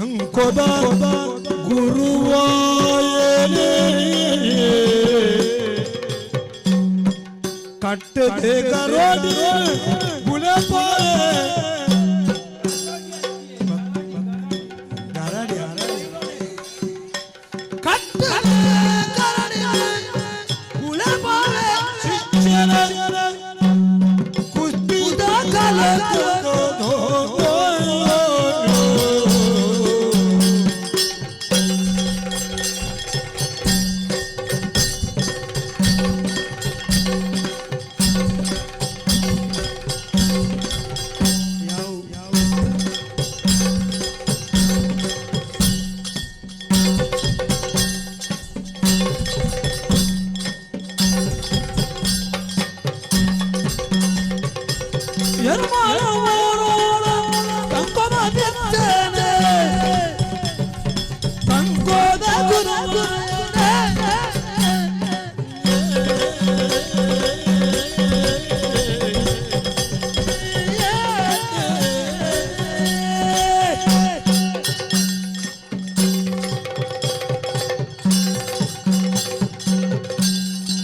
ತಂಕೊದ ಗುರುವಾಯನೆ ಕಟ್ಟದೆ ಕರೋಡಿ ಗುಣಪಾಯ ಕುಸ್ತಿದ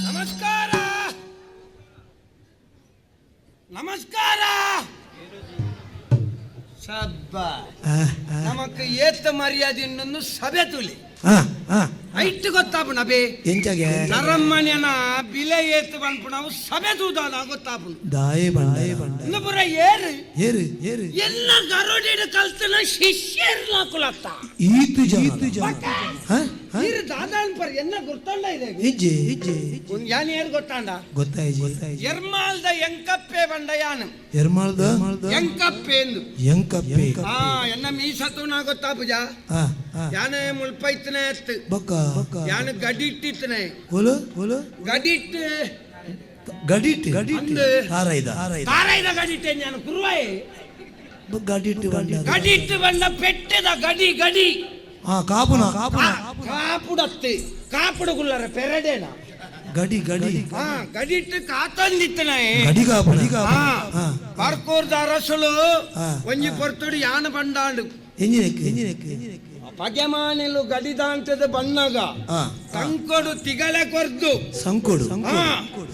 ನಮಸ್ಕಾರ ನಮಸ್ಕಾರ ಸಬ್ಬ ನಮಕ್ ಏತ್ತ ಮರ್ಯಾದೆ ಇನ್ನೊಂದು ಸಭೆ ತುಲಿ ಐಟ್ ಗೊತ್ತಾಪುಣ ಬೇ ಎಂಚಾಗೆ ನರಮ್ಮನೆನ ಬಿಲೆ ಏತ್ ಪನ್ಪುಣ ಅವು ಸಭೆ ತೂದಾದ ಗೊತ್ತಾಪುಣ ದಾಯೆ ಬಂಡ ಬಂಡ ಇನ್ನು ಪುರ ಏರು ಏರು ಏರು ಎಲ್ಲ ಗರೋಡಿಡ್ ಕಲ್ತನ ಶಿಷ್ಯರ್ಲ ಕುಲತ್ತ ಈತು ಜನ ಈತು ಜನ ಇರು ದಾದಾನ್ ಪರ್ ಎನ್ನ ಗುರ್ತಂಡ ಇದೆ ಇಜ್ಜೆ ಇಜ್ಜೆ ಒಂದ್ ಯಾನ್ ಏರ್ ಗೊತ್ತಾಂಡ ಗೊತ್ತಾಯ್ಜಿ ಗೊತ್ತಾಯ್ಜಿ ಎರ್ಮಾಲ್ದ ಎಂಕಪ್ಪೆ ಬಂಡ ಯಾನು ಎರ್ಮಾಳ್ದ ಎಂಕಪ್ಪೆ ಎಂದು ಎಂಕಪ್ಪೆ ಆ ಎನ್ನ ಮೀಸತು ನಾ ಗೊತ್ತಾಪುಜ ಆ ಆ ಯಾನೆ ಮುಲ್ಪೈತನೆ ಅತ್ತು ಬೊಕ್ಕ ಬೊಕ್ಕ ಯಾನು ಗಡಿಟ್ಟಿತ್ತನೆ ಓಲು ಓಲು ಗಡಿಟ್ಟು ಗಡಿಟ್ ಗಡಿಟ್ ಅಂದು. ತಾರೈದ ತಾರೈದ ತಾರೈದ ಗಡಿಟ್ಟೆ ನಾನು ಕುರುವಾಯಿ ಗಡಿಟ್ ಬಂಡ ಗಡಿಟ್ಟು ಬಂದ ಪೆಟ್ಟದ ಗಡಿ ಗಡಿ ಆ ಕಾಪುನ ಕಾಪುನ ಕಾಪುಡತ್ತಿ ಕಾಪುಡು ಗುಲ್ಲರ ಪೆರಡೇನ ಗಡಿ ಗಡಿ ಆ ಗಡಿಟ್ಟು ಕಾತಂದಿತ್ತನೆ ಗಡಿ ಕಾಪುನ ಆ ಆ ಬಾರ್ಕೋರ್ದ ಅರಸುಲು ಆ. ಒಂಜಿ ಪೊರ್ತುಡು ಯಾನ ಬಂಡಾಂಡು ಎಂಜಿನೆಕ್ ಎಂಜಿನೆಕ್ ಪಗೆಮಾನೆಲು ಗಡಿದಾಂತದ ಬಣ್ಣಗ ಆ ತಂಕೊಡು ತಿಗಲೆ ಕೊರ್ದು ಸಂಕೋಡು ಆ.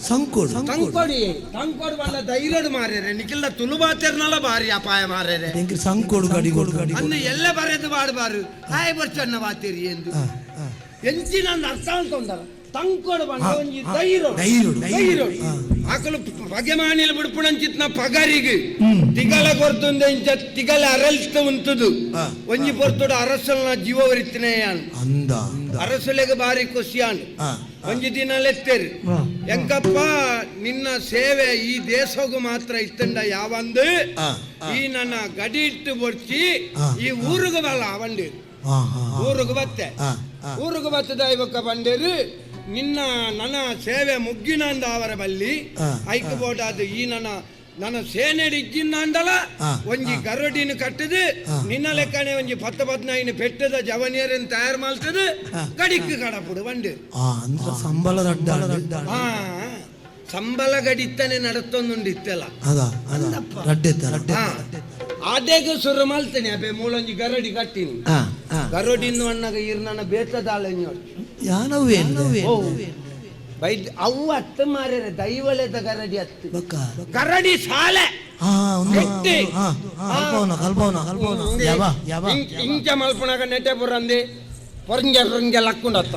ಸಂಕೋಡು ಸಂಕೋಡು ತಂಕೊಡಿ ತಂಕೊಡು ಬಲ್ಲ ಧೈರ್ಯಡು ಮಾರ್ಯಾರೆ ನಿಖಿಲ್ದ ತುಳುಬಾತೆರ್ನಲ ಬಾರಿ ಅಪಾಯ ಮಾರ್ಯಾರೆ ಎಂಕ್ರಿ ಸಂಕೋಡು ಗಡಿ ಕೊಡು ಗಡಿ ಅನ್ನು ಎಲ್ಲ ಬರೆದು ಬಾಡಬಾರು ಹಾಯ್ ಬರ್ಚನ್ನ ಬಾತೀರಿ ಎಂದು ಆ ಆ ಎಂಚಿನ ಅರ್ಥ ಅಂತೊಂದರ ತಂಕೊಡು ಬಂದ ಆ, ಒಂಜಿ ಆ, ಧೈರ್ಯ ಧೈರ್ಯಡು, ಧೈರ್ಯ ಆ. ಆಕಲು ಪಗೆಮಾನಿಲ್ ಬಿಡ್ಪುಣಂಚಿತ್ನ ಪಗರಿಗೆ ತಿಗಲ ಕೊರ್ತುಂದ ಇಂಚ ತಿಗಲ ಅರಲ್ತ ಉಂಟುದು ಆ. ಒಂಜಿ ಪೊರ್ತುಡು ಅರಸಲ್ನ ಜೀವವರಿತ್ತನೇ ಅಂದ ಅರಸುಲೆಗೆ ಬಾರಿ ಖುಷಿಯಾನ್ ಆ ಒಂಜಿ ದಿನ ಲೆತ್ತೇರು ಆ. ಎಂಕಪ್ಪ ನಿನ್ನ ಸೇವೆ ಈ ದೇಶಗೂ ಮಾತ್ರ ಇತ್ತಂಡ ಯಾವಂದು ಆ, ಈ ನನ್ನ ಗಡಿ ಇಟ್ಟು ಬೊಡ್ಚಿ ಆ, ಈ ಊರುಗ ಬಲ್ಲ ಬಂಡೇರು ಆ ಆ ಊರುಗ ಬತ್ತೆ ಆ ಆ ಊರುಗ ಬತ್ತದ ಇವಕ್ಕ ಬಂಡೇರು ನಿನ್ನ ನನ್ನ ಸೇವೆ ಮುಗ್ಗಿನಂದ ಅವರ ಬಲ್ಲಿ ಆ, ಐಕ್ ಬೋಟಾದ ಈ ನನ್ನ ನನ್ನ ಸೇನೆಡ್ ಇಜ್ಜಿಂದಾಂಡಲ ಆ, ಒಂಜಿ ಗರಡಿನ ಕಟ್ಟದು ಆ, ನಿನ್ನ ಲೆಕ್ಕನೆ ಒಂಜಿ ಪತ್ತ ಪದ್ನೈನು ಪೆಟ್ಟದ ಜವನಿಯರನ್ನು ತಯಾರು ಮಾಡ್ತದೆ ಆ, ಗಡಿಕ್ ಕಡಪುಡು ಬಂಡೇರು ಆ ಅಂದ್ರ ಸಂಬಳ ದಡ್ಡ ದಡ್ಡ ಆ ಸಂಬಳ ಗಡಿತಾನೆ ನಡತ್ತೊಂದುಂಡು ಇತ್ತೆಲ್ಲ ಅದ ಅದ ರಡ್ಡೆತ್ತ ರಡ್ಡೆ ಆದೇಗ ಸುರು ಮಲ್ತೇನೆ ಅಬೆ ಮೂಲೊಂಜಿ ಗರಡಿ ಕಟ್ಟಿನಿ ಆ ಆ ಗರಡಿನ್ನು ಅಣ್ಣಗ ಇರ್ ನನ್ನ ಬೇತದಾಳ ಯಾನವು ಏನು ಬೈದ್ ಅವು ಅತ್ತು ಮಾರ್ಯಾರೆ ದೈವಳೆದ ಗರಡಿ ಅತ್ತು ಬಕ್ಕ ಗರಡಿ ಸಾಲೆ ಆ ಒಂದು ಗಟ್ಟಿ. ಆ ಕಲ್ಪವನ ಕಲ್ಪವನ ಕಲ್ಪವನ ಯಾವ ಯಾವ ಇಂಚ ಮಲ್ಪುಣಗ ನೆಟೆ ಪುರಂದಿ ಪೊರಂಗೆ ಪೊರಂಗೆ ಲಕ್ಕುಂಡತ್ತ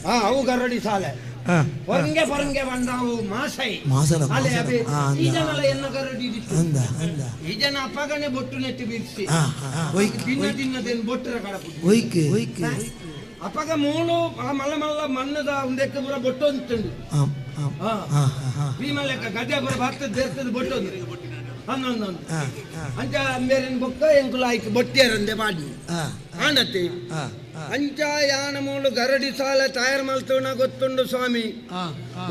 ಆ ಅವು ಗರಡಿ ಸಾಲೆ ಆ ಪೊರಂಗೆ ಪೊರಂಗೆ ಬಂದ ಅವು ಮಾಸೈ ಮಾಸಲ, ಅಲೆ ಮಾಸಲ. ಅಬೆ ಆ, ಅಂದ. ಈ ಜನಲ ಎನ್ನ ಗರಡಿ ಇತ್ತು ಅಂದ ಅಂದ ಈ ಜನ ಅಪ್ಪಗನೆ ಬೊಟ್ಟು ನೆಟ್ಟು ಬಿರ್ಸಿ ಆ ಆ ಒಯ್ಕ್ ದಿನ ದಿನದೇನು ಬೊಟ್ಟರ ಕಡಪು ಒಯ್ಕ್ ಒಯ್ಕ್ ಅಪ್ಪಗ ಮೂಳು ಆ ಮಲ್ಲ ಮಲ್ಲ ಮಣ್ಣದ ಒಂದೆಕ್ಕ ಪೂರ ಬೊಟ್ಟು ಅಂತುಂಡು ಆ ಆ ಆ. ಆ ಆ ಭೀಮಲೆಕ್ಕ ಗದ್ದೆ ಪೂರ ಭತ್ತದ ದೇರ್ತದ ಬೊಟ್ಟು ಒಂದು ಹನ್ನೊಂದು ಆ ಅಂಚ ಅಂಬೇರಿನ ಬೊಕ್ಕ ಎಂಕುಲು ಆಯ್ತು ಬೊಟ್ಟಿಯರಂದೆ ಮಾಡಿ ಆ ಆಂಡತಿ ಆ ಅಂಚ ಯಾನ ಮೂಳು ಗರಡಿ ಸಾಲ ತಯಾರು ಮಲ್ತವನ ಗೊತ್ತುಂಡು ಸ್ವಾಮಿ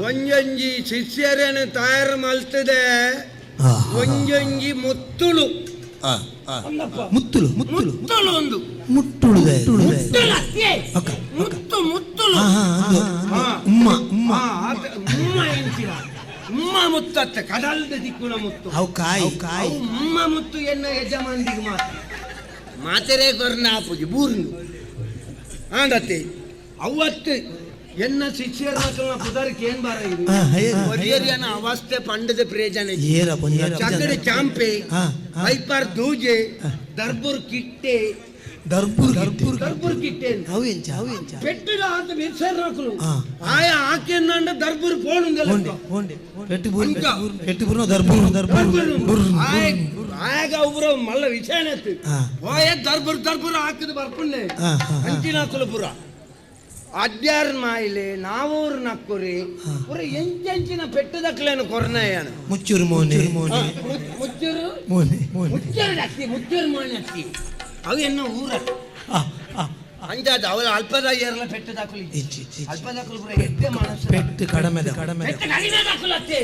ಒಂಜೊಂಜಿ ಶಿಷ್ಯರೇನು ತಯಾರು ಮಲ್ತದೆ ಆ ಒಂಜೊಂಜಿ ಮುತ್ತುಳು ಆ ಅಂದಪ್ಪ ಮುತ್ತುಲು ಮುತ್ತುಲು ಮುತ್ತುಳು ಒಂದು ಮುಟ್ಟುಳುದೆ ಮುತ್ತುಳು ಅತ್ತೆ. ಅಕ್ಕ ಮುತ್ತು ಮುತ್ತುಳು ಆ ಆ ಅಂದು ಆ. ಉಮ್ಮ ಉಮ್ಮ ಆ, ಆತ ಉಮ್ಮ ಎಂಚಿನ ಉಮ್ಮ ಮುತ್ತತ್ತ ಕಡಲ್ದ ದಿಕ್ಕುನ ಮುತ್ತು ಅವು ಕಾಯಿ ಕಾಯಿ ಅವು ಉಮ್ಮ ಮುತ್ತು ಎನ್ನ ಯಜಮಾನ್ದಿಗೆ ಮಾತ್ರ ಮಾತೆರೆ ಕೊರ್ನ ಆಪುಜಿ ಬೂರ್ನು ಆಂಡತ್ತೆ ಅವತ್ತು ಎನ್ನ ಶಿಷ್ಯರ ಮಕ್ಕಳನ್ನ ಪುದರ್ಗೆ ಏನ್ ಬಾರ ಇದು ಒರಿಯರಿಯನ ಅವಸ್ಥೆ ಪಂಡದ ಪ್ರಯೋಜನ ಏರ ಪೊಂಜ ಚಕ್ಕಡಿ ಚಾಂಪೆ ಹಾ, ಹಾ. ಐಪಾರ್ ದೂಜೆ ದರ್ಬುರ್ ಕಿಟ್ಟೆ ದರ್ಬುರ್ ದರ್ಬುರ್ ದರ್ಬುರ್ ಕಿಟ್ಟೆ ಅವು ಎಂಚ ಅವು ಎಂಚ ಪೆಟ್ಟಿದ ಆತ ಬಿರ್ಸರ್ನಕುಲು ಹಾ. ಆಯ ಆಕೆನ್ನಂಡ ದರ್ಬುರ್ ಹೋಂಡೆ ಪೋಣುಂದೆಲ್ಲ ಹೋಂಡೆ ಪೆಟ್ಟು ಬೂರ್ ಅಂಕ. ಪೆಟ್ಟು ಬೂರ್ನ ದರ್ಬುರ್ ದರ್ಬುರ್ ಬುರ್ ಆಗ ಒಬ್ರು ಮಲ್ಲ ವಿಷಯನತ್ತು ಹಾ. ಓಯ ದರ್ಬುರ್ ದರ್ಬುರ್ ಹಾಕಿದ್ ಬರ್ಪುಂಡೆ ಹಾ, ಹಾ, ಹಾ. ಅಂಚಿನಕುಲು ಪುರ ಅಡ್ಯಾರ್ ಮಾಯಿಲೆ ನಾವೂರು ನಕ್ಕುರಿ ಪುರ ಎಂಚೆಂಚಿನ ಪೆಟ್ಟದಕ್ಲೇನು ಕೊರ್ನಯ್ಯನ ಮುಚ್ಚೂರು ಮೋನೆ ಮೋನೆ ಮುಚ್ಚೂರು ಮೋನೆ ಮೋನೆ ಮುಚ್ಚೂರು ಅಕ್ಕಿ ಮುಚ್ಚೂರು ಮೋನೆ ಅಕ್ಕಿ ಅವು ಎನ್ನ ಊರ ಆ ಆ ಅಂಜಾದ ಅವಳ ಅಲ್ಪದ ಏರ್ಲ ಪೆಟ್ಟದಕುಲು ಇಚ್ಚಿ ಇಚ್ಚಿ ಇಚ್ಚಿ. ಅಲ್ಪದಕುಲು ಪುರ ಎದ್ದೆ ಮನಸ್ಸು ಪೆಟ್ಟು ಕಡಮೆದ ಕಡಮೆದ ಪೆಟ್ಟು ಕಡಿಮೆ ದಾಕುಲು ಅತ್ತೆ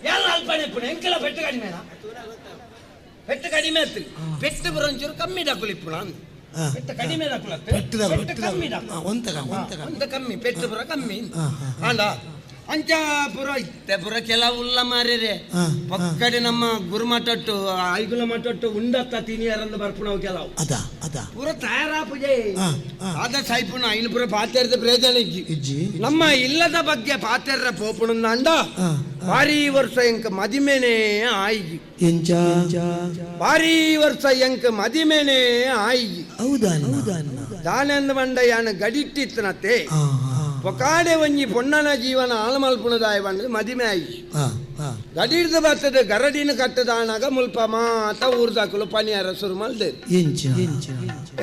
ಯಾರು ಅಲ್ಪನೆ ಪುಣ ಎಂಕೆಲ್ಲ ಪೆಟ್ಟು ಕಡಿಮೆನಾ ಪೆಟ್ಟು ಕಡಿಮೆ ಅತ್ತು ಪೆಟ್ಟು ಪುರ ಒಂಚೂರು ಕಮ್ಮಿ ದಾಕುಲು ಇಪ್ಪುಣ ಅಂದ್. ಹಾ. ಪೆಟ್ಟು ಕಡಿಮೆ ದಾಕುಲು ಅತ್ತೆ ಪೆಟ್ಟು ದಾಕುಲು, ಪೆಟ್ಟು ಕಮ್ಮಿ ದಾಕುಲು. ಆ, ಒಂತಕ ಒಂತಕ ಅಂತ ಕಮ್ಮಿ ಪೆಟ್ಟು ಪುರ ಕಮ್ಮಿ ಹಾ, ಹಾ, ಅಲ್ಲ ಅಂಚ ಪುರ ಇತ್ತೆ ಪುರ ಕೆಲವು ಉಲ್ಲ ಮಾರ್ಯರೆ ಹಾ, ಪಕ್ಕಡೆ ನಮ್ಮ ಗುರುಮಠಟ್ಟು ಐಗುಲ ಮಠಟ್ಟು ಉಂಡತ್ತ ತಿನಿಯರಂದು ಬರ್ಪುಣವು ಕೆಲವು ಅದ ಅದ ಪೂರ ತಯಾರಾಪುಜೆ ಹಾ, ಹಾ. ಆದ ಸಾಯ್ಪುಣ ಐನು ಪೂರ ಪಾತೆರದ ಪ್ರಯೋಜನ ಇಜ್ಜಿ ಇಜ್ಜಿ ನಮ್ಮ ಇಲ್ಲದ ಬಗ್ಗೆ ಪಾತೆರ್ರ ಪೋಪುಣಂದಾಂಡ ಹಾ, ಭಾರಿ ವರ್ಷ ಎಂಕ ಮದಿಮೆನೆ ಆಯ್ಜಿ ಎಂಚ ಭಾರಿ ವರ್ಷ ಎಂಕ ಮದಿಮೆನೆ ಆಯ್ಜಿ ಹೌದಾ ಹೌದಾ ದಾನಂದ ಬಂಡ ಯಾನ ಗಡಿಟ್ಟಿತ್ತನತ್ತೆ ಆ ಆ ಪೊಕಾಡೆ ಒಂಜಿ ಪೊಣ್ಣನ ಜೀವನ ಆಳಮಲ್ಪುಣದಾಯ ಬಂಡದು ಮದಿಮೆ ಆಯ್ಜಿ ಆ ಆ ಗಡಿಡ್ದ ಬರ್ತದ ಗರಡಿನ ಕಟ್ಟದಾನಾಗ ಮುಲ್ಪ ಮಾತ ಊರ್ದಾಕುಲು ಪನಿಯಾರ ಸುರು ಮಲ್ದೆ ಎಂಚ ಎಂಚ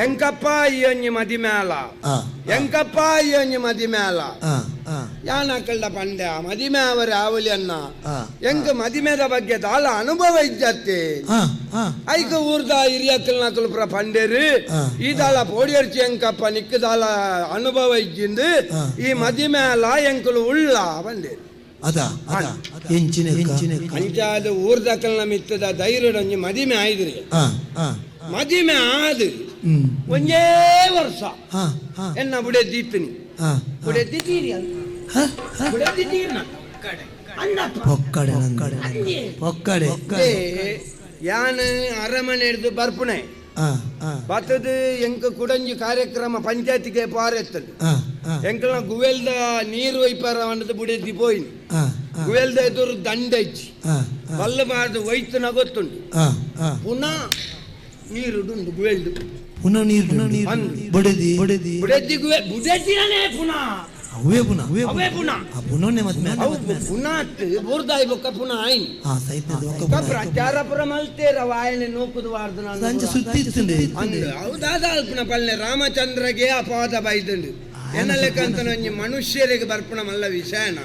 ಎಂಕಪ್ಪ ಈ ಒಂಜಿ ಮದಿಮೆ ಅಲ ಆ ಎಂಕಪ್ಪ ಈ ಒಂಜಿ ಮದಿಮೆ ಅಲ ಆ ಆ ಯಾನಕಲ್ಡ ಪಂಡ ಮದಿಮೆ ಅವರ ಆವಲಿ ಅನ್ನ ಆ. ಎಂಕ ಮದಿಮೆದ ಬಗ್ಗೆ ದಾಲ ಅನುಭವ ಇಜ್ಜತ್ತೆ ಆ ಆ ಐಕ ಊರ್ದ ಹಿರಿಯಕ್ಕಲ್ ನಕಲು ಪುರ ಪಂಡೇರು ಆ. ಈ ದಾಲ ಪೋಡಿಯರ್ಚಿ ಎಂಕಪ್ಪ ನಿಕ್ಕ ದಾಲ ಅನುಭವ ಇಜ್ಜಿಂದು ಆ. ಈ ಮದಿಮೆ ಅಲ ಎಂಕಲು ಉಳ್ಳ ಬಂದೇರು ಅದ ಅದ ಎಂಚಿನ ಎಂಚಿನ ಅಂಚಾದ ಊರ್ದಕ್ಕಲ್ನ ಮಿತ್ತದ ಧೈರ್ಯಡೊಂಜಿ ಮದಿಮೆ ಆಯ್ದ್ರಿ ಆ ಆ ಮದಿಮೆ ಆದು ಹ್ಮ್ ಒಂಜೇ ವರ್ಷ ಆ ಆ ಎನ್ನ ಬುಡೆದ್ದಿತ್ತಿನಿ ಆ ಬುಡೆದ್ದಿ ತೀರಿ ಅಂತ ಹ ಹ ಬುಡೆದ್ದಿ ತೀರ್ನ ಅಣ್ಣಪ್ಪ ಪೊಕ್ಕಡೆ ನಂದು ಪೊಕ್ಕಡೆ ಏ, ಯಾನ್ ಅರಮನೆ ಹಿಡ್ದು ಬರ್ಪುಣೆ ಆ ಆ ಬತ್ತದು ಎಂಕ ಕುಡಂಜಿ ಕಾರ್ಯಕ್ರಮ ಪಂಚಾಯತಿಗೆ ಪಾರೆತ್ತದು ಆ ಆ ಎಂಕಲ್ನ ಗುವೆಲ್ದ ನೀರು ಒಯ್ಪಾರ ಅನ್ನದು ಬುಡೆದ್ದಿ ಪೋಯಿನಿ ಆ ಆ ಗುವೆಲ್ದ ಎದುರು ದಂಡಜ್ಜಿ ಆ ಆ ಬಲ್ಲ ಬಾರ್ದು ಒಯ್ತನ ಗೊತ್ತುಂಟು ಆ ಆ ಪುನಃ ನೀರು ಉಂಟು ಗುವೆಲ್ದು ಪುನಃ ನೀರು ನೀರು ಬೊಡೆದಿ ಬೊಡೆದಿ ಬುಡೆದ್ದಿ ಗುವೆ ಬುಡೆದ್ದಿನೇ ಪುನಃ ಅವೇ ಪುನಃ ಅವೇ ಅವೇ ಪುನಃ ಆ ಪುನಃನೆ ಮತ್ತೆ ಅವು ಪುನಃ ಬೂರ್ದಾಯಿ ಬೊಕ್ಕ ಪುನಃ ಆಯ್ನು ಆ ಸೈತ ಬೊಕ್ಕ ಪ್ರಚಾರ ಪುರ ಮಲ್ತೇರ ವಾಯನೆ ನೂಕುದು ವಾರ್ದು ನಾನು ಸಂಜೆ ಪುರ. ಸುತ್ತಿ ಇತ್ತುಂಡೆ ಅಂದು ಹೌದಾದ ಅಲ್ಪನ ಪಲ್ಲೆ ರಾಮಚಂದ್ರಗೆ ಅಪವಾದ ಬೈದುಂಡು ಎನ್ನಲೆಕ್ಕಂತ ಒಂಜಿ ಮನುಷ್ಯರಿಗೆ ಬರ್ಪಣ ಮಲ್ಲ ವಿಷಯನ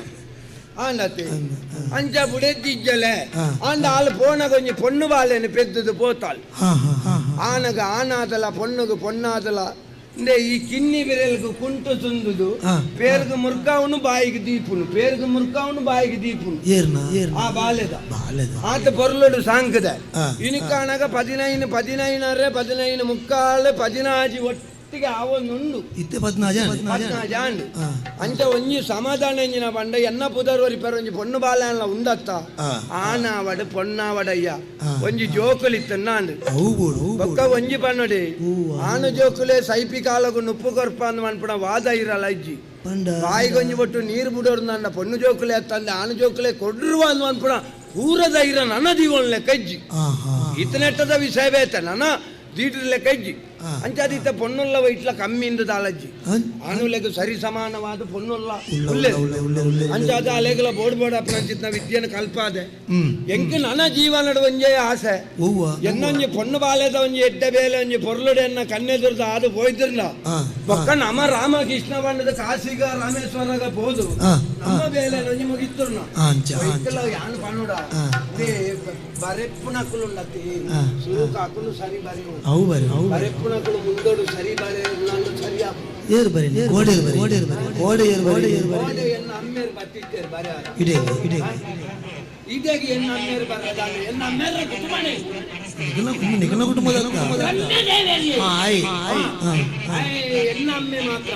ಆಂಡತೆ ಅಂಚ ಬುಡೆದ್ದಿಜ್ಜಲೆ ಆ. ಅಂದ ಆಲ್ ಪೋಣಗ ಒಂಜಿ ಪೊಣ್ಣು ಬಾಲೆನು ಪೆದ್ದುದು ಪೋತಾள் ಹಾ ಹಾ ಹಾ ಆನಗ ಆನಾದಲ ಪೊಣ್ಣುಗು ಪೊಣ್ಣಾದಲ ಇಂದೆ ಈ ಕಿನ್ನಿ ಬಿರಲ್ಗು ಕುಂಟು ತುಂದುದು ಆ. ಪೇರ್ಗು ಮುರ್ಕಾವನು ಬಾಯಿಗೆ ದೀಪುನು ಪೇರ್ಗು ಮುರ್ಕಾವನು ಬಾಯಿಗೆ ದೀಪುನು ಏರ್ನ ಏರ್ನ ಆ ಬಾಲೆದ ಬಾಲೆದ ಆತ ಪೊರ್ಲುಡು ಸಾಂಕದ ಆ. ಇನಿಕಾಣಗ ಪದಿನೈನು ಪದಿನೈನರೆ ಪದಿನೈನು ಮುಕ್ಕಾಲು ಪದಿನಾಜಿ ಒಟ್ಟಿಗೆ ಆವೊಂದುಂಡು ಇತ್ತೆ ಪದ್ನಾಜ ಪದ್ನಾಜಿ ಆಂಡು ಆ. ಅಂಚ ಒಂಜಿ ಸಮಾಧಾನ ಎಂಜಿನ ಪಂಡ ಎನ್ನ ಪುದರ್ ಒರಿ ಪೆರ ಒಂಜಿ ಪೊಣ್ಣು ಬಾಲೆಲ್ಲ ಉಂಡತ್ತ ಆ. ಆನಾವಡು ಪೊನ್ನಾವಡಯ್ಯ ಆ. ಒಂಜಿ ಜೋಕುಲಿತ್ತನ್ನ ಆಂಡು ಅವು ಬೋಡು ಅವು ಬೊಕ್ಕ ಒಂಜಿ ಪನ್ನೊಡಿ ಹೂವ. ಆನು ಜೋಕುಲೆ ಸೈಪಿ ಕಾಲಗು ನುಪ್ಪು ಕೊರ್ಪ ಅಂದ್ ಮನ್ಪುಣ ವಾದ ಇರಲ್ಲ ಅಜ್ಜಿ ಪಂಡ ಬಾಯಿಗೊಂಜಿ ಒಟ್ಟು ನೀರು ಬಿಡೋರು ನನ್ನ ಪೊಣ್ಣು ಜೋಕುಲೆ ತಂದೆ ಆನು ಜೋಕುಲೆ ಕೊಡ್ರುವ ಅಂದ್ ಮನ್ಪುಣ ಊರದ ಇರ ನನ್ನ ದೀವೊಳ್ಳೆ ಕಜ್ಜಿ ಆ ಹಾ ಇತನೆಟ್ಟದ ವಿಷಯ ಬೇತ ನನ್ನ ದೀಟ್ರಲೆ ಕಜ್ಜಿ ಆ. ಅಂಚಾದಿತ್ತ ಪೊನ್ನುಲ್ಲ ವೈಟ್ಲ ಕಮ್ಮಿಂದ ದಾಲಜ್ಜಿ ಅನ್ ಆನುಲೆಗು ಸರಿ ಸಮಾನವಾದ ಪೊನ್ನುಲ್ಲ ಉಲ್ಲ ಉಲ್ಲೆ ಉಲ್ಲ ಉಲ್ಲ ಉಲ್ಲ ಅಂಚಾದ ಅಲೆಗಳ ಬೋರ್ಡ್ ಬೋರ್ಡ್ ಅಪ್ಪನಂಚಿತ್ನ ವಿದ್ಯೆನ ಕಲ್ಪಾದೆ ಹ್ಮ್ ಎಂಕ್ ನನ್ನ ಜೀವನದ ಒಂಜೇ ಆಸೆ ಒವ್ವ ಎನ್ನೊಂಜಿ ಪೊಣ್ಣು ಬಾಲೆದ ಒಂಜಿ ಎಡ್ಡ ಬೇಲೆ ಒಂಜಿ ಪೊರ್ಲುಡೆ ಎನ್ನ ಕಣ್ಣೆದುರ್ದ ಅದು ಪೋಯ್ತಿರ್ಲ ಆ, ಬೊಕ್ಕ ನಮ್ಮ ರಾಮಕೃಷ್ಣ ಬಣ್ಣದ ಕಾಶಿಗ ರಾಮೇಶ್ವರಗ ಪೋದು ಆ, ನಮ್ಮ ಬೇಲೆ ಒಂಜಿ ಮುಗಿತ್ತುರ್ನ ಆ, ಅಂಚ ಅಂಚ ಬೈಕಲ ಯಾನ್ ಪನ್ನುಡ ಆ. ಬರೆಪ್ಪುನಕುಲು ಉಂಡತಿ ಆ. ಸುರುಕಾಕುಲು ಸರಿ ಬರೆ ಅವು ಬರಿ ಅವು ಬರಿ ಬರೆಪ್ಪುನಕುಲು ಮುಂದೋಡು ಸರಿ ಬರೆ ನಾನು ಸರಿ ಆಪು ಏರು ಬರಿ ಗೋಡೆ ಏರು ಬರಿ ಗೋಡೆ ಏರು ಬರಿ ಗೋಡೆ ಏರು ಬರಿ ಏರು ಬರಿ ಗೋಡೆ ಎನ್ನ ಅಮ್ಮೇರು ಬತ್ತಿತ್ತೇರು ಬರೆ ಇಡೇ ಇಡೇ ಇದಾಗ ಎನ್ನ ಅಮ್ಮೇರು ಬರದಾನೆ ಎನ್ನ ಅಮ್ಮೇರ ಕುಟುಂಬನೇ ನಿಖಲ ನಿಖಲ ಕುಟುಂಬದ ಹಾ ಆಯ್ ಹಾ ಹಾ ಎನ್ನ ಅಮ್ಮೆ ಮಾತ್ರ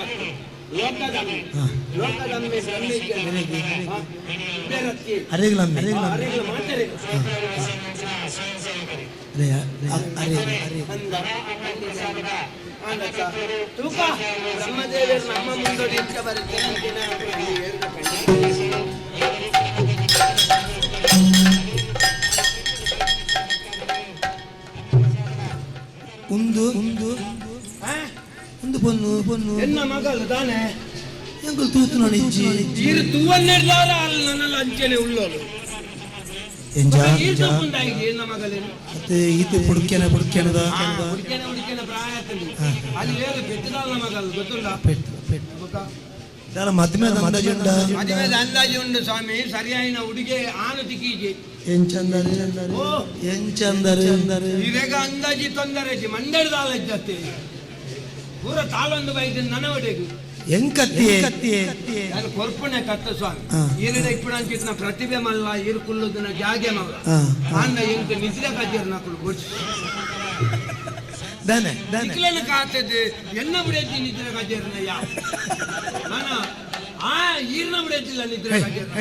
ಲೋಕದಮ್ಮೆ ಹಾ. ಲೋಕದಮ್ಮೆ ಬ್ರಹ್ಮ ಬೇರತ್ತಿ ಅರೆಗ್ಲಮ್ಮೆ ಅರೆಗ್ಲಮ್ಮೆ ಅರೆಗಳ ಮಾತಾರೆ ಅರೆ ಅರೆ. ಆಂಡತ್ತ ತೂಕ ಬ್ರಹ್ಮದೇವರು ನಮ್ಮ ಮುಂದೊಡಿ ಇಂಚ ಬರುತ್ತೆ. ಉಂದು ಉಂದು ಉಂದು ಪೊನ್ನು ಪೊನ್ನು. ಎನ್ನ ಮಗಳು ತಾನೆ. ಎಂಕುಲು ತೂತು ನೋಡಿಜ್ಜಿ. ಈರು ತೂವನ್ನೆಡ್ದಾರ ಅಲ್ಲಿ ನನ್ನೆಲ್ಲ ಅಂಚೆನೆ ಉಳ್ಳೋಳು. ಎಂಜ? ಈರು ತೂಪುಂಡಾಗಿ ಎನ್ನ ಮಗಳೇನು? ಮತ್ತೆ ಈತ ಪುಡ್ಕೆನ ಪುಡ್ಕೆನದ. ಹುಡುಕೇನೆ ಹುಡುಕೇನೆ ಪ್ರಾಯ ಆಗ್ತದೆ. ಅಲ್ಲಿ ಏನು ಪೆಟ್ಟದಾಲ ಮಗಳು ಗೊತ್ತುಂಡ? ಪೆಟ್ಟು ಪೆಟ್ಟು ದಾಲ ಮದ್ಮೆದ ಅಂದಾಜುಂಡ? ಮದುವೆದ ಅಂದಾಜು ಉಂಡು ಸ್ವಾಮಿ, ಸರಿಯಾಯಿನ ಹುಡುಗೆ ಆನು ತಿಕ್ಕೀಜಿ. ಎಂಚಂದರೆ? ಓ. ಎಂಚಂದರೆ? ಈರೇಗ ಅಂದಾಜಿ ತೊಂದರೆ ಇಜ್ಜಿ, ಮಂಡೆಡ್ದಾಲ ಇದ್ದತ್ತೆ ಪೂರ ತಾಳೊಂದು ಬೈದು ನನವಡೆಗು. ಎಂಕತ್ತಿ ಕತ್ತಿ? ನಾನು ಕೊರ್ಪುಣೆ ಕತ್ತ ಸ್ವಾಮಿ. ಈರಿಡ ಇಪ್ಪುಣಂಚಿತ್ನ ಪ್ರತಿಭೆ ಮಲ್ಲ, ಈರು ಕುಲ್ಲುದಿನ ಜಾಗೆ ಮಲ್ಲ. ಆಂಡ ಎಂಕ್ ನಿದ್ರೆ ಕಜ್ಜರ್ ನಕುಲು ಗೊಡ್ಸಿ. ದಾನೆ ದಾನೆ? ನಿಕ್ಲೆನ ಕಾತದ್ದು ಎನ್ನ ಬಿಡಜ್ಜಿ ನಿದ್ರೆ ಕಜ್ಜರ್ನ ಯಾ ನಾನ ಆ ಈರ್ನ ಬಿಡಜ್ಜಿಲ್ಲ ನಿದ್ರೆ ಕಜ್ಜರ್ನ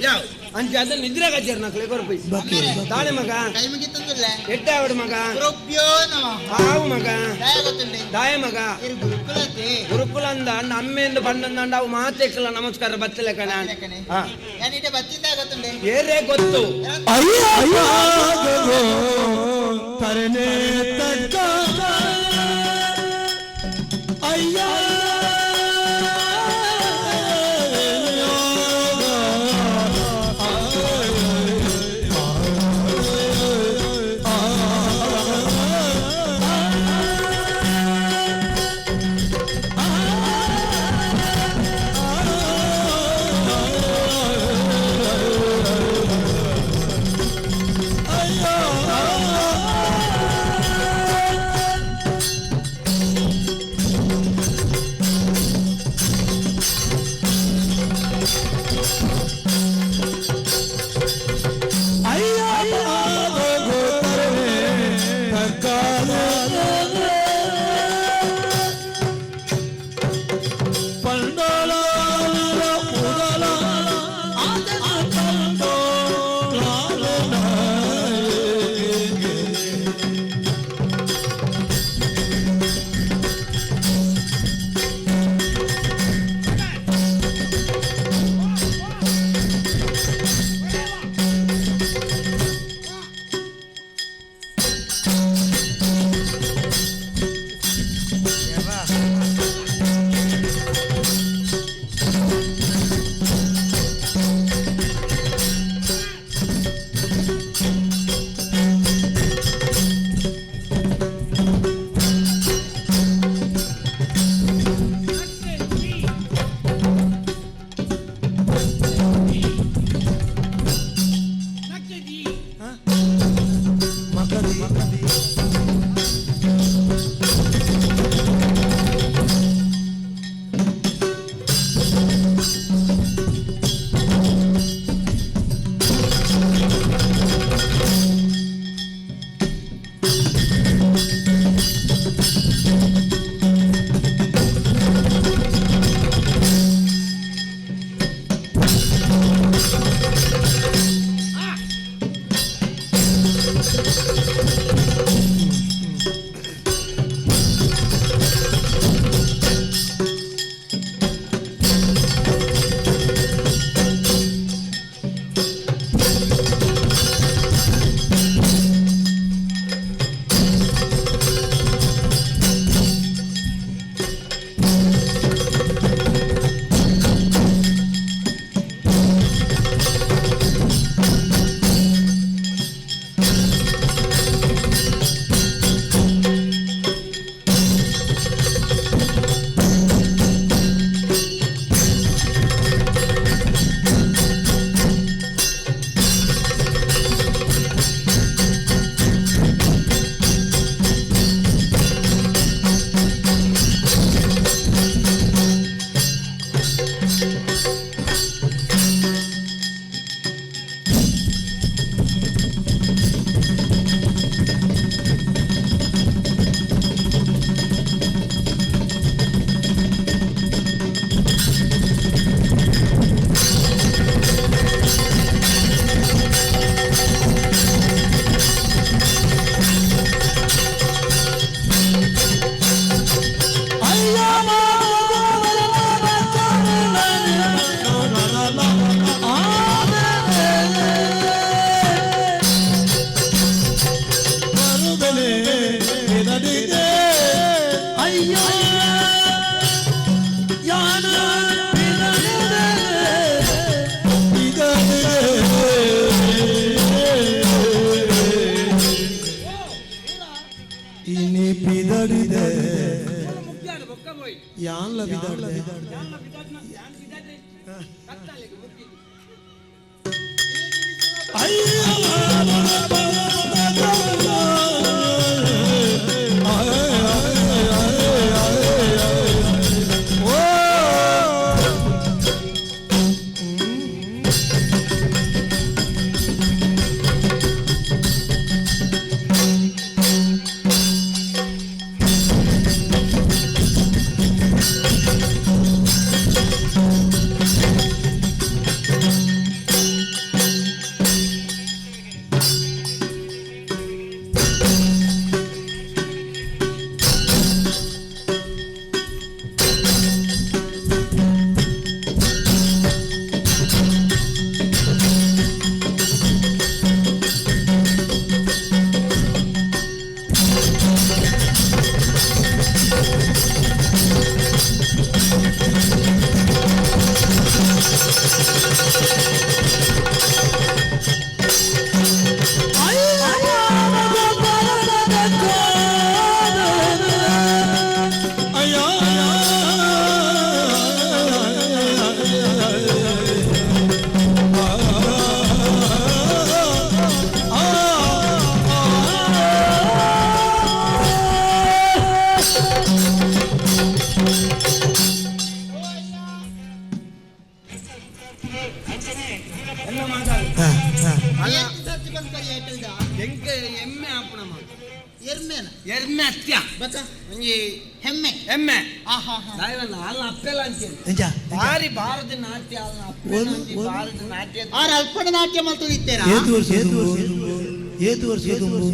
ಯಾವ ಅಂಚೆ ಅದನ್ನ ನಿದ್ರೆ ಕಜ್ಜರ್ ನಕಲೆ ಕೊರ್ಪಿ. ಬಾಕಿ. ತಾಳೆ ಮಗ. ಕೈ ಮುಗಿತಂದಿಲ್ಲ. ಎಟ್ಟಾವಡು ಮಗ. ಗುರುಭ್ಯೋ ನಮಃ. ಆವು ಮಗ. ದಯ ಗೊತ್ತುಂಡೆ. ದಾಯ ಮಗ. ಇರು ಗುರುಕುಲತೆ. ಗುರುಕುಲ ಅಂದ ಅಂಡ ಅಮ್ಮೆಂದು ಪಂಡಂದ ಅವು ಮಾತೆಕ್ಕಲ ನಮಸ್ಕಾರ ಬತ್ತಲೆ ಕಣ. ಲೆಕ್ಕನೆ. ಹಾ. ಯಾನಿಟ ಬತ್ತಿದ್ದ ಗೊತ್ತುಂಡೆ. ಏರೇ ಗೊತ್ತು? ಅಯ್ಯೋ ತರನೆ ತಕ್ಕ ಅಯ್ಯ. ಪಿದಡಿದೆ ಯಾನ್ಲ ಬಿದಾಡ್ದೆ. ಎರ್ಮೆ ಅತ್ಯ ಒಂಜಿ ಹೆಮ್ಮೆ. ಹೆಮ್ಮೆ. ಆಹಾ ಹಾ. ದಾಯವನ್ನ ಅಲ್ಲ ಅಪ್ಪೆಲ್ಲ ಅಂತೀನಿ. ಎಂಚ? ಭಾರಿ ಭಾರತ ನಾಟ್ಯ ಅಲ್ಲ ಅಪ್ಪೆಲ್ಲ ಒಂಜಿ ಭಾರತ ನಾಟ್ಯ. ಆರ್ ಅಲ್ಪಣ ನಾಟ್ಯ ಮಲ್ತೊಂದಿತ್ತೇರಾ? ಏತು ವರ್ಷ ದುಂಬು? ಏತು ವರ್ಷ ದುಂಬು?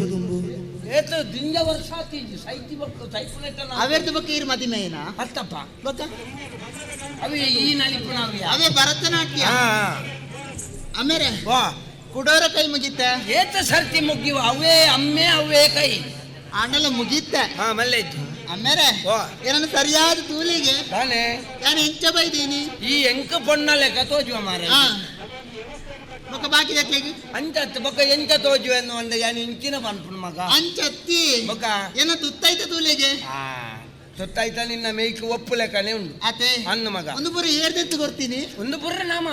ಏತು ದಿಂಜ ವರ್ಷ ಆತೀಜಿ ಸೈತಿ ಬೊಕ್ಕ ಸೈಪುನೆಟ್ಟ ಅವೆರ್ದು ಬೊಕ್ಕ ಈರ್ ಮದಿಮೆಯೇನ? ಅತ್ತಪ್ಪ. ಬೊಕ್ಕ? ಅವೆ ಈ ನಲಿಪುನ ಅವಿಯ. ಅವೇ ಭರತನಾಟ್ಯ. ಆಮೇಲೆ ವಾ. ಕುಡೋರ ಕೈ ಮುಗಿತ. ಏತ ಸರ್ತಿ ಮುಗ್ಗಿವ ಅವೇ ಅಮ್ಮೆ ಅವೇ ಕೈ. ಆಂಡಲ ಮುಗೀತ. ಹಾ ಮಲ್ಲೇಜ್. ಆಮೇಲೆ ವಾ. ಏನನ್ನು ಸರಿಯಾದ ತೂಲಿಗೆ ತಾನೇ ನಾನು ಎಂಚ ಬೈದೀನಿ. ಈ ಎಂಕ ಪೊಣ್ಣ ಲೆಕ್ಕ ತೋಜುವ ಮಾರ. ಹಾ ಬೊಕ್ಕ ಬಾಕಿ ದಕ್ಲೆಗ್ ಅಂಚತ್ತು ಬೊಕ್ಕ ಎಂಚ ತೋಜುವ ಎನ್ನು ಒಂದ ಯಾನ್ ಇಂಚಿನ ಪನ್ಪುನ ಮಗ. ಅಂಚತ್ತಿ. ಬೊಕ್ಕ ಏನ ತುತ್ತೈತ ತೂಲಿಗೆ. ಆ ತುತ್ತಾಯ್ತ ನಿನ್ನ ಮೇಯ್ಕ್ ಒಪ್ಪು ಲೆಕ್ಕನೆ ಉಂಡು. ಆತೆ. ಅನ್ನು ಮಗ. ಒಂದು ಪುರ ಏರ್ದೆತ್ತು ಕೊಡ್ತೀನಿ. ಒಂದು ಪುರ್ರ ನಾಮ.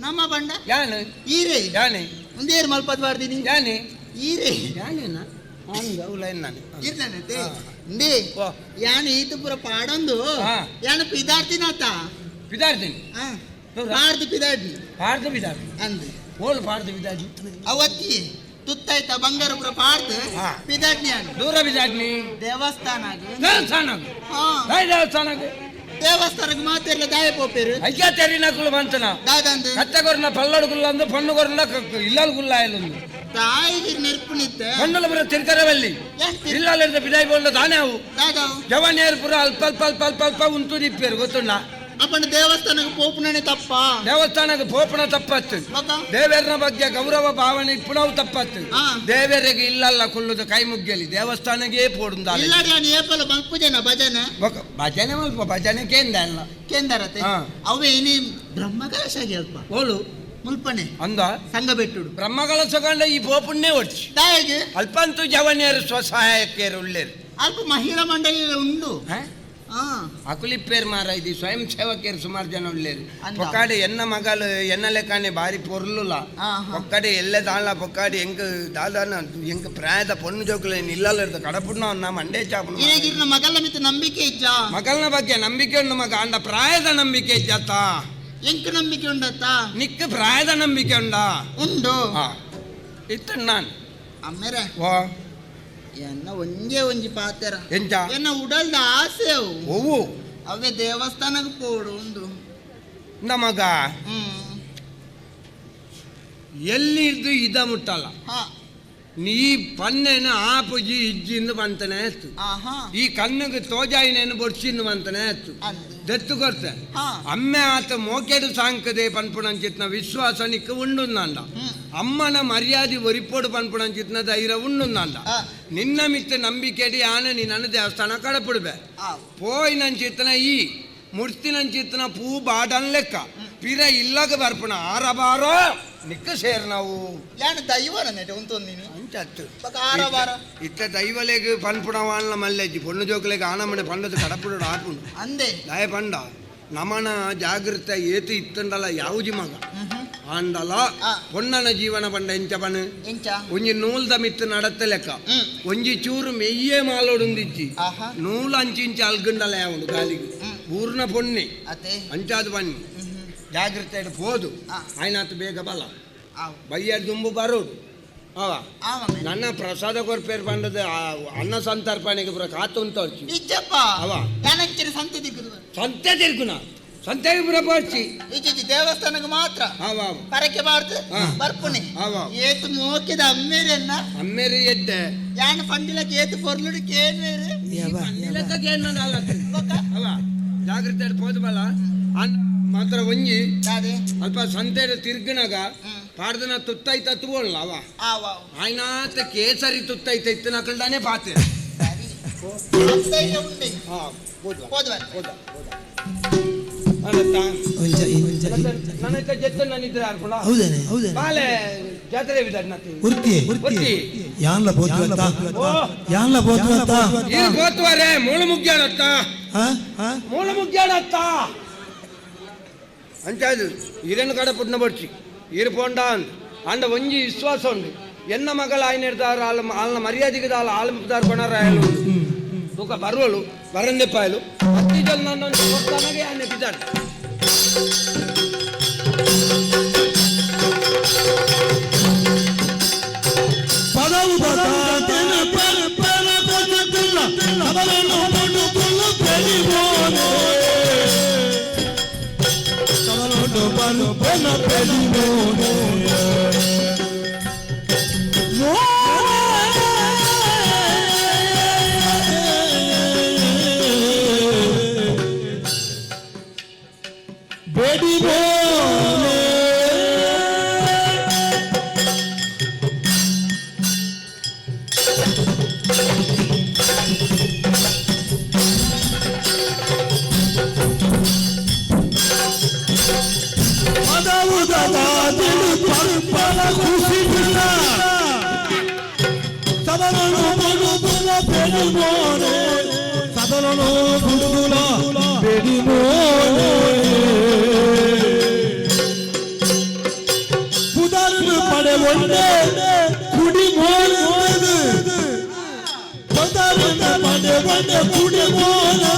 ನಮ್ಮ ಬಂಡ ಯಾನು ಈರೇ. ಯಾನೆ ಒಂದು ಏರ್ ಮಲ್ಪದ್ ಬಾರ್ದಿನಿ. ಯಾನೆ ಈರೇ. ಯಾನೇನ ಹಂಗ ಉಲ್ಲ ನಾನು. ಇರ್ತಾನತೆ. ಹಾ. ಇಂದೇ ಓ. ಯಾನು ಈತ ಪುರ ಪಾಡೊಂದು ಹಾ. ಯಾನು ಪಿದಾಡ್ತೀನಾತ. ಪಿದಾಡ್ತೀನಿ. ಹಾ. ಹೌದಾ? ಪಾಡ್ದು ಪಿದಾಡ್ನಿ. ಪಾಡ್ದು ಪಿದಾಡ್ತೀನಿ. ಅಂದು ಓಲ್ ಪಾಡ್ದು ಪಿದಾಡ್ನಿ. ಅವತ್ತಿ ತುತ್ತಾಯ್ತ ಬಂಗಾರ ಪುರ ಪಾಡ್ದು ಹಾ. ಪಿದಾಡ್ನಿ ಯಾನು. ದೂರ ಬಿದಾಡ್ನಿ. ದೇವಸ್ಥಾನ ದೇವಸ್ಥಾನ. ಹಾ. ದೇವಸ್ಥಾನ. ದೇವಸ್ಥಾನಕ್ಕೆ ಮಾತೆರ್ಲ ದಾಯ ಪೋಪೇರು. ಅಯ್ಯ ತೆರಿನಕುಲು ಬಂತನ. ದಾದಂದು ಕತ್ತೆ ಕೊರ್ನ ಪಲ್ಲಡು ಗುಲ್ಲಂದು ಪಣ್ಣು ಕೊರ್ನ ಇಲ್ಲಾಲ್ ಗುಲ್ಲಾಯಲುಂದು. ತಾಯಿಗೆ ನೆರ್ಪುನಿತ್ತ. ಪಣ್ಣುಲ ಪುರ ತಿರ್ಕರವಲ್ಲಿ. ಏನ್ ತಿರ್- ಇಲ್ಲಾಲ್ ಬಿದಾಯಿ ಬೋಂಡ ತಾನೇ ಅವು. ದಾದಾವು ಜವಾನಿಯರು ಪುರ ಅಲ್ಪ ಅಲ್ಪ ಅಲ್ಪ ಅಲ್ಪ ಅಲ್ಪ ಉಂತು ನಿಪ್ಪೇರು ಗೊತ್ತುಂಡ. ಅಪ್ಪನ ದೇವಸ್ಥಾನಕ್ಕೆ ಪೋಪುನನೆ ತಪ್ಪ. ದೇವಸ್ಥಾನಕ್ಕೆ ಪೋಪುಣ ತಪ್ಪತ್ತು. ಬೊಕ್ಕ? ದೇವೇರ್ನ ಬಗ್ಗೆ ಗೌರವ ಭಾವನೆ ಇಪ್ಪುಣವು ತಪ್ಪತ್ತು. ಹಾ. ದೇವರಿಗೆ ಇಲ್ಲಲ್ಲ ಕುಲ್ಲುದು ಕೈ ಮುಗ್ಗಲಿ ದೇವಸ್ಥಾನಕ್ಕೆ ಪೋಡುಂದಾಲೆ. ಇಲ್ಲಾಡಿ ನಾನು ಏಪಲ ಮಲ್ಪುಜನ ಭಜನೆ. ಬೊಕ್ಕ ಭಜನೆ ಮಲ್ಪ ಭಜನೆ ಕೇಂದ್ರ ಅಲ್ಲ. ಕೇಂದರತೆ. ಹಾ. ಅವೇ ಇನಿ ಬ್ರಹ್ಮಕಲಶ ಅಲ್ಪ. ಓಲು ಮುಲ್ಪನೆ ಅಂದ ಸಂಘ ಬೆಟ್ಟುಡು. ಬ್ರಹ್ಮಕಲಶ ಕಂಡ ಈ ಪೋಪುಣ್ಣೆ ಒಡ್ಚಿ. ದಾಯಗೆ ಅಲ್ಪಂತೂ ಜವನಿಯರು ಸ್ವಸಹಾಯಕಿಯರು ಉಳ್ಳೇರು. ಅಲ್ಪ ಮಹಿಳಾ ಮಂಡಳಿ ಉಂಡು. ಹಾ? ಹಾ. ಅಕುಲಿಪ್ಪೇರ್ ಮಾರ ಇದು ಸ್ವಯಂ ಸೇವಕಿಯರು ಸುಮಾರು ಜನ ಉಳ್ಳೇರು. ಅಂದ. ಪೊಕ್ಕಾಡಿ ಎನ್ನ ಮಗಲು ಎನ್ನ ಲೆಕ್ಕನೆ ಬಾರಿ ಪೊರ್ಲುಲ. ಹಾ, ಹಾ. ಪೊಕ್ಕಾಡಿ ಎಲ್ಲೆ ದಾಳ ಪೊಕ್ಕಾಡಿ ಎಂಕ್ ದಾದಾನ ಎಂಕ್ ಪ್ರಾಯದ ಪೊಣ್ಣು ಜೋಕುಲು ಇಲ್ಲಲ್ಲ ಇರ್ತ ಕಡಪುಣ್ಣ ನಾ ಮಂಡೇ ಚಾಪುನ. ಈಗಿರ್ನ ಮಗಲ ಮಿತ್ತ ನಂಬಿಕೆ ಇಜ್ಜ. ಮಗಲ್ನ ಬಗ್ಗೆ ನಂಬಿಕೆ ಉಂಡು ಮಗ ಅಂಡ ಪ್ರಾಯದ ನಂಬಿಕೆ ಇಜ್ಜತ್ತ. ಎಂಕ್ ನಂಬಿಕೆ ಉಂಡತ್ತ. ನಿಕ್ ಪ್ರಾಯದ ನಂಬಿಕೆ ಉಂಡಾ. ಉಂಡು. ಹಾ ಇತ್ತು ನಾನು. ಅಮ್ಮೆರೆ. ವಾ. ಎನ್ನ ಒಂಜೇ ಒಂಜಿ ಪಾತೆರ. ಎಂಚ? ಎನ್ನ ಉಡಲ್ದ ಆಸೆ ಅವು. ಒವ್ವು? ಅವೇ ದೇವಸ್ಥಾನಕ್ಕೆ ಪೋಡು ಉಂದು. ನಮಗ ಹ್ಮ್. ಎಲ್ಲಿದ್ದು ಇದ ಮುಟ್ಟಲ್ಲ. ಹಾ. ನೀ ಪನ್ನೆನ ಆಪುಜಿ ಇಜ್ಜಿಂದು ಬಂತನೆ ಆಯ್ತು. ಆಹಾ. ಈ ಕಣ್ಣಿಗೆ ತೋಜಾಯಿನೇನು ಬೊಡ್ಸಿಂದು ಬಂತನೆ ಆಯ್ತು. ಅಂದು. ದತ್ತು ಕೊರ್ತೆ. ಹಾ. ಅಮ್ಮೆ ಆತ ಮೋಕೆಡು ಸಾಂಕದೆ ಪನ್ಪುಣಂಚಿತ್ನ ವಿಶ್ವಾಸ ನಿಕ್ಕ ಉಂಡುಂದಾಂಡ. ಹ್ಮ್. ಅಮ್ಮನ ಮರ್ಯಾದೆ ಒರಿಪೋಡು ಪನ್ಪುಣಂಚಿತ್ನ ಧೈರ್ಯ ಉಂಡುಂದಾಂಡ. ಆ. ನಿನ್ನ ಮಿತ್ತ ನಂಬಿಕೆಡಿ ಆನ ನಿನ್ನನ್ನು ದೇವಸ್ಥಾನ ಕಡಪುಡ್ಬೆ. ಆ. ಪೋಯಿನಂಚಿತ್ನ ಈ ಮುಡ್ತಿನಂಚಿತ್ನ ಪೂ ಬಾಡನ್ ಲೆಕ್ಕ ಪಿರ ಇಲ್ಲಗ ಬರ್ಪುಣ ಆರಬಾರೋ ನಿಕ್ಕ ಸೇರ್ ನಾವು. ಯಾನು ದೈವನ ನೆಟ ಉಂತೊಂದಿನಿ. ಅಂಚತ್ತು. ಬೊಕ ಆರವಾರ. ಇತ್ತ ದೈವಲೆಗ್ ಪನ್ಪುಣವಾನ್ಲ ಮಲ್ಲೆಜ್ಜಿ ಪೊಣ್ಣು ಜೋಕುಲೆಗ್ ಆನಮನೆ ಪಂಡದು ಕಡಪುಡು ಆಪುಂಡು. ಅಂದೆ. ದಾಯ ಪಂಡ ನಮನ ಜಾಗೃತ ಏತು ಇತ್ತಂಡಲ ಯಾವುಜಿ ಮಗ ಆಂಡಲ. ಪೊಣ್ಣನ ಜೀವನ ಪಂಡ ಎಂಚ ಪನು? ಎಂಚ? ಒಂಜಿ ನೂಲ್ದ ಮಿತ್ತು ನಡತ್ತ ಲೆಕ್ಕ. ಒಂಜಿ ಚೂರು ಮೆಯ್ಯೇ ಮಾಲೋಡುಂದಿಜ್ಜಿ. ನೂಲು ಅಂಚಿಂಚಿ ಅಲ್ಗಂಡಲ ಯಾವುಂಡು ಗಾಲಿಗೆ ಪೂರ್ಣ ಪೊಣ್ಣೆ. ಅತೆ. ಅಂಚಾದು ಬನ್ನಿ ಜಾಗೃತೆ ಪೋದು. ಆಯ್ನಾತ್ ಬೇಗ ಬಲ. ಆವು. ಬಯ್ಯರ್ ದುಂಬು ಬರೋಡು ಅವ. ಆವ. ನನ್ನ ಪ್ರಸಾದ ಕೊರ್ಪೇರ್ ಪಂಡದ ಅನ್ನ ಸಂತರ್ಪಣೆಗೆ ಪೂರ ಕಾತುಂತೋರ್ಚಿ. ಇಜ್ಜಪ್ಪ. ಅವ. ಯಾನಂಚಿನ ಸಂತೆ ದಿಕ್ಕುದು. ಸಂತೆ ತಿರ್ಗುನ ಸಂತೆಗೆ ಪೂರ ಪೋರ್ಚಿ. ಇಜ್ಜಿ, ದೇವಸ್ಥಾನಕ್ಕೆ ಮಾತ್ರ. ಅವ ಅವ. ಪರಕೆ ಬಾರ್ದು. ಬರ್ಪುಣೆ. ಆವ. ಏತು ಮೋಕಿದ ಅಮ್ಮೇರೆನ್ನ. ಅಮ್ಮೇರಿ ಎದ್ದೆ. ಯಾನ ಪಂಡಿಲಕ್ಕೆ ಏತು ಪೊರ್ಲುಡು ಕೇನ್ವೇರು. ಬೊಕ? ಅವ ಜಾಗೃತೆ ಪೋದು ಬಲ ಅನ್ನ ಮಾತ್ರ ಒಂಜಿ. ದಾದೆ? ಅಲ್ಪ ಸಂತೆಡ್ ತಿರ್ಗನಾಗ ಪಾಡ್ದನ ತುತ್ತೈತ ತೂವಲ್ಲ ಅವ. ಆವ ಆವ. ಆಯ್ನಾತ ಕೇಸರಿ ತುತ್ತೈತ ಇತ್ತನಕಲ್ದಾನೆ ಪಾತೆ. ಸರಿ. ಅತ್ತೈತೆ ಉಂಡೆ. ಹಾ, ಹೋದ್ವಾ? ಹೋದ್ವಾ. ಹೋದ ಹೋದ ಅಲ್ಲತ್ತಾ? ಒಂಜ ಒಂಜ. ನನ್ನ ಜೊತೆ ನಾನು ಇದ್ರೆ ಅರ್ಪಣ. ಹೌದೇನೆ ಹೌದೇನೆ. ಬಾಲೆ ಜಾತ್ರೆ ವಿಧಾನ. ಉರ್ತಿ ಉರ್ತಿ. ಯಾನ್ಲ ಬೋತ್ವತ್ತ? ಓ. ಯಾನ್ಲ ಬೋತ್ವತ್ತ? ಇದು ಗೋತ್ವಾರೆ ಮೂಳು ಮುಗ್ಯಾಡತ್ತ. ಹಾ ಹಾ. ಮೂಳು ಮುಗ್ಯಾಡತ್ತ ಅಂಚಾದು ಇರನ್ನು ಕಡೆ ಪುಟ್ನ ಬಡ್ಚಿ ಇರು ಪೋಂಡ ಅಂದ್ ಅಂಡ ಒಂಜಿ ವಿಶ್ವಾಸ ಉಂಡು ಎನ್ನ ಮಗಳ ಆಯ್ನಿರ್ದಾರ ಆಲ ಆಲ್ನ ಮರ್ಯಾದೆಗೆ ದಾಲ ಆಲ್ದಾರ್ ಕೊಣರ ತೂಕ ಬರುವಳು ಬರಂದೆಪ್ಪಾಯಲು ಅತ್ತಿ ಜಲ್ ನನ್ನ ಕೊಡ್ತಾನಗೆ ಆನೆ ಬಿದ್ದಾನೆ. ಪದವು ಬದಾತನ ಪರ ಪರ ಕೊಜತಿಲ್ಲ ಅವರನ್ನು ಮುಡುಗುಲು ಬೆಳಿಬೋನೆ ತವರೊಂಡು ಪರು ಪನ ಬೆಳಿಬೋನೆ. ಬೆಡಿಬೋನೆ. ಪದವು ದಾದಿಡು ಪರ್ಪಲ ಖುಷಿಲ್ಲ ಸದನನು ಬುಡುಗುಲ ಬೆಡಿಮೋನೆ ಸದನನು ಬುಡುಗುಲ ಬೆಡಿಮೋನೆ ಪುದರ್ನು ಪಡೆ ಒಂಡೆ ಕುಡಿಮೋನೆ ಪದರ್ನ ಪಡೆ ಒಂಡೆ ಕುಡಿಮೋನೆ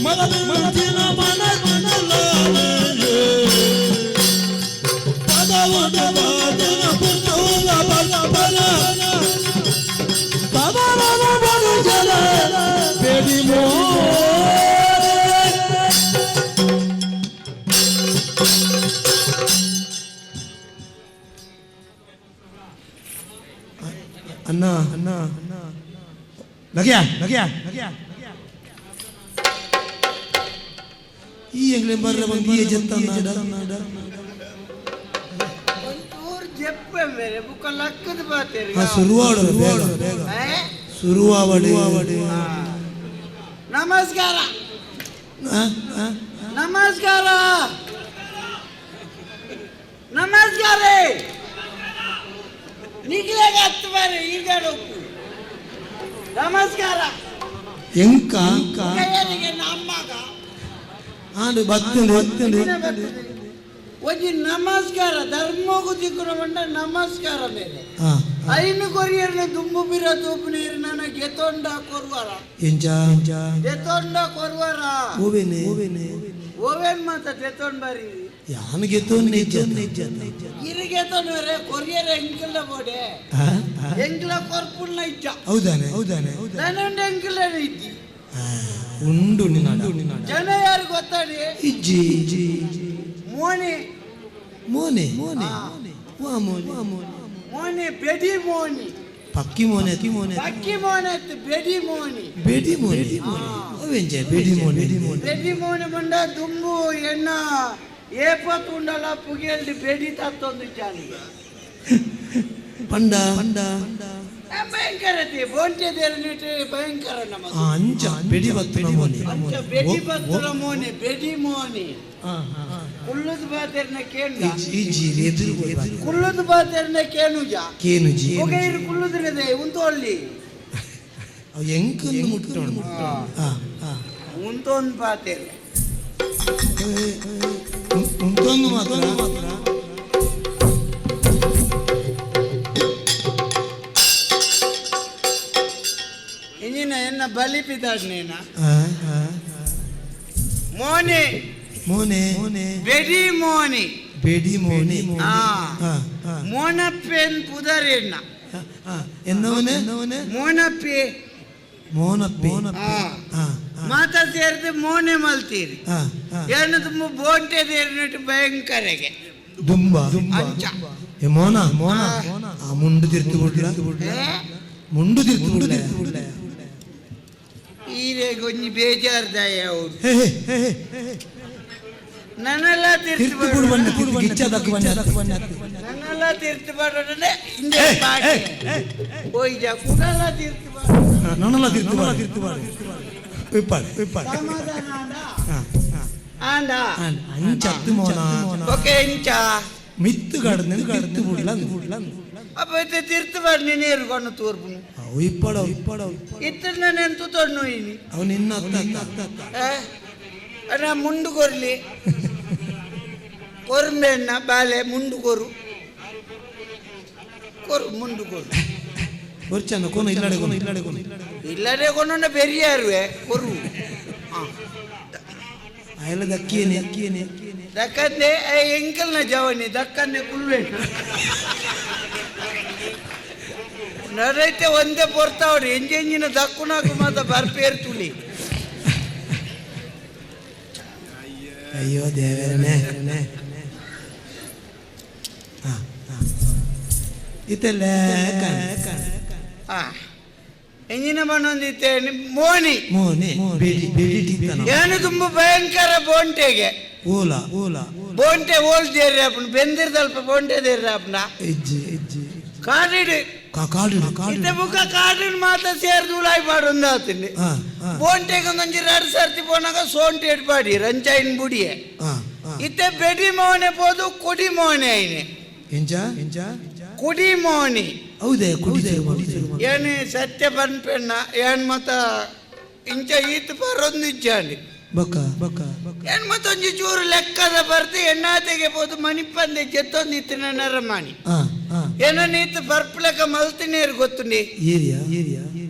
ಮರಳಿನ ಮನಮನಲಾಲೆ ಪದವು ದವಾದನ ಪುತ್ತೂಲ ಬಲ ಬಲ ಸದನನು ಬರುಜಲ ಬೆಡಿಮೋರೆ. ಅಣ್ಣ ಅಣ್ಣ ಲಗ್ಯಾ ಲಗ್ಯಾ ಲಗ್ಯಾ ಈ ಎಂಗ್ಲೆ ಬರ್ರ ಬಂದು ಈ ಜತ್ತ ನಾಡ. ಒಂಚೂರು ಜೆಪ್ಪೆ ಮೇರೆ ಬುಕ್ಕ ಲಕ್ಕದ ಬಾತೇರಿ. ಹಾ, ಶುರುವಾಡು ಬೇಗ ಶುರುವಾವಡೆ. ನಮಸ್ಕಾರ. ನಮಸ್ಕಾರ ನಮಸ್ಕಾರ. ನಿಗ್ಲೇಗ ಹತ್ತು ಬಾರಿ ಈಗ ನಮಸ್ಕಾರ. ಎಂಕ? ಕೈಯರಿಗೆ ನಮ್ಮಗ. ಆಂಡು ಬತ್ತಂಡು ಬತ್ತಂಡು. ಒಂಜಿ ನಮಸ್ಕಾರ ಧರ್ಮಗು ದಿಕ್ಕುನ ಮಂಡ ನಮಸ್ಕಾರ ಮೇಲೆ. ಹಾ. ಐನು ಕೊರಿಯರ್ನ ದುಂಬು ಬಿರ ತೂಪು ನೀರು ನನ್ನ ಗೆತೊಂಡ ಕೊರುವರ. ಎಂಜ? ಗೆತೊಂಡ ಕೊರುವರ. ಓವೇನೆ ಓವೇನೆ? ಓವೇನ್ ಮಾತ ದೆತೊಂಡ್ ಬಾರಿ. ಯಾನು ಗೆತ್ತೋ ನಿಜ ನಿಜ. ಇರು ಗೆತೊಂಡ್ರೆ ಕೊರಿಯರ್ ಎಂಕಲ್ದ ಬೋಡೆ. ಎಂಕಲ ಕೊರ್ಪುಣ್ಣ ಇಜ್ಜ. ಹೌದಾನೆ ಹೌದಾನೆ. ನಾನುಂಡು ಎಂಕಲ ಇದ್ದಿ. ಉಂಡು ನಿನ್ನ. ಜನ ಯಾರು ಗೊತ್ತಾಡಿ? ಇಜ್ಜಿ ಇಜ್ಜಿ. ಮೋನಿ. ಮೋನೆ ಮೋನೆ ವಾ ಮೋನೆ? ಮೋನಿ ಬೆಡಿ ಮೋನಿ. ಪಕ್ಕಿ ಮೋನೆ ಮೋನೆ? ಪಕ್ಕಿ ಮೋನೆ ಅತ್ತು, ಬೆಡಿ ಮೋನಿ. ಬೇಡಿ ಮೋನೆ ಅವೆಂಜ ಬೇಡಿ ಮೋನೆ? ಬೆಡಿ ಮೋನಿ ಮಂಡ ದುಂಬು ಎನ್ನ ಏಪತ್ತು ಉಂಡಲ ಪುಗೆಲ್di ಬೆಡಿ ತತ್ತೊಂದು ಜಾನಿಗೆ. ಪಂಡ ಪಂಡ. ಭಯಂಕರ ಬೋಂಟೆ ದೇರನಿಟ್ಟು ಭಯಂಕರ ನಮ್ಮ. ಅಂಚ ಬೆಡಿ ಬತ್ತು ಮೋನೆ. ಅಂಚ ಬೆಡಿ ಬತ್ತುನ ಮೋನೆ, ಬೆಡಿ ಮೋನೆ. ಕುಲ್ಲುದು ಬಾತೆರ್ನ ಕೇಂದ್ರ. ಇಜ್ಜಿ, ಎದುರು. ಕುಲ್ಲುದು ಬಾತೆರ್ನ ಕೇನುಜ. ಕೇನುಜಿ. ಒಗೈರು ಕುಲ್ಲುದ್ರದೆ ಉಂತೊಲ್ಲಿ. ಅವು ಎಂಕೊಂದು ಮುಟ್ಟೋಣ. ಹಾ ಹಾ. ಉಂತೊಂದು ಬಾತೆರ್. ಉಂಟೊಂದು ಮಾತ್ರ. ಇಂಜಿನ ಎನ್ನ ಬಲಿ ಪಿದಾಡ್ನೇನ. ಆ, ಆ. ಮೋನೆ. ಮೋನೆ ಮೋನೆ. ಬೆಡಿ ಮೋನೆ. ಬೆಡಿ ಮೋನೆ. ಆ. ಆ, ಆ. ಮೋನಪ್ಪೆನ್ ಪುದರೆನ್ನ. ಆ, എന്നവന് എന്നവന്? ಮೋನಪ್ಪೆ. ಮೋನಪ್ಪೆ. ಆ. ಆ, ಆ, ಮಾತ ಸೇರಿದು ಮೋನೆ ಮಲ್ತೀರಿ. ಆ, ಆ. ಏನು ತುಂಬ ಬೋಂಟೆ ದೇರಿನಟ್ಟು ಭಯಂಕರಗೆ. ದುಂಬ ದುಂಬ. ಅಂಚ. ಏ ಮೋನ ಮೋನ, ಆ ಮುಂಡು ತಿರ್ತು ಬಿಡ್ಲ. ಏ? ಮುಂಡು ತಿರ್ತು ಬಿಡ್ಲ. ಈರೆ ಗೊಂಜಿ ಬೇಜಾರ್ದಾಯ ಅವರು. ಹೇ ಹೇ ಹೇ ಹೇ, ಹೇ. ನನ್ನೆಲ್ಲ ತಿರ್ತು. ತಿರ್ತು ಬಿಡು ಬಣ್ಣ ತಿರ್ತು ಗಿಚ್ಚದಕ್ಕೆ ಬಣ್ಣ. ನನ್ನೆಲ್ಲ ತಿರ್ತು ಬಾಡೋಣ ಹಿಂದೆ ಬಾಟೆ ಹೋಯ್ಜ ಕುಡಲ ತಿರ್ತು ಬಾಡ. ನನ್ನಲ್ಲ ತಿರ್ತು ಬಾಡ, ತಿರ್ತು ಬಾಡ. ವಿಪ್ಪಾಡೆ ವಿಪ್ಪಾಡೆ. ಸಮಾಧಾನ ಆಂಡ? ಆ, ಆ. ಆಂಡ. ಅಂಚತ್ತು ಮೋನ. ಓಕೆ, ಇಂಚ. ಮಿತ್ತು ಕಡದು ತಿರ್ತು ಬಿಡ್ಲ ಬಿಡ್ಲ. ಅಪ್ಪ ಇತ್ತೆ ತಿರ್ತು ಬಾಡ, ನೀರು ಕೊಂಡು ತೋರ್ಪುನು. ಇಪ್ಪಡ ಇಪ್ಪಡ. ಇತ್ತ ನಾನು ತೂತೊಣ್ಣು ಇನಿ. ಅವು ನಿನ್ನ ಅತ್ತ ಅತ್ತ ಅತ್ತ. ಅಣ್ಣ, ಮುಂಡು ಕೊರ್ಲಿ ಕೊರ್ಮೆಣ್ಣ ಬಾಲೆ, ಮುಂಡು ಕೊರು ಕೊರು, ಮುಂಡು ಕೊರು. ಬರ್ಚಂದ ಕೋನ ಇಲ್ಲಡೆ ಕೋನ ಇಲ್ಲಡೆ ಕೋನ. ಇಲ್ಲದೆ ಕೊಂಡು ಪೆರಿಯಾರುವೆ, ಕೊರು. ಅಯಲ ದಕ್ಕಿಯೇನೆ ಅಕ್ಕಿಯೇನೆ. ದಕ್ಕಂದೆ ಎಂಕಲ್ನ ಜವನಿ ದಕ್ಕಂದೆ ಕುಲ್ವೆ ನಡೈತೆ ಒಂದೇ ಪೊರ್ತಾವ್ರಿ ಎಂಜೆಂಜಿನ ದಕ್ಕುನಾಕು ಮಾತ ಬರ್ಪೇರ್ ತುಳಿ. ಅಯ್ಯೋ ದೇವರನೇ. ಹಾ ಹಾ, ಇತ್ತೆಲ್ಲ. ಆ ಎಂಜಿನ ಬಣ್ಣೊಂದಿತ್ತೆ ಮೋನಿ. ಮೋನೆ ಬೇಡಿ ಬೇಡಿ ಟೀತನ. ಏನು ತುಂಬ ಭಯಂಕರ ಬೋಂಟೆಗೆ. ಓಲಾ ಓಲಾ. ಬೋಂಟೆ ಓಲ್ ದೇರ್ರಿ ಅಪ್ಪನ ಬೆಂದಿರ್ದಲ್ಪ ಬೋಂಟೆ ದೇರ್ರಿ ಅಪ್ಪನ. ಇಜ್ಜಿ ಇಜ್ಜಿ. ಕಾಡಿಡು. ಕಾಡು ಕಾಡು. ಇತ್ತೆ ಬುಕ್ಕ ಕಾಡಿನ ಮಾತ ಸೇರ್ದು ಉಳಾಯಿ ಪಾಡೊಂದಾತೀನಿ. ಹಾ ಹಾ. ಬೋಂಟೆಗೆ ಒಂದೊಂಜಿ ಎರಡು ಸರ್ತಿ ಪೋನಾಗ ಸೋಂಟೆ ಇಡ್ಪಾಡಿ ರಂಚಾಯಿನ ಬುಡಿಯೆ. ಹಾ ಹಾ. ಇತ್ತೆ ಬೆಡಿ ಮೋನೆ ಪೋದು ಕುಡಿ ಮೋನೆ ಐನೆ. ಎಂಜ ಎಂಜ? ಕುಡಿ ಮೋನಿ. ಹೌದೇ, ಕುಡಿ. ಏನು ಸತ್ಯ ಪನ್ಪೆಣ್ಣ ಏನ್ ಮತ ಇಂಚ ಈತ್ ಬರೊಂದು ಇಜ್ಜಾಂಡಿ. ಬಕ್ಕ ಬಕ್ಕ ಬಕ್ಕ. ಏನ್ ಮತ್ತೊಂಜಿ ಚೂರು ಲೆಕ್ಕದ ಬರ್ದು ಎಣ್ಣಾತೆಗೆ ಪೋದು ಮಣಿಪಂದೆ ಜೆತ್ತೊಂದು ಇತ್ತಿನ ನರಮಾಣಿ. ಹಾ ಹಾ. ಏನೋ ನೀತು ಬರ್ಪುಲೆಕ್ಕ ಮಲ್ತಿನೇರು ಗೊತ್ತುಂಡಿ. Area area.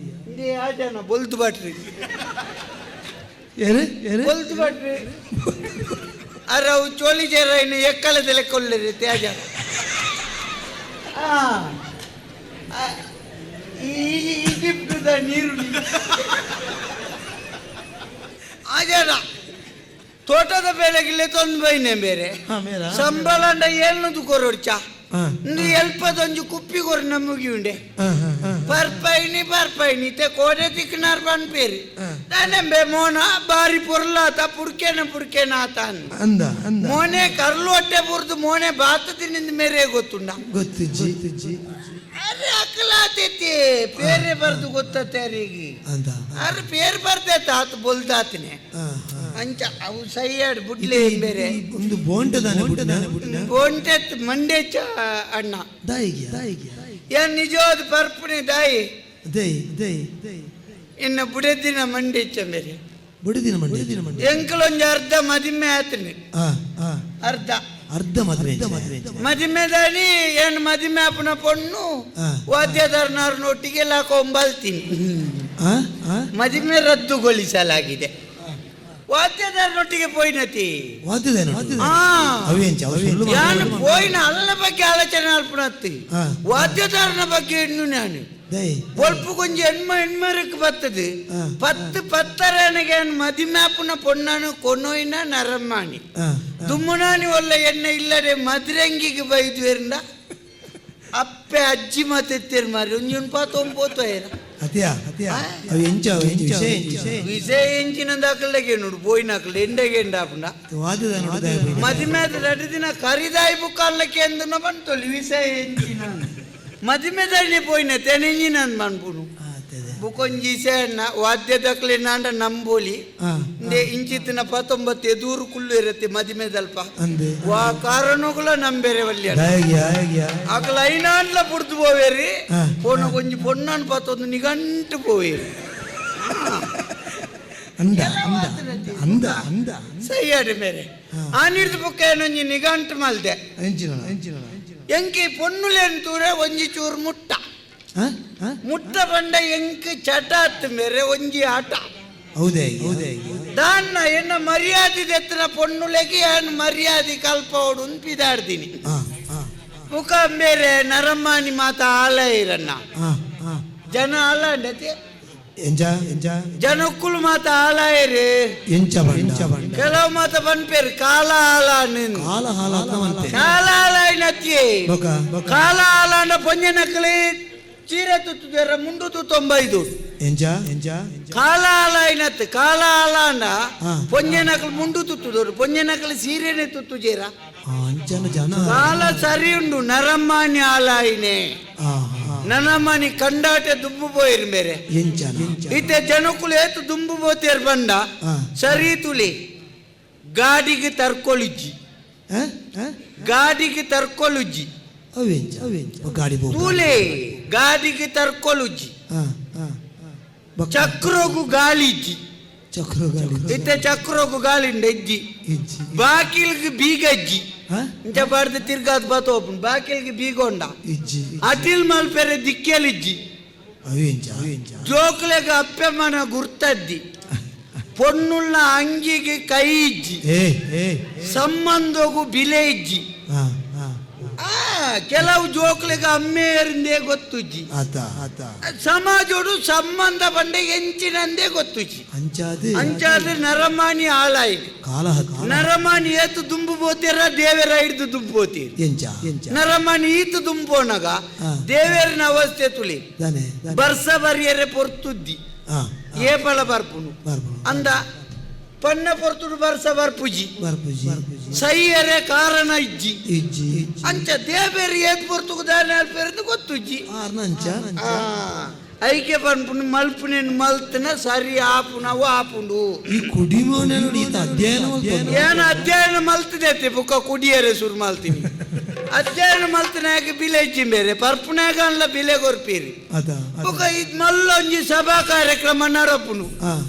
ಇಂದೇ ಆ ಜನ ಬೊಲ್ದು ಬಾಟ್ರಿ. ಏರೆ ಏರೆ? ಬೊಲ್ದು ಬಾಟ್ರಿ ಅರೆ, ಅವು ಚೋಳಿ ಜೇರ ಇನ್ನು ಎಕ್ಕಲದ ಲೆಕ್ಕೊಳ್ಳಿರಿ ತ್ಯಾಜ. ಆ, ಆ, ಈ ಈಜಿಪ್ಟದ ನೀರು ಆ ಜನ ತೋಟದ ಬೆಳೆಗಿಲ್ಲ ತೊಂದು ಬೈನೆ ಬೇರೆ. ಹಾ ಮೇರ. ಸಂಬಳಂಡ ಏಳ್ನದು ಕೊರೊಡ್ಚ. ಹಾ. ಇಂದು ಎಲ್ಪದೊಂಜಿ ಕುಪ್ಪಿ ಕೊರು ನಮಗೆ ಉಂಡೆ. ಹಾ ಹಾ ಹಾ. ಪರ್ಪೈನಿ ಪರ್ಪೈನಿ ಇತ್ತೆ ಕೋಡೆ ತಿಕ್ನಾರ್ ಪನ್ಪೇರಿ. ಹಾ. ದಾನೆಂಬೆ ಮೋನ ಬಾರಿ ಪೊರ್ಲಾತ ಪುರ್ಕೇನ ಪುರ್ಕೇನ ಆತ ಅಂದ. ಅಂದ ಅಂದ. ಮೋನೆ ಕರ್ಲು ಹೊಟ್ಟೆ ಪುರ್ದು ಮೋನೆ ಬಾತ ತಿನ್ನಿಂದ ಮೇರೆ ಗೊತ್ತುಂಡ. ಗೊತ್ತಿಜ್ಜಿ ಗೊತ್ತಿಜ್ಜಿ. ಅರೆ ಅಕ್ಕಲಾತೈತಿ ಪೇರೆ ಬರ್ದು ಗೊತ್ತತ್ತೆ ಅರಿಗೆ. ಅಂತ. ಅರೆ ಪೇರ್ ಬರ್ದೈತ ಆತ ಬೊಲ್ದಾತನೆ. ಹಾ ಹಾ. ಅಂಚ ಅವು ಸೈಯಾಡ್ ಬುಡ್ಲೆ ಬೇರೆ. ಒಂದು ಬೋಂಟೆ ದಾನೆ ಬುಡ್ನ. ಬೋಂಟೆತ್ ಮಂಡೇಚ ಅಣ್ಣ. ದಾಯಿಗೆ ದಾಯಿಗೆ. ಏನ್ ನಿಜವಾದ ಪರ್ಪುಣೆ ದಾಯಿ. ದೈ ದೈ ದೈ. ಇನ್ನು ಬುಡೆದಿನ ಮಂಡೇಚ ಬೇರೆ. ಬುಡಿದಿನ ಮಂಡಿ ದಿನ ಮಂಡಿ. ಎಂಕಲೊಂಜಿ ಅರ್ಧ ಮದಿಮೆ ಆತನೆ. ಹಾ ಹಾ. ಅರ್ಧ. ಅರ್ಧ ಮದುವೆ ಮದುವೆ. ಮದಿಮೆದಾನಿ ಏನು ಮದಿಮೆ ಅಪ್ಪನ ಪೊಣ್ಣು ಆ. ವಾದ್ಯದಾರನವ್ರನ್ನೊಟ್ಟಿಗೆ ಲಾಕೊಂಬಲ್ತೀನಿ. ಆ ಆ. ಮದಿಮೆ ರದ್ದುಗೊಳಿಸಲಾಗಿದೆ, ವಾದ್ಯದಾರನೊಟ್ಟಿಗೆ ಪೋಯ್ನತಿ. ವಾದ್ಯದೇನು? ಆ. ಅವೇಂಚ ಅವು ಸುಳ್ಳು ನಾನು ಪೋಯ್ನ ಅಲ್ಲ ಬಗ್ಗೆ ಆಲೋಚನೆ ಅಲ್ಪನತ್ತಿ. ಆ. ವಾದ್ಯದಾರನ ಬಗ್ಗೆ ಇನ್ನು ನಾನು ದೈ. ಬೊಲ್ಪು ಕೊಂಚ ಎಣ್ಮ ಎಣ್ಮರಕ್ಕೆ ಬರ್ತದೆ. ಆ. ಪತ್ತು ಪತ್ತರನಿಗೆ ಮದಿಮೆ ಅಪ್ಪನ ಪೊಣ್ಣನು ಕೊನೊಯ್ನ ನರಮಾಣಿ. ಆ ಆ. ದುಮ್ಮನಾನಿ ಒಳ್ಳೆ ಎಣ್ಣೆ ಇಲ್ಲದೆ ಮದ್ರಂಗಿಗೆ ಬೈದ್ವೇರಿಂದ ಅಪ್ಪೆ ಅಜ್ಜಿ ಮಾತೆತ್ತಿರ್ ಮಾರಿ ಒಂಜೊಂದು ಪಾತೊಂಪೋತೋಯರ. ಅತಿಯಾ ಅತಿಯಾ, ಅವು ಎಂಚ ಅವು ಎಂಚ ವಿಷಯ ಎಂಚ ವಿಷಯ? ವಿಷಯ ಎಂಚಿನ ದಾಖಲೆಗೆ ನೋಡು ಬೋಯ್ನಾಕಲೆ ಎಂಡೆಗೆ ಎಂಡಾಪುಂಡ. ವಾದ್ಯದ ನೋಡು. ಮದಿಮೆ ರಡು ದಿನ ಕರಿದಾಯಿ ಬುಕ್ಕಾಲಕ್ಕೆ ಎಂದನ ಬಂತೊಲಿ ವಿಷಯ ಎಂಚಿನ. ಮದಿಮೆದಾನೆ ಪೋಯಿನ ತೆನೆಂಜಿನಂದ್ ಮನ್ಪುನು. ಆತದೆ. ಬುಕೊಂಜಿ ಸೇಣ್ಣ ವಾದ್ಯದಕ್ಲೆ ನಾಂಡ ನಂಬೋಲಿ. ಇಂದೆ ಇಂಚಿತ್ತಿನ 19 ಎದೂರು ಕುಲ್ಲು ಇರತ್ತೆ ಮದಿಮೆದಲ್ಪ. ಅಂದೆ. ವಾ ಕಾರಣಗುಲ ನಂಬೇರೆ ವಲ್ಯ. ದಾಯಗ್ಯ ದಾಯಗ್ಯ. ಅಕಲ ಐನಾಂಡ್ಲ ಪುಡ್ದು ಪೋವೇರಿ. ಪೋನ ಒಂಜಿ ಪೊಣ್ಣನ್ ಪತ್ತೊಂದು ನಿಗಂಟು ಪೋವೇರಿ. ಅಂದ ಅಂದ ಅಂದ ಅಂದ. ಸೈಯಾಡು ಮೇರೆ. ಆನಿಡ್ದು ಬುಕ್ಕ ಏನೊಂಜಿ ನಿಗಂಟು ಮಲ್ದೆ. ಎಂಚಿನ ಎಂಚಿನ? ಎಂಕಿ ಪೊನ್ನುಲೇನ್ ತೂರೆ ಒಂಜಿ ಚೂರು ಮುಟ್ಟ. ಆ? ಆ? ಮುಟ್ಟ ಬಂಡ ಎಂಕ್ ಚಟ ಅತ್ತು ಮೇರೆ ಒಂಜಿ ಆಟ. ಹೌದೇ ಹೌದೇ. ದಾನ್ನ ಎನ್ನ ಮರ್ಯಾದೆ ದೆತ್ತಿನ ಪೊನ್ನುಲೆಗೆ ಏನ್ ಮರ್ಯಾದೆ ಕಲ್ಪವಡು ಪಿದಾಡ್ತೀನಿ. ಆ ಆ. ಮುಖ ಬೇರೆ ನರಮಾನಿ ಮಾತ ಆಲ ಇರನ್ನ. ಆ ಆ. ಜನ ಆಲಾಂಡತಿ. ಎಂಜ ಎಂಜ? ಜನಕ್ಕುಲು ಮಾತ ಆಲಾಯರಿ. ಎಂಚ ಬಂಡ ಎಂಚ ಬಂಡ? ಕೆಲವು ಮಾತ ಬನ್ಪೇರು ಕಾಲ ಆಲ ನಿನ್. ಕಾಲ ಹಾಲಾತ್ನ ಮನ್ಪೆ. ಕಾಲ ಆಲಾಯಿನತ್ತಿ. ಬೊಕ ಬೊಕ? ಕಾಲ ಆಲಾಂಡ ಪೊಂಜೆ ನಕಲಿ ಚೀರೆ ತುತ್ತುದೇರ ಮುಂಡು ತುತ್ತೊಂಬೈದು. ಎಂಜ ಎಂಜ? ಕಾಲ ಆಲಾಯಿನತ್ ಕಾಲ ಆಲಾಂಡ ಪೊಂಜೆ ನಕಲು ಮುಂಡು ತುತ್ತುದೋರು ಪೊಂಜೆ ನಕಲಿ ಸೀರೆನೆ ತುತ್ತುಜೇರ. ಆ, ಅಂಚನ ಜನ. ಕಾಲ ಸರಿ ಉಂಡು ನರಮಾನಿ ಆಲಾಯಿನೆ. ಆ ಆ. ನರಮಾನಿ ಕಂಡಾಟೆ ದುಂಬು ಪೋಯಿರ್ ಬೇರೆ. ಎಂಚನ ಎಂಚ? ಇತ್ತೆ ಜನಕುಲು ಏತು ದುಂಬು ಪೋತೇರ್ ಬಂಡ. ಸರಿ ತುಲಿ ಗಾಡಿಗೆ ತರ್ಕೊಳುಜ್ಜಿ. ಆ? ಆ? ಗಾಡಿಗೆ ತರ್ಕೊಳುಜ್ಜಿ. ಅವೆಂಚ ಅವೆಂಚ? ಗಾಡಿ ಬೋಕ? ತೂಲೆ ಗಾಡಿಗೆ ತರ್ಕೊಳುಜ್ಜಿ. ಆ ಆ. ಬೊಕ? ಚಕ್ರಗು ಗಾಳಿಜ್ಜಿ. ಚಕ್ರ ಗಾಡಿ? ಇತ್ತೆ ಚಕ್ರಗು ಗಾಳಿಂಡ ಇಜ್ಜಿ. ಇಜ್ಜಿ. ಬಾಕಿಲ್ಗೆ ಬೀಗಜ್ಜಿ. ಆ? ಇಂಚ ಬಾರ್ದು ತಿರ್ಗಾದ್ ಬಾತೋಪುಂಡು ಬಾಕಿಲ್ಗೆ ಬೀಗೊಂಡ. ಇಜ್ಜಿ. ಅಟಿಲ್ ಮಲ್ಪೆರೆ ದಿಕ್ಕೆಲಿಜ್ಜಿ. ಅವೆಂಚ ಅವೆಂಚ? ಜೋಕ್ಲೆಗ್ ಅಪ್ಪೆಮ್ಮನ ಗುರ್ತದ್ದಿ ಪೊನ್ನುಳ್ಳ ಅಂಗಿಗೆ ಕೈ ಇಜ್ಜಿ. ಏ ಏ. ಸಂಬಂಧಗು ಬಿಲೆ ಇಜ್ಜಿ. ಆ ಆ. ಆ ಕೆಲವು ಜೋಕ್ಲೆಗ್ ಅಮ್ಮೆಯರಿಂದೇ ಗೊತ್ತುಜ್ಜಿ. ಆತ ಆತ. ಸಮಾಜೋಡು ಸಂಬಂಧ ಬಂಡೆ ಎಂಚಿನಂದೇ ಗೊತ್ತುಜ್ಜಿ. ಅಂಚಾದಿ. ಅಂಚಾದ್ರೆ ನರಮಾನಿ ಹಾಳಾಯ್ತು. ಕಾಲ ಹತ್ತು. ನರಮಾನಿ ಏತು ದುಂಬು ಬೋತೀರ ದೇವರ ಹಿಡಿದು ದುಂಬು ಬೋತೀರಿ. ಎಂಚ ಎಂಚ? ನರಮಾನಿ ಈತು ದುಂಬೋನಗ ದೇವೇರಿನ ಅವಸ್ಥೆ ತುಳಿ. ದಾನೆ ದಾನೆ? ಬರ್ಸ ಬರಿಯರೆ ಪೊರ್ತುದ್ದಿ. ಆ. ಏಪಲ ಬರ್ಪುನು. ಬರ್ಪುನು. ಅಂದ ಪನ್ನ ಪೊರ್ತುಡು ಬರ್ಸ ಬರ್ಪುಜಿ. ಬರ್ಪುಜಿ. ಸೈಯರೆ ಕಾರಣ ಇಜ್ಜಿ. ಇಜ್ಜಿ. ಅಂಚ ದೇವೇರಿ ಏತ್ ಪೊರ್ತುಗು ದಾನೆ ಅಲ್ಪೇರಂದು ಗೊತ್ತುಜ್ಜಿ. ಆರ್ನಂಚ. ಐಕೆ ಪನ್ಪುನು ಮಲ್ಪುನೇನು ಮಲ್ತನ ಸರಿ ಆಪುನವು ಆಪುಂಡು. ಈ ಕುಡಿಮೋನೆ ನೋಡಿ ಈತ ಅಧ್ಯಯನ ಮಲ್ತೊಂದು. ಏನು ಅಧ್ಯಯನ ಮಲ್ತದೈತೆ ಬುಕ್ಕ ಕುಡಿಯರೆ ಶುರು ಮಲ್ತೀನಿ ಅಧ್ಯಯನ ಮಲ್ತನಾಗ ಬಿಲೆ ಇಜ್ಜಿ ಬೇರೆ ಪರ್ಪುನಾಗ ಅಲ್ಲ ಬಿಲೆ ಕೊರ್ಪೀರಿ. ಅದ. ಬುಕ್ಕ ಇದ್ ಮಲ್ಲೊಂಜಿ ಸಭಾ ಕಾರ್ಯಕ್ರಮ ನಡಪುನು.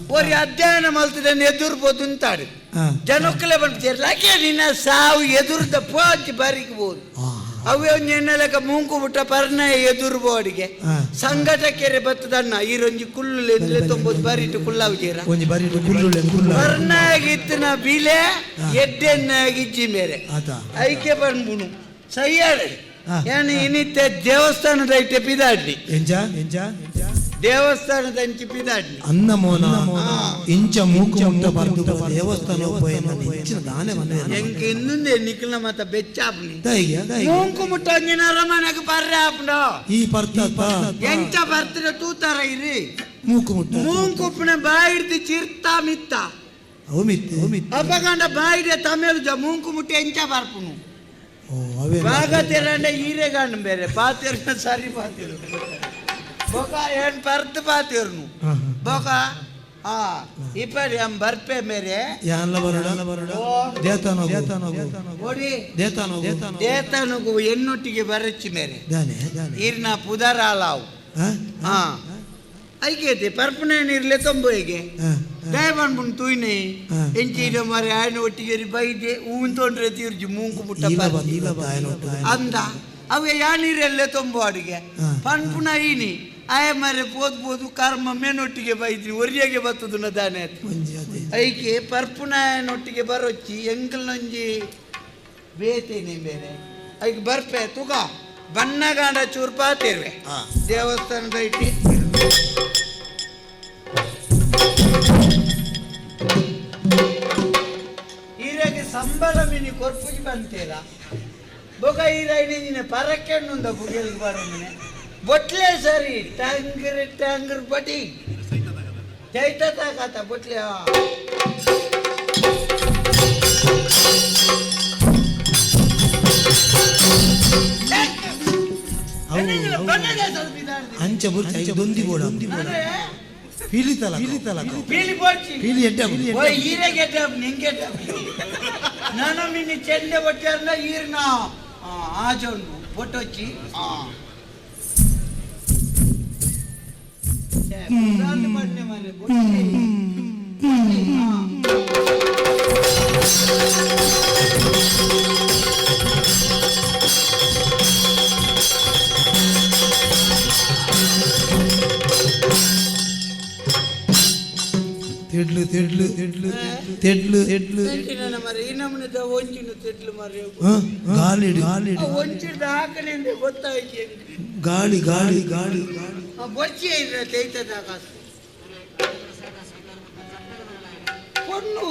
ಒರಿ ಅಧ್ಯಯನ ಮಲ್ತದ ಎದುರು ಪೋದುಂತಾಡು. ಜನಕ್ಕಲೆ ಬಂದು ಲಾಕೆ ನಿನ್ನ ಸಾವು ಎದುರುದ ಪೋಂಚಿ ಬಾರಿಕ್ಬೋದು. ಅವೇ ಒಂಜಿ ಎಣ್ಣೆ ಮೂಂಕು ಬಿಟ್ಟ ಪರ್ಣ ಎದುರು ಬೋಡಿಗೆ. ಸಂಘಟಕೆರೆ ಬತ್ತದಣ್ಣ ಈರೊಂಜಿ ಕುಲ್ಲು ತೊಂಬತ್ತು ಬಾರಿಟ್ಟು ಕುಲ್ಲಾವು ಜೀರ. ಒಂಜಿ ಬಾರಿ ಕುಳ್ಳು ಕುಳ್ಳು. ಪರ್ನಾಗಿತ್ತಿನ ಬಿಲೆ ಎಡ್ಡೆನ್ನಾಗಿಜ್ಜಿ ಮೇರೆ. ಆತ. ಐಕೆ ಪನ್ಪುನು ಸಯ್ಯಾಳೆ ಏನು ಇನಿತ್ತೆ ದೇವಸ್ಥಾನದ ಐಟೆ ಪಿದಾಡ್ಲಿ. ಎಂಜ ಎಂಜ? ದೇವಸ್ಥಾನದ ಅಂಚಿ ಪಿದಾಡ್ಲಿ. ಅನ್ನ ಮೋನ ಇಂಚ ಮೂಕು ಮುಟ್ಟ ಬರ್ದು ದೇವಸ್ಥಾನ ಪೋಯನ ಇಂಚಿನ ದಾನೆ ಮನೆ. ಎಂಕ್ ಇನ್ನೊಂದೇ ನಿಕ್ಲ ಮತ ಬೆಚ್ಚಾಪ್ನಿ. ದೈಗ್ಯ ದೈಗ್ಯ. ಮೂಂಕು ಮುಟ್ಟ ಒಂಜಿನ ಅರಮನೆಗೆ ಬರ್ರೆ ಆಪುಂಡ. ಈ ಪರ್ತ ಎಂಚ ಬರ್ತಿರ ತೂತಾರ ಇರಿ. ಮೂಕು ಮುಟ್ಟ. ಮೂಂಕುಪ್ಪನ ಬಾಯಿಡ್ದು ಚಿರ್ತಾ ಮಿತ್ತ. ಅವು ಮಿತ್ತೆ ಮಿತ್ತೆ. ಅಪಗಂಡ ಬಾಯಿಡೆ ತಮಿಳು ಜ ಮೂಂಕು ಮುಟ್ಟ ಎಂಚ ಬರ್ಪುನು. ಓ ಅವೇ. ಭಾಗತಿರಂಡ ಹೀರೆಗಂಡ ಬೇರೆ ಪಾತಿರ್ನ ಸರಿ ಪಾತಿರು ಬೊಕ ಏನ್ ಪರ್ತ್ ಪಾತಿರ್ನು. ಬೊಕ ಆ ಇಪ್ಪರಿ ಅಂ ಬರ್ಪೆ ಮೇರೆ. ಯಾನ್ಲ ಬರಡ ಬರಡ ದೇತಾನೋ ದೇತಾನೋ. ಓಡಿ. ದೇತಾನೋ ದೇತಾನೋ. ದೇತನಗು ಎನ್ನೊಟ್ಟಿಗೆ ಬರಚ್ಚಿ ಮೇರೆ. ದಾನೆ ದಾನೆ? ಈರ್ನ ಪುದರಾಲಾವು. ಹಾ. ಹಾ ಐಕೇತಿ ಪರ್ಪುನೆ ನೀರ್ಲೆ ತೊಂಬೋಯಿಗೆ. ಹಾ. ದಯಪನ್ಪುನ್ ತೂಯ್ನೆ. ಎಂಚಿ ಇಡ ಮಾರೆ ಆಯನ ಒಟ್ಟಿಗೆ ಬೈದೆ ಹೂವಿನ ತೊಂದ್ರೆ ತೀರ್ಜಿ ಮೂಂಕು ಮುಟ್ಟ ಈಲ ಪರ್ತಿ. ಬಂದ ಈಲ ಬಾಯನೊಟ್ಟು. ಅಂದ ಅವೆ ಯಾ ನೀರೆಲ್ಲೇ ತೊಂಬು ಅಡುಗೆ. ಪನ್ಪುನ ಈನಿ ಆಯ ಮಾರೆ ಪೋದು ಪೋದು ಕರ್ಮ ಮೇನೊಟ್ಟಿಗೆ ಬೈದ್ರಿ ಒರಿಯಾಗೆ ಬತ್ತದು ದಾನೆ ಆತು. ಒಂಜಿ ಅದೇ. ಐಕೆ ಪರ್ಪುನಾಯನೊಟ್ಟಿಗೆ ಬರೊಚ್ಚಿ ಎಂಕಲ್ನೊಂಜಿ ಬೇತೇನೆ ಬೇರೆ ಐಕ್ ಬರ್ಪೆ ತುಗ ಬಣ್ಣಗಾಂಡ ಚೂರು ಪಾತಿರ್ವೆ. ದೇವಸ್ಥಾನದ ಇಟ್ಟಿ ಈರಾಗೆ ಸಂಬಳ ಮಿನಿ ಕೊರ್ಪುಜಿ ಬಂತೇರ ಬೊಕ ಈರೈನೆ ಪರಕೆಣ್ಣುಂದ ಬುಗೆಲ್ಗೆ ಬರೋಮನೆ ಬೊಟ್ಲೆ ಸರಿ ಟ್ಯಾಂಗರ್ ಟ್ಯಾಂಗರ್ ಬಟಿ ಚೈತ ತಾಕತ್ತ ಬೊಟ್ಲೆ. ಅಂಚ ಬುರ್ಚ ದೊಂದಿ ಬೋಡ ಪೀಲಿತಲ ಪೀಲಿತಲ ಪೀಲಿ ಪೋಡ್ಚಿ. ಪೀಲಿ ಎಡ್ಡೆ. ಓಯ್, ಈರೆ ಗೆಟಪ್ ನಿಂಗೆ ನಾನು ಮಿನಿ ಚೆಂಡೆ ಬೊಟ್ಟಾರ್ನ ಈರ್ನ ಆಜೊಂಡು ಬೊಟ್ಟೊಚ್ಚಿ. ಛೇ, ಪುರಾಣ ಪಡ್ನೆ ಮಾರ್ರೆ, ಬೊಟ್ಟಿ. ಬೊಟ್ಟಿ, ಆ. ತೆಡ್ಲು ತೆಡ್ಲು ತೆಡ್ಲು ತೆಡ್ಲು ತೆಡ್ಲು. ಎಂಚಿನ ಮಾರ್ರೆ, ಈ ನಮೂನೆದ ಒಂಜಿನ ತೆಡ್ಲು ಮಾರ್ರೆ. ಗಾಳಿ ಗಾಳಿ. ಆ ಒಂಜಿಡ್ದ ಹಾಕಲಿಂದ ಗೊತ್ತಾಯ್ತು ಎಂಕ್. ಗಾಳಿ ಗಾಳಿ ಗಾಳಿ. ಆ ಬೊಚ್ಚಿ ಐದ್ರ ತೈತದ ಆಕಾಶ ಪೊಣ್ಣು.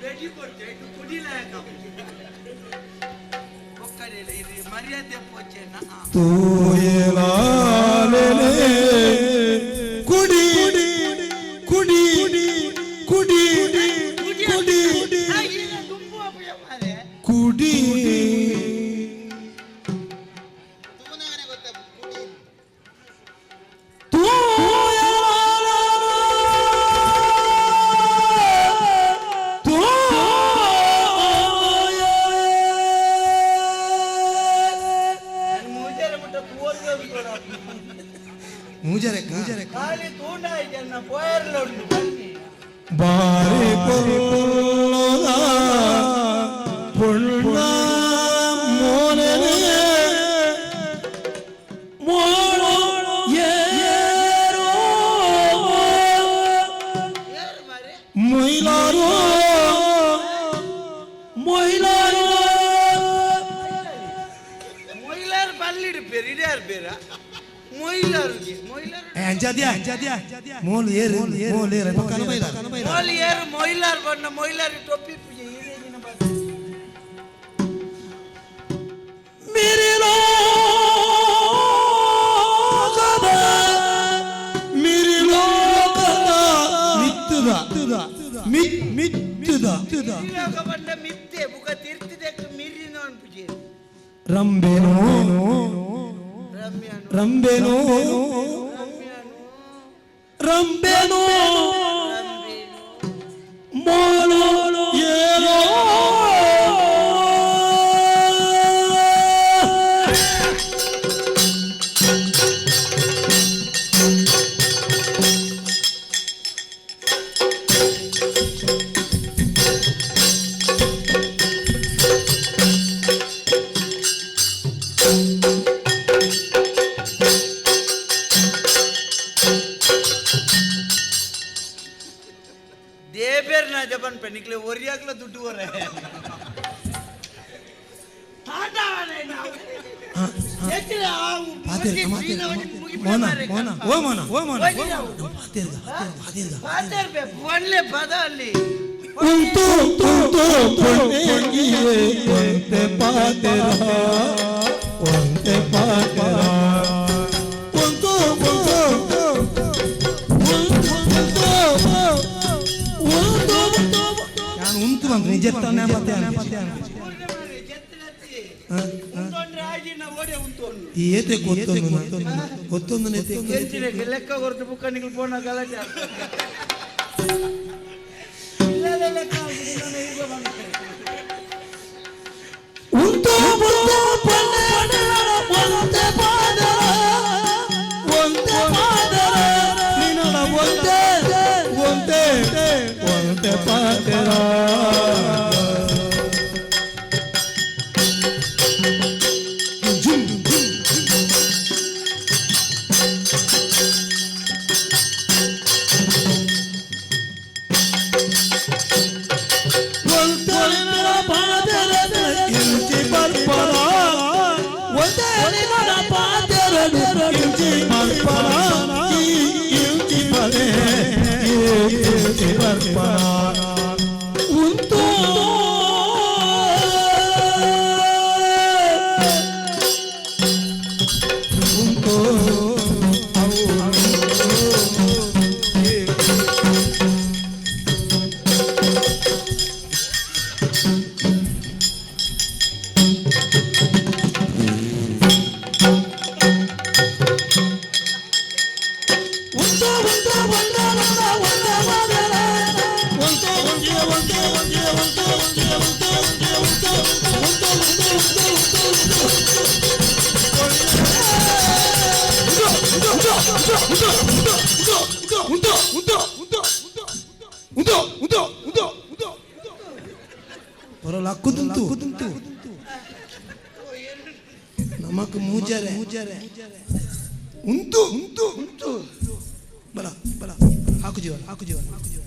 ಬೆಡಿ ಕೊಡ್ತೆ ಕುಡಿಲಾಯಕ ಒಕ್ಕಡೆಲ್ಲ ಇದು ಮರ್ಯಾದೆ ಪೋಚೆನ. ಕುಡಿ ಕುಡಿ ಕುಡಿ ಕುಡಿ ಕುಡಿ. ತೂನಾಗನೆ ಗೊತ್ತಾಗ್ತದೆ ಕುಡಿ. ಮೂಜಾರ ಮುಟ್ಟ ತೋರ್ಗ. ಮೂಜರೆ ಮೂಜರೆ. ಖಾಲಿ ತೂಂಡ ಆಯ್ತನ್ನ ಪೋಯರ್ಲ ಉಂಟು ಬನ್ನಿ. ಬಾರಿ ಪೊಲ್ಲದ ಪೊಣ್ಣ ಮೋನೆ ಮೋಳು ಏರೋ. ಏರು ಮಾರ್ರೆ. ಮೊಯ್ಲಾರೋ ಮೊಯ್ಲಾರೋ. ಮೊಯ್ಲಾರ್ ಪಲ್ಲಿಡು ಪೇರು ಇಡ್ಯಾರು ಪೇರ ಮೊಯ್ಲಾರು ಮೊಯ್ಲಾರು. ಅಂಜಾದ್ಯಾ ಮೋಲು ಏರು ಮೋಲು ಏರು ಪಕ್ಕನ ಬೈಲ. ಮೋಲ್ ಏರು ಮೊಯ್ಲಾರ್ ಬಣ್ಣ ಮೊಯ್ಲಾರಿ ಟೊಪ್ಪಿ ಪೂಜೆ ಈರೇಜಿನ ಬಸ್. ಮಿರಿಲೋಕದ ಮಿರಿಲೋಕದ ಮಿತ್ತುದ ಮಿತ್ ಮಿತ್ತುದ ಮಿರಿಲೋಕ ಬಣ್ಣ ಮಿತ್ತೆ ಬುಕ ತಿರ್ತಿದಕ್ಕೆ ಮಿರಿನ ಪೂಜೆ. ರಂಬೆನೋ. ರಮ್ಯಾನು. ರಂಬೆನೋ. ರಮ್ಯಾನು. ರಂಬೆನೋ. ರಂಬೇನು. ಮೋಲು ಏನೋ. ದೇಬೇರ್ ನಾ ಜಪನ್ ಪೆನಿಕ್ಲೆ ಒರಿಯಾಗ್ಲ ದುಡ್ಡು ಹೊರ ಮೋನ ಮೋನ ಓ ಮೋನ ಓ ಮೋನ ಪಾತೇರ್ಗ ಪಾತೇರ್ಗ. ಒಳ್ಳೆ ಪದ ಅಲ್ಲಿ. ಉಂಟು ಉಂಟು ಪೊಣ್ಣೆಗಿಯೇ ಒಂತೆ ಪಾತೆರ ಒಂತೆ ಪಾತೆರ ಉಂಟು ಉಂಟು ಉಂಟು ಉಂಟು ಉಂಟು. ನಾನು ಉಂಟು ಬಂತು ನಿಜ ಮತ್ತೆ. ಈ ಏತೆ ಗೊತ್ತೊಂದು ಗೊತ್ತೊಂದು. ಲೆಕ್ಕ ಕೊರತು ಬುಕ್ಕನಿಗೆ ಫೋನ್ ಗಲಾಟೆ ಇಲ್ಲದ ಲೆಕ್ಕ ಹಾಕುದು ನಾನು ಈಗ ಬಂದೆ. ಉಂಟು ಉಂಟು ಪೊಣ್ಣೆ ಒಂತೆ ಪಾದರ ಒಂತೆ ಪಾದರ ನಿನ್ನಡ ಒಂತೆ ಒಂತೆ ಒಂತೆ ಪಾದರ. ಜುಮ್ ಜುಮ್. ಒಂತೆ ನಿನ್ನಡ ಪಾದರ ಇಂಚಿ ಬರ್ಪರ ಒಂತೆ ನಿನ್ನಡ ಪಾದರ ಇಂಚಿ ಬರ್ಪರ ಈ ಇಂಚಿ ಬಲೆ ಈ ಇಂಚಿ. ದರ್ಪಣ ಉಂಟು ಉಂಟು ಉಂಟು ಉಂಟು ಒಂದ ಒಂದ ಒಂದ ಉಂಟು ಉಂಟು ಉಂಟು ಉಂಟು ಉಂಟು ಉಂಟು ಉಂಟು ಉಂಟು ಉಂಟು ಉಂಟು ಉಂಟು ಉಂಟು ಉಂಟು ಉಂಟು ಉಂಟು ಉಂಟು ಉಂಟು ಪರಲ್ಲ ಕುದುಂತು ಕುದುಂತು ನಮಕ್ ಮೂಜರೆ ಮೂಜರೆ ಉಂಟು ಉಂಟು ಉಂಟು ಬಲ ಬಲ ಹಾಕು ಜೀವನ ಹಾಕು ಜೀವನ ಹಾಕು ಜೀವನ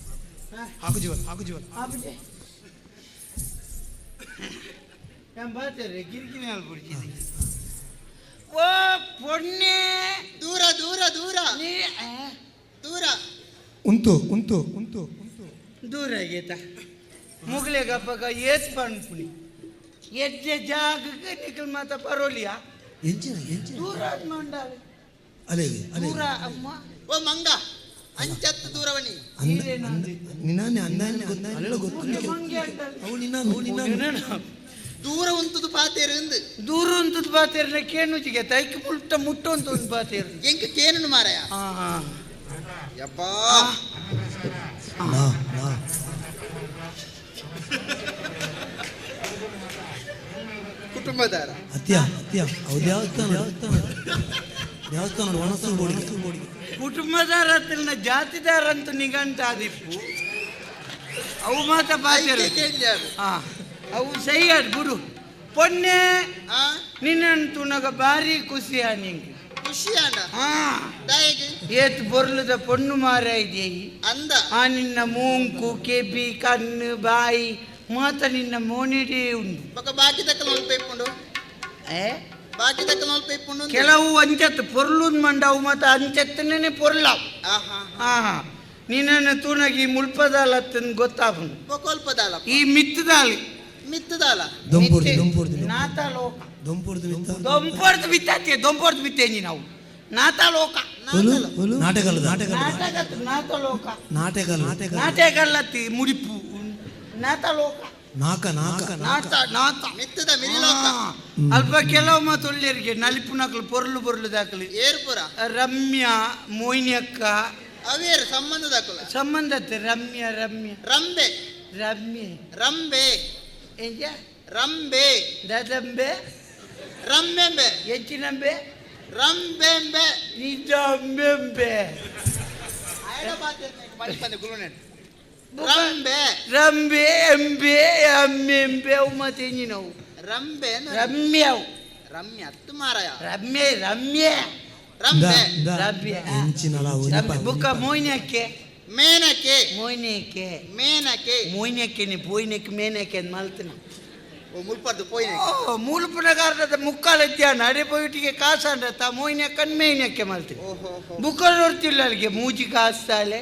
ಹಾಕು ಜೀವನ ಹಾಕು ಜೀವನ ಆಪುಜೆ ഞാൻ പാത്തേ ಕಿರಿಕಿರಿ ಬಿಡಿಸಿದೆ. ಓ ಪೊನ್ನೆ, ದೂರ ದೂರ ದೂರ ನೀ ದೂರ ಉಂಟು ಉಂಟು ಉಂಟು ಉಂಟು ದೂರ ಆಗೇತ ಮುಗ್ಲೆಗಪ್ಪಗ ಏತ್ ಪನ್ಪುನಿ ಎಜ್ಜೆ ಜಾಗಕ್ಕೆ ನಿಖಲ್ ಮಾತ ಪರೋಲಿಯಾ ಎಂಚಿನ ಎಂಚಿನ ದೂರ ಮಂಡಾವೆ ಅಲೆ ಅಲೆ ದೂರ ಅಮ್ಮ. ಓ ಮಂಗ, ಅಂಚತ್ತು ದೂರವಣಿ. ನಿನ್ನಾನೆ ಅಂದಾನೆ ಗೊತ್ತು ಅಲ್ಲೆಲ್ಲ ಗೊತ್ತು. ಮಂಗೆ ಅಂಡಾಲೆ. ಅವು ನಿನ್ನ ಅವು ನಿನ್ನ ದೂರ ಉಂತುದು ಪಾತೇರು ಇಂದು. ದೂರ ಉಂತದ ಬಾತೇರ್ನ ಕೇನುಜಿಗೆ ತೈಕ್ ಮುಟ್ಟ ಮುಟ್ಟೊಂದು ಒಂದು ಬಾತೇರು. ಎಂಕ್ ಕೇನನು ಮಾರಾಯ. ಹಾ ಹಾ. ಯಬ್ಬಾ. ನಾ ನಾ ಕುಟುಂಬದಾರ ಅತ್ಯ ಅತ್ಯ ಅವು ದೇವಸ್ಥಾನ ದೇವಸ್ಥಾನ ದೇವಸ್ಥಾನ ಒಣಸು ಬೋಡಿಗೆ ಬೋಡಿಗೆ. ಕುಟುಂಬದಾರ ಹತ್ತಿರ ಜಾತಿದಾರ ಅಂತ ನಿಘಂಟ ಆದಿಪ್ಪು ಅವು ಮಾತ ಬಾತೇರು. ಕೇಳಿ ಅದು. ಹಾ, ಅವು ಸೈಯಾಡ್ ಬಿಡು ಪೊನ್ನೆ. ಆ ನಿನ್ನಂತೂ ನಗ ಭಾರಿ ಖುಷಿಯಾ ನಿಂಗೆ? ಖುಷಿ ಅಂಡ. ಹಾ. ದಾಯೆಗೆ? ಏತ್ ಬೊರ್ಲದ ಪೊಣ್ಣು ಮಾರ ಇದೆಯಿ. ಅಂದ. ಆ ನಿನ್ನ ಮೂಂಕು, ಕೆಬಿ, ಕಣ್ಣು, ಬಾಯಿ ಮಾತ ನಿನ್ನ ಮೋನಿಡೇ ಉಂಡು. ಬೊಕ ಬಾಕಿ ತಕ್ಕ ನಲ್ಪ ಇಪ್ಪುಂಡು. ಏ ಬಾಕಿ ತಕ್ಕ ನಲ್ಪ ಇಪ್ಪುಂಡು ಅಂದು. ಕೆಲವು ಅಂಚತ್ತು ಪೊರ್ಲುನ್ ಮಂಡವು ಮಾತ ಅಂಚತ್ತನೇ ಪೊರ್ಲಾವು. ಆಹಾ. ಹಾ, ನಿನ್ನನ್ನು ತೂನಗಿ ಮುಲ್ಪದಾಲತ್ತನ್ ಗೊತ್ತಾಪುಂಡು. ಬೊಕೊಲ್ಪದಾಲ. ಈ ಮಿತ್ತದಾಲಿ. ಮಿತ್ತದಾಲ. ದೊಂಪುರ್ದು ದೊಂಪುರ್ದು. ನಾತ ಲೋಕ. ದೊಂಪುರ್ದು ಮಿತ್ತ. ದೊಂಪೊರ್ದು ಬಿತ್ತಾತಿ, ದೊಂಪೊರ್ದು ಬಿತ್ತೇಂಜಿ ನಾವು ನಾತ ಲೋಕ. ಒಲು ನಾಟಕಲ್ ನಾಟಕಲ್. ನಾಟಕ ನಾತ ಲೋಕ. ನಾಟಕಲ್ ನಾಟಕಲ್. ನಾಟಕಲ್ಲತ್ತಿ ಮುಡಿಪು ನಾತ ಲೋಕ. ನಾಕ ನಾಕ. ನಾತ ನಾತ. ಮಿತ್ತದ ಮಿರಿಲೋಕ. ಆ, ಅಲ್ಪ ಕೆಲವು ಮಾತು ಒಳ್ಳೆಯರಿಗೆ ನಲಿಪುನಕ್ಲು ಪೊರ್ಲು ಪೊರ್ಲು ದಾಕಲಿ. ಏರ್ಪುರ. ರಮ್ಯಾ, ಮೋಹಿನಿ ಅಕ್ಕ. ಅವೇರು ಸಂಬಂಧದಾಕುಲ. ಸಂಬಂಧತ್ತೆ ರಮ್ಯಾ ರಮ್ಯಾ. ರಂಬೆ. ರಮ್ಯೆ. ರಂಬೆ. ಎಂಜ? ರಂಬೆ. ದಾದಂಬೆ. ರಂಬೆಂಬೆ. ಹೆಚ್ಚಿನಂಬೆ. ರಂಬೆಂಬೆ. ನಿಜಂಬೆಂಬೆ. ರಂಬೆ. ರಂಬೆ ಎಂಬೆ ಅಮ್ಮೆಂಬೆ ಅವು ಮತ್ತೆ ನಾವು. ರಂಬೆ. ರಮ್ಯಾವು. ರಮ್ಯ ಹತ್ತು ಮಾರಾಯ. ರಮ್ಯೆ ರಮ್ಯೆ. ರಂಬೆ. ರಮ್ಯ. ಎಂಚಿನಲ ಒಲಿಪ. ಬುಕ್ಕ ಮೋಹಿನಿ ಮೇನಕೆ. ಮೋಹಿನಿ. ಮೇನಕೆ. ಮೋಹಿನಿ ಪೋಯಿನಕ್ಕೆ ಮೇನಕ್ಕೆ ಅಂತ ಮಲ್ತನ. ಓ ಮುಲ್ಪರ್ದು ಪೋಯಿನ. ಓ ಮೂಲಪುನಗಾರದ ಮುಕ್ಕಾಲ ಅಡೆ ಪೋಯಿಟಿಗೆ ಕಾಸಂಡ ತಾ ಮೋಹಿನಿ ಅಕ್ಕನ್ ಮೇನಕ್ಕೆ ಮಲ್ತೀನಿ. ಓಹೋ. ಬುಕ್ಕ ನೋಡ್ತಿಲ್ಲ ಅಲ್ಲಿಗೆ ಮೂಜಿ ಕಾಸ್ತಾಲೆ.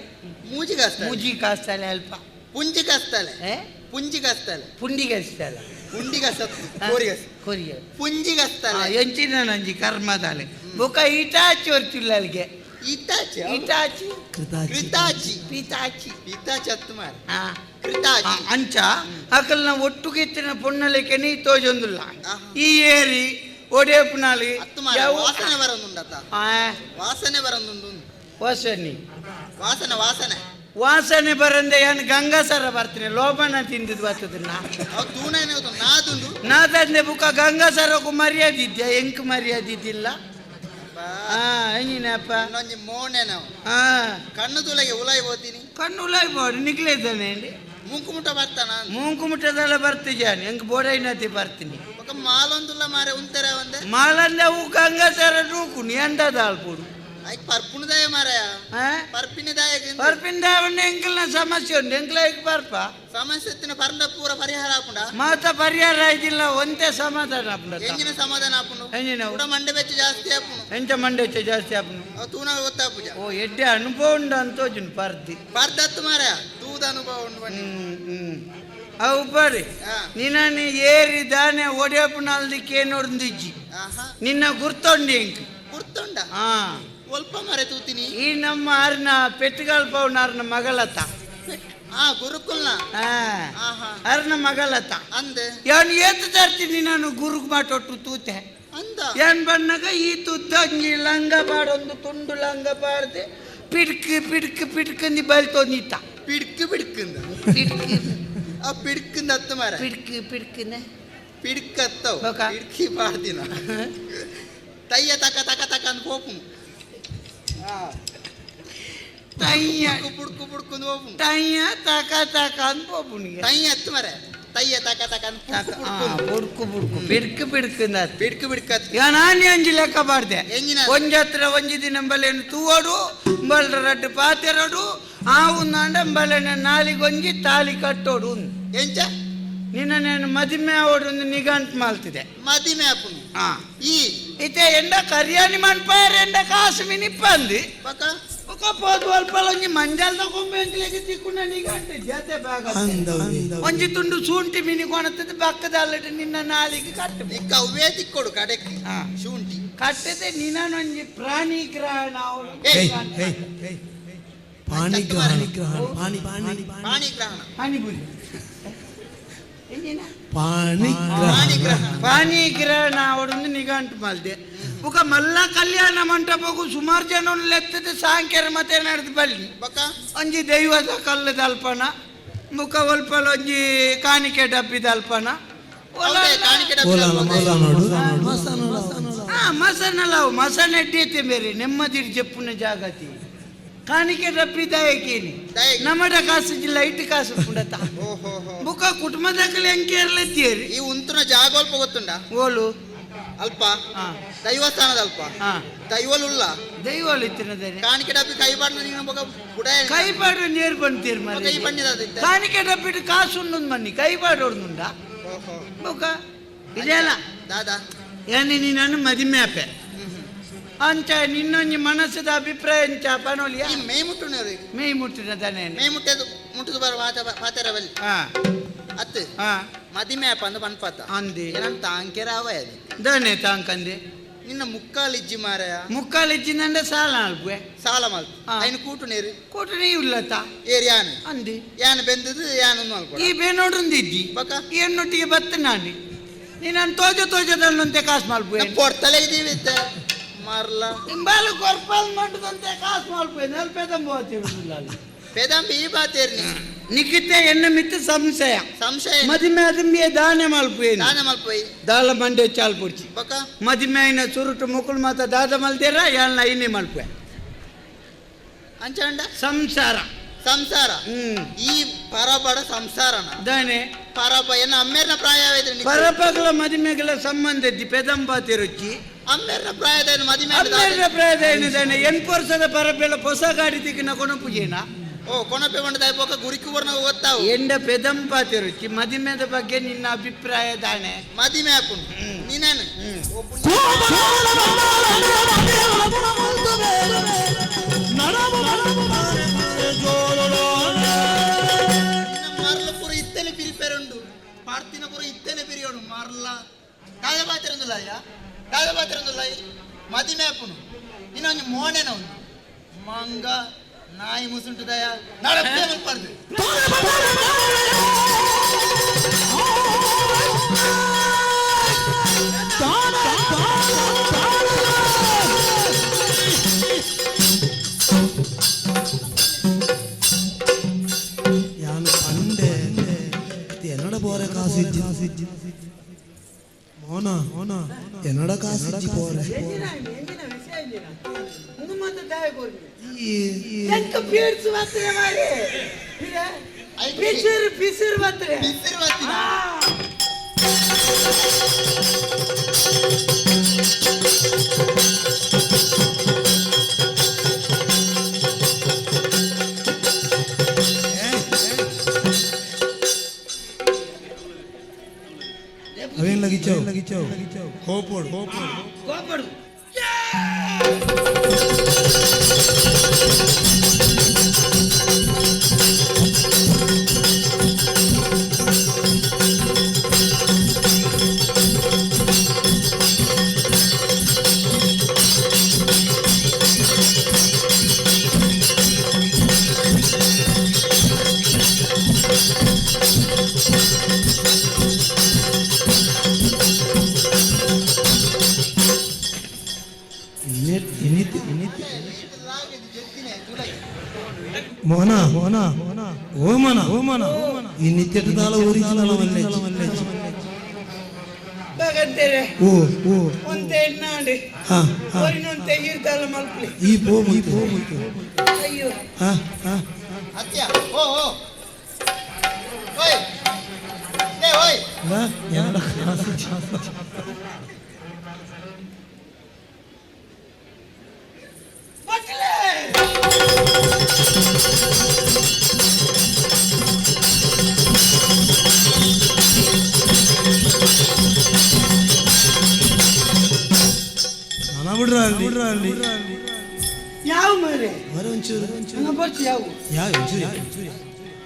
ಮೂಜಿಗಸ್ತಾಲೆ. ಮೂಜಿ ಕಾಸ್ತಾಲೆ ಅಲ್ಪ. ಪುಂಜಿಗಸ್ತಾಲೆ. ಏ ಪುಂಜಿಗಸ್ತಾಲೆ. ಪುಂಡಿಗಸ್ತಾಲ. ಪುಂಡಿಗಸತ್ತು ಕೋರಿಗಸ್. ಕೊರಿಯ. ಪುಂಜಿಗಸ್ತಾಲೆ. ಎಂಚಿನ ನಂಜಿ ಕರ್ಮದಾಲೆ ಬೊಕ ಇಟಾಚಿ ಹೊರ್ತಿಲ್ಲ ಅಲ್ಲಿಗೆ. ಇತಾಚಿ. ಇಟಾಚಿ. ಕೃತಾಚಿ. ಕೃತಾಚಿ. ಪಿತಾಚಿ. ಪಿತಾಚಿ ಹತ್ತು ಮಾರ. ಆ ಕೃತಾಚಿ. ಅಂಚ ಅಕಲ್ನ ಒಟ್ಟುಗೆತ್ತಿನ ಪೊಣ್ಣಲೆಕ್ಕೆ ನೀ ತೋಜೊಂದುಲ್ಲ. ಆಹಾ. ಈ ಏರಿ ಒಡೇಪುನಾಲಿ. ಹತ್ತು ಮಾರ, ವಾಸನೆ ಬರೋದುಂಡತ. ವಾಸನೆ ಬರೋದುಂಡು. ವಾಸನೆ. ವಾಸನೆ ವಾಸನೆ. ವಾಸನೆ ಬರಂದೆ ಏನು ಗಂಗಾಸರ ಬರ್ತೀನಿ ಲೋಭನ ತಿಂದಿದ್ದು ಬರ್ತದನ್ನ. ಅವು ತೂಣೇನೆ ನಾದುಂಡು. ನಾದಂದೆ ಬುಕ್ಕ ಗಂಗಾಸರಕ್ಕೂ ಮರ್ಯಾದೆ ಇದ್ಯಾ? ಎಂಕ್ ಮರ್ಯಾದೆ ಇದ್ದಿಲ್ಲ. ಹಾ, ಹೆಂಗಿನಪ್ಪ? ಇನ್ನೊಂಜಿ ಮೋಣೆ ನಾವು. ಹಾ. ಕಣ್ಣು ತುಲೆಗೆ ಉಲಾಯಿ ಹೋತೀನಿ. ಕಣ್ಣು ಉಲಾಯ್ಬೋದು ನಿಕ್ಲೇದಾನೆ. ಮೂಂಕು ಮುಟ್ಟ ಬರ್ತಾನ. ಮೂಂಕು ಮುಟ್ಟದೆಲ್ಲ ಬರ್ತಿದ್ದಾನೆ ಹೆಂಗ್ ಬೋಡೈನತಿ ಬರ್ತೀನಿ. ಬೊಕ ಮಾಲೊಂದುಲ್ಲ ಮಾರೆ ಉಂತೆರ ಒಂದೆ. ಮಾಲಂದ ಅವು ಗಂಗಾಸರ ರೂಕು ನೀ ಅಂಡದ ಆಲ್ಪುಡು. ಐಕ್ ಪರ್ಪುಣದಾಯ ಮಾರಾಯ. ಹಾ. ಪರ್ಪಿನದಾಯ. ಪರ್ಪಿಂದ ಅವನ್ನ ಎಂಕಲ್ನ ಸಮಸ್ಯೆ ಉಂಟು, ಎಂಕ್ಲ ಐಕ್ ಪರ್ಪ. ಸಮಸ್ಯೆ ಇತ್ತಿನ ಪರ್ಂಡ ಪೂರ ಪರಿಹಾರ ಆಪುಂಡ. ಮಾತ ಪರಿಹಾರ ಆಯ್ತಿಲ್ಲ, ಒಂದೇ ಸಮಾಧಾನ ಆಪುಂಡ. ಎಂಜಿನ ಸಮಾಧಾನ ಆಪುಂಡು? ಎಂಜಿನ? ಕೂಡ ಮಂಡೆ ಬೆಚ್ಚ ಜಾಸ್ತಿ ಆಪುಂಡು. ಎಂಚ ಮಂಡೆ ಹೆಚ್ಚ ಜಾಸ್ತಿ ಆಪುಂಡು? ಅವು ತೂನ ಗೊತ್ತಾಪುಜ. ಓ ಎಡ್ಡೆ ಅನುಭವ ಉಂಡು ಅಂತೋಜುಂಡು ಪರ್ದಿ. ಪರ್ದತ್ತು ಮಾರಾಯ. ತೂದ ಅನುಭವ ಉಂಡು ಬನ್ನಿ. ಅವು ಬರಿ. ನಿನ್ನನ್ನು ಏರಿ ದಾನೆ ಒಡೆಯಪ್ಪನಲ್ದಿಕ್ಕೆ ನೋಡ್ದಿಜ್ಜಿ. ನಿನ್ನ ಗುರ್ತೊಂಡಿ ಎಂಕ್. ಗುರ್ತುಂಡ? ಹಾ. ಒಲ್ಪ ಮರೆ ತೂತಿನಿ. ಈ ನಮ್ಮ ಆರ್ನ ಪೆಟ್ಟುಗಾಲ್ ಪೌನ ಆರ್ನ ಮಗಳತ. ಆ ಗುರುಕುಲ್ನ? ಹಾ. ಅರ್ನ ಮಗಳತ. ಅಂದ. ಯಾನ್ ಏತು ತರ್ತೀನಿ ನಾನು ಗುರುಗ್ ಮಾಟೊಟ್ಟು ತೂತೆ. ಅಂದ. ಏನ್ ಬಣ್ಣಗ ಈ ತುದ್ದ ಅಂಗಿ ಲಂಗ ಪಾಡೊಂದು ತುಂಡು ಲಂಗ ಪಾಡ್ದೆ ಪಿಡ್ಕ್ ಪಿಡ್ಕ್ ಪಿಡ್ಕಂದಿ ಬಲ್ತೊಂದಿತ್ತ. ಪಿಡ್ಕು ಪಿಡ್ಕಂದ? ಪಿಡ್ಕ್. ಆ ಪಿಡ್ಕಂದ ಹತ್ತು ಮಾರ. ಪಿಡ್ಕ್ ಪಿಡ್ಕನೆ. ಪಿಡ್ಕತ್ತವ್. ಬೊಕ? ಪಿಡ್ಕಿ ಪಾಡ್ದಿನ ತಯ್ಯ ತಕ ತಕ ತಕ ಅಂದ್ ಪೋಪುನು. ತಯ್ಯ. ಪುಡ್ಕು ಪುಡ್ಕು ಪುಡ್ಕುಂದು ಪೋಪುನು. ತಯ್ಯ ತಕ ತಕ ಅಂದ್ ಪೋಪುನಿಗೆ. ತಯ್ಯ ಹತ್ತು ಮಾರೆ, ತಯ್ಯ ತಕ ತಕ ಅಂದ್ ಪುಡ್ಕು ಪುಡ್ಕುಂದು. ಪುಡ್ಕು ಪುಡ್ಕು ಪಿಡ್ಕ್ ಪಿಡ್ಕಂದ. ಪಿಡ್ಕು ಪಿಡ್ಕತ್. ನಾನೇ ಅಂಜಿ ಲೆಕ್ಕ ಪಾಡ್ದೆ. ಎಂಜಿನ? ಒಂಜಿ ಹತ್ರ ಒಂಜಿ ದಿನ ಬಲೆನು ತೂವಡು ಬಲ್ರ ರಡ್ಡು ಪಾತೆರಡು ಆ ಉಂದಾಂಡ ಬಲೆನ ನಾಲಿಗೊಂಜಿ ತಾಲಿ ಕಟ್ಟೋಡು. ಎಂಚ? ನಿನ್ನ ನಾನು ಮದಿಮೆ ಆವಡು ಒಂದು ನಿಘಂಟು ಮಾಲ್ತಿದೆ. ಮದಿಮೆ ಆಪುನು? ಆ. ಈ ಇತ್ತೆ ಎಂಡ ಕರಿಯಾಣಿ ಮನ್ಪಾಯರ್ ಎಂಡ ಕಾಸು ಮಿನಿಪ್ಪಂದು. ಬಕ. ఒక పోదు ಅಲ್ಪ ಒಂಜಿ ಮಂಜಲ್ದ ಕೊಂಬೆ ಅಂಕ್ಲೆಗ್ ತಿಕ್ಕುನ ನಿಘಂಟು ಜತೆ ಬಾಗ. ಒಂಜಿ ತುಂಡು ಶುಂಠಿ ಮಿನಿ ಕೊಣತದ ಬಕ್ಕದ ಅಲ್ಲಟ ನಿನ್ನ ನಾಲಿಗೆ ಕಟ್ಟು. ಇಕ್ಕ ಅವ್ವೇ ತಿಕ್ಕೊಡು ಕಡೆಕ್. ಶುಂಠಿ. ಕಟ್ಟದೆ ನಿನ್ನೊಂಜಿ ಪ್ರಾಣಿ ಗ್ರಹಣ ಅವಳು. ಏಯ್. ಪಾಣಿ ಗ್ರಹಣ, ಪಾಣಿ ಪಾಣಿ. ಪಾಣಿ ಗ್ರಹಣ. ಪಾನಿಪುರಿ ಎಂಜಿನ? ಪಾಣಿ ಪಾಣಿ ಗ್ರಹಣ. ಗ್ರಹಣ. ಪಾಣಿ ಗ್ರಹಣ ಅವಡೊಂದು ನಿಘಂಟು ಮಲ್ದೆ. ಬುಕ ಮಲ್ಲ ಕಲ್ಯಾಣ ಮಂಟಪಕ್ಕೂ ಸುಮಾರು ಜನ ಲೆತ್ತದ ಸಾಂಕ್ಯರ ಮತ್ತೆ ನಡೆದು ಬಲ್ಲಿ. ಬಕ. ಒಂಜಿ ದೈವದ ಕಲ್ಲದ ಅಲ್ಪನ ಮುಖ ಒಲ್ಪಲ ಒಂಜಿ ಕಾಣಿಕೆ ಡಬ್ಬಿದ ಅಲ್ಪನ. ಹೌದೇ, ಕಾಣಿಕೆ ಡಬ್ಬಿ ಓಲಾನ ಅಲ್ಪನ. ಮಸಾನೋಡು. ಹಾ, ಮಸನಲ್ಲ ಮಸನ ಎಡ್ಡೈತೆ ಬೇರೆ ನೆಮ್ಮದಿ ಜಪ್ಪುನ ಜಾಗತಿ ಕಾಣಿಕೆ ಡಬ್ಬಿ ದಯಕೇನಿ. ದಯಗೆ. ನಮ್ಮಡ ಕಾಸು ಜಿಲ್ಲ ಇಟ್ಟು ಕಾಸು ಪುಂಡತ. ಓಹೋ ಹೋ. ಬುಕ ಕುಟುಂಬದಕ್ಕಲ್ಲಿ ಎಂಕೇರ್ಲೆತ್ತೀರಿ. ಈ ಉಂತುನ ಜಾಗ ಅಲ್ಪ ಗೊತ್ತುಂಡ? ಓಲು? ಅಲ್ಪ. ಹಾ. ದೈವಸ್ಥಾನದ ಅಲ್ಪ. ಹಾ. ದೈವಲುಲ್ಲ. ದೈವಲು ಇತ್ತಿನದೇನೆ. ಕಾಣಿಕೆ ಡಬ್ಬಿ ಕೈ ಬಾಡ್ನ ನೀನು ಬೊಕ ಬುಡ. ಕೈಪಾಡು ನೀರು ಬಂತೀರ್. ಬೊಕ ಈ ಮರಿ ಬಣ್ಣಿದ ಇತ್ತೆ. ಕಾಣಿಕೆ ಡಬ್ಬಿಟ್ಟು ಕಾಸು ಉಂಡು ಮನ್ನಿ ಕೈಪಾಡು ಉಂಡ. ಓಹೋ. ಬುಕ ಇದೆಲ್ಲ. ದಾದಾ? ಏನಿ ನೀನನ್ನು ಮದಿಮೆ ಆಪೆ ಅಂಚ ನಿನ್ನೊಂಜಿ ಮನಸ್ಸದ ಅಭಿಪ್ರಾಯ ಅಂಚ ಪನೋಲಿಯ. ಈ ಮೇ ಮುಟ್ಟುನವ್ರು. ಮೇಯ್ ಮುಟ್ಟಿನ ದನೆ. ಮೇ ಮುಟ್ಟದು ಮುಟ್ಟುದು ಬರ ಮಾತ ಪಾತೆರ ಬಲ್ಲಿ. ಹಾ. ಅತ್ತು. ಹಾ. ಮದಿಮೆ ಅಪ್ಪ ಅಂದ ಪನ್ಪಾತ. ಅಂದಿ. ಏನಂತ ತಾಂಕೆರ ಆವಯ ಅದು. ದನೆ ತಾಂಕಂದೆ? ನಿನ್ನ ಮುಕ್ಕಾಲಿಜ್ಜಿ ಮಾರಾಯ. ಮುಕ್ಕಾಲಿಜ್ಜಿನಂಡ ಸಾಲ ಅಲ್ಪೆ. ಸಾಲ ಮಲ್ತು. ಹಾ. ಐನು ಕೂಟು ನೀರು. ಕೂಟನೆ ಇಲ್ಲತ. ಏರ್ ಯಾನು. ಅಂದಿ. ಯಾನು ಬೆಂದದು ಯಾನು ಮಲ್ಕೊಡ. ಈ ಬೇನೋಡ್ರಂದಿದ್ದಿ. ಬಕ. ಎನ್ನೊಟ್ಟಿಗೆ ಬತ್ತ ನಾನಿ ನೀನು ತೋಜ ತೋಜದಲ್ಲಂತೆ ಕಾಸು ಮಲ್ಪೆ. ಪೊರ್ತಲೆ ಇದೀವಿ ಇತ್ತೆ ಮಾರ್ಲ. ಇಂಬಾಲು ಕೊರ್ಪಾಲ್ ಮಂಟದಂತೆ ಕಾಸು ಮಲ್ಪೆ ನಲ್ಪೆ ತಂಬೋತಿರುದಿಲ್ಲ. ಪೆದಂಬಿ ಈ ಬಾತೇರ್ನಿ. ನಿಕ್ಕಿತ್ತೆ ಎನ್ನ ಮಿತ್ತ ಸಂಶಯ? ಸಂಶಯ. ಮದಿಮೆ ಅದಂಬಿಯ ದಾನೆ ಮಲ್ಪೆ. ದಾನ ಮಲ್ಪೋಯ್. ದಾಲ ಮಂಡೆ ಚಾಲ್ ಪುಡ್ಚಿ. ಬಕ. ಮದಿಮೆ ಐನ ಸುರುಟು ಮುಕುಲ್ ಮಾತ ದಾದ ಮಲ್ದೇರ ಯಾಳ್ನ ಐನೆ ಮಲ್ಪೆ. ಅಂಚಾಂಡ? ಸಂಸಾರ. ಸಂಸಾರ. ಹ್ಮ್. ಈ ಪರಬಡ ಸಂಸಾರನ? ದಾನೆ? ಪರಬ ಎನ್ನ ಅಮ್ಮೇರ್ನ ಪ್ರಾಯ ಆಯ್ತು. ಪರಪಗಲ ಮದಿಮೆಗಳ ಸಂಬಂಧ ಇದ್ದಿ ಪೆದಂಬ ತಿರುಚಿ. ಅಮ್ಮೇರ್ನ ಪ್ರಾಯದ ಮದಿಮೆ ಆಯ್ತು. ಅಮ್ಮೇರ್ನ ಪ್ರಾಯದ ಏನಿದ್ದಾನೆ ಎನ್ಪೊರ್ಸದ ಪರಪೆಲ ಹೊಸ ಗಾಡಿ ತಿಕ್ಕಿನ ಕೊನಪುಜೇನ. ಓ ಕೊಣಪೆ ಬಂಡದ ಬೊಕ ಗುರಿಕು ಬರ್ನ ಗೊತ್ತಾವು. ಎಂಡ ಪೆದಂಪ ತಿರುಚಿ ಮದಿಮೆದ ಬಗ್ಗೆ ನಿನ್ನ ಅಭಿಪ್ರಾಯ ದಾನೆ? ಮದಿಮೆ ಆಪುಂಡು ನೀನೇನು ನಿನ್ನ ಮರ್ಲ ಪೂರ ಇತ್ತನೆ ಪಿರಿಪೆರುಂಡು ಪಾರ್ತಿನ ಪೂರ ಇತ್ತನೆ ಪಿರಿಯೋಡು ಮರ್ಲ ದಾದ ಬಾತಿರಂದುಲ್ಲ ಅಯ್ಯ ದಾದ ಬಾತಿರಂದುಲ್ಲ ಮದಿಮೆ ಆಪುಂಡು ನಿನ್ನ ಒಂಜಿ ಮೋನೆನ ಒಂದು ಮಂಗ ನಾಯಿ ಮುಸುಂಟು ದಯ ನಾಳೆ ಮಲ್ಪಾರ್ದು. ಯಾನು ಪಂಡೆ ಎನ್ನಡ ಪೋರೆ ಕಾಸಿಜ್ಜಿ ಮೋನ ಎನ್ನಡ ಕಾಸಿಜ್ಜಿ ಪೋರೆ. ಈ ಪಿಸಿರು ಪಿಸಿರು ಬರ್ತದೆ. ಬಿಸಿರು ಬರ್ತೀನಿ. ಅವೇನ್ ಲಗಿಚವ್ ಕೋಪೋಡು. ಕೋಪಡು. ಮೋಹನ ಮೋಹನ, ಓ ಮನ ಓ ಮನ, ಈ ನಿತ್ಯಟದಾಲ ಒರಿಜಿನಲ್ ಮಲ್ಲೆ. ಭಗಂತೇರೆ. ಓ ಓ. ಒಂತೆ ಎಣ್ಣಾಂಡಿ. ಹಾ ಹಾ. ಒರಿನೊಂತೆ ಈರ್ದಾಲ ಮಲ್ಪಲಿ. ಈ ಪೋ ಮುತ್ತು. ಅಯ್ಯೋ. ಹಾ ಹಾ. ಅತ್ಯ ಓ ಓ, ಓಯ್ ಲೇ ಓಯ್. ಬಾ ಏನಡ ಕಾಸು. ಬಟ್ಲೆ. ನಾನಾ ಬಿಡ್ರ ಅಲ್ಲಿ, ಬಿಡ್ರ ಅಲ್ಲಿ. ಯಾವ ಮರೆ? ಮರೆ ಒಂಚೂರು ಒಂಚೂರು. ನನ್ನ ಬರ್ಚು ಯಾವ? ಯಾ ಒಂಚೂರು.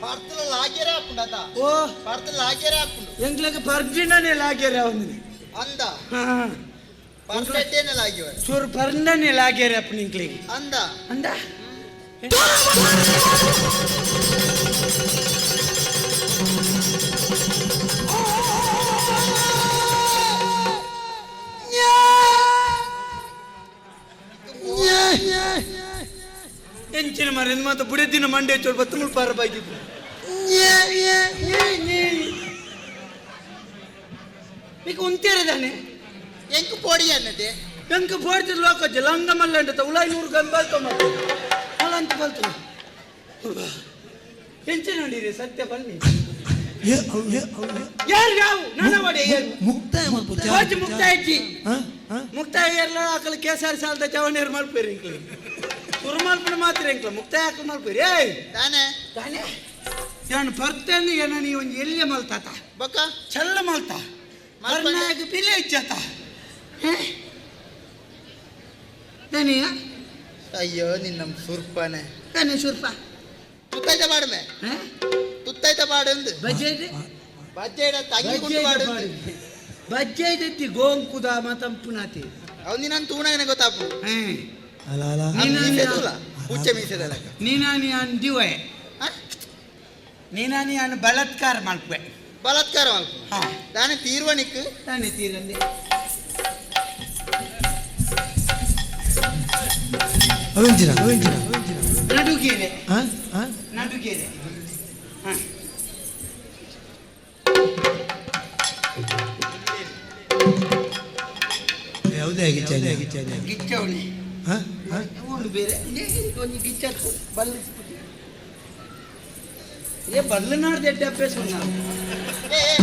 ಪರ್ತಲ ಲಾಗ್ಯರೆ ಹಾಪುಂಡು ಅತ. ಓ. ಪರ್ತಲ ಲಾಗ್ಯರೆ ಹಾಪುಂಡು. ಎಂಗ್ಲಕ್ಕೆ ಪರ್ಜಿನನೇ ಲಾಗ್ಯರೆ ಅವನಿಗೆ. ಅಂದ. ಹಾ. ಪರ್ಫೆಕ್ಟ್ ಲಾಗ್ಯವ. ಚೂರು ಪರ್ನನೇ ಲಾಗ್ಯರೆ ಅಪ್ಪ ನಿಂಕ್ಲಿಗೆ. ಅಂದ. ಅಂದ. ಎಂಚಿನ ಮರ ಮಾತ ಬುಡದಿನ ಮಂಡೆ ಚೋಡು ಬತ್ತುಮುಲ್ ಪಾರ ಬಾಗಿದ್ದು. నీకు ఉంతేరదాನೆ. ಎಂಕ್ ಪೋಡಿ ಅನ್ನದೆ. ಎಂಕ್ ಪೋಡ್ತಿದ್ ಲೋಕಜ್ಜ ಲಂಗ ಮಲ್ಲಂಡ ಉಲಾಯಿ ನೂರು ಗಂ ಬಲ್ತೊ ಮತ್ತೆ ಅಲ್ಲಂತ ಬಲ್ತು ಎಂಚ ನೋಡಿರಿ ಸತ್ಯ ಬನ್ನಿ. ಏ ಅವ್ ಏ ಅವ್ ಏ. ಯಾರು ಯಾವ ನನ್ನ ಒಡೆ ಯಾರು? ಮುಕ್ತಾಯ ಮಲ್ಪು. ಹೋಜಿ ಮುಕ್ತಾಯ ಅಜ್ಜಿ. ಹಾ ಹಾ. ಮುಕ್ತಾಯ ಎಲ್ಲ ಆಕಲ ಕೇಸಾರಿ ಸಾಲದ ಚವಣೇರು ಮಲ್ಪೇರಿ ಇಂಕ್ಲಿ ಸುರು ಮಲ್ಪನ ಮಾತ್ರ ಇಂಕ್ಲ ಮುಕ್ತಾಯ ಹಾಕಲು ಮಲ್ಪೇರಿ. ಏಯ್. ತಾನೆ. ತಾನೆ ನಾನು ಬರ್ತೇನೆ ಏನ ನೀ ಒಂದು ಎಲ್ಲಿಯ ಮಲ್ತಾತ? ಬೊಕ್ಕ. ಚಲ್ಲ ಮಲ್ತ. ಮಲ್ಪಂಡೆ. ಮರ್ನಾಗ ಪಿಲೆ ಇಚ್ಚಾತ ದನಿಯ. ಅಯ್ಯೋ ನಿನ್ನ ಸುರ್ಪನೆ. ತಾನೆ ಶೂರ್ಪ. ತುತ್ತೈತ ಬಾಡುಮೆ. ತುತ್ತೈತ ಬಾಡುಂದು. ಬಜ್ಜೆ. ಬಜ್ಜೆ ಇಡ ತಂಗಿ ಗುಂಡು ಬಾಡುಂದು. ಬಜ್ಜೆ ದತ್ತಿ ಗೋಂಕುದ ಮತಂಪುನಾತಿ. ಅವ್ ನಿನ್ನ ತೂಣಗನೆ ಗೊತ್ತಾಪು. ಅಲ್ಲ ಅಲ್ಲ. ನೀನು- ಮೀಸೆ ತೂಲ ಪುಚ್ಚೆ ಮೀಸೆದ ಲೆಕ್ಕ. ನೀನಾನಿ ಅನ್ ದಿವೆ. ಆ? ನೀನಾನಿ ಅನ್ ಬಲಾತ್ಕಾರ ಮಲ್ಪೆ. ಬಲಾತ್ಕಾರ ಮಲ್ಪು. ಹಾ. ದಾನೆ ತೀರ್ವಣಿಕ್. ತಾನೆ ತೀರಂದೆ. ಅವೆಂಚಿನ ಅವೆಂಚಿನ. ನಡುಗೇರೆ. ಹಾ ಹಾ. ನಡುಗೇರೆ ಹಾ. ಯಾವುದೇ ಆಗಿಚ್ಚಾನೆ ಗಿಚ್ಚವಣಿ. ಹಾ ಹಾ. ಊರು ಬೇರೆ ಒಂದು ಗಿಚ್ಚ ಬಲ್ಲ ಏ ಬಲ್ಲ ನಾಡ್ದು ಅಭ್ಯಾಸ ಉಂಟು. ಏ ಏ,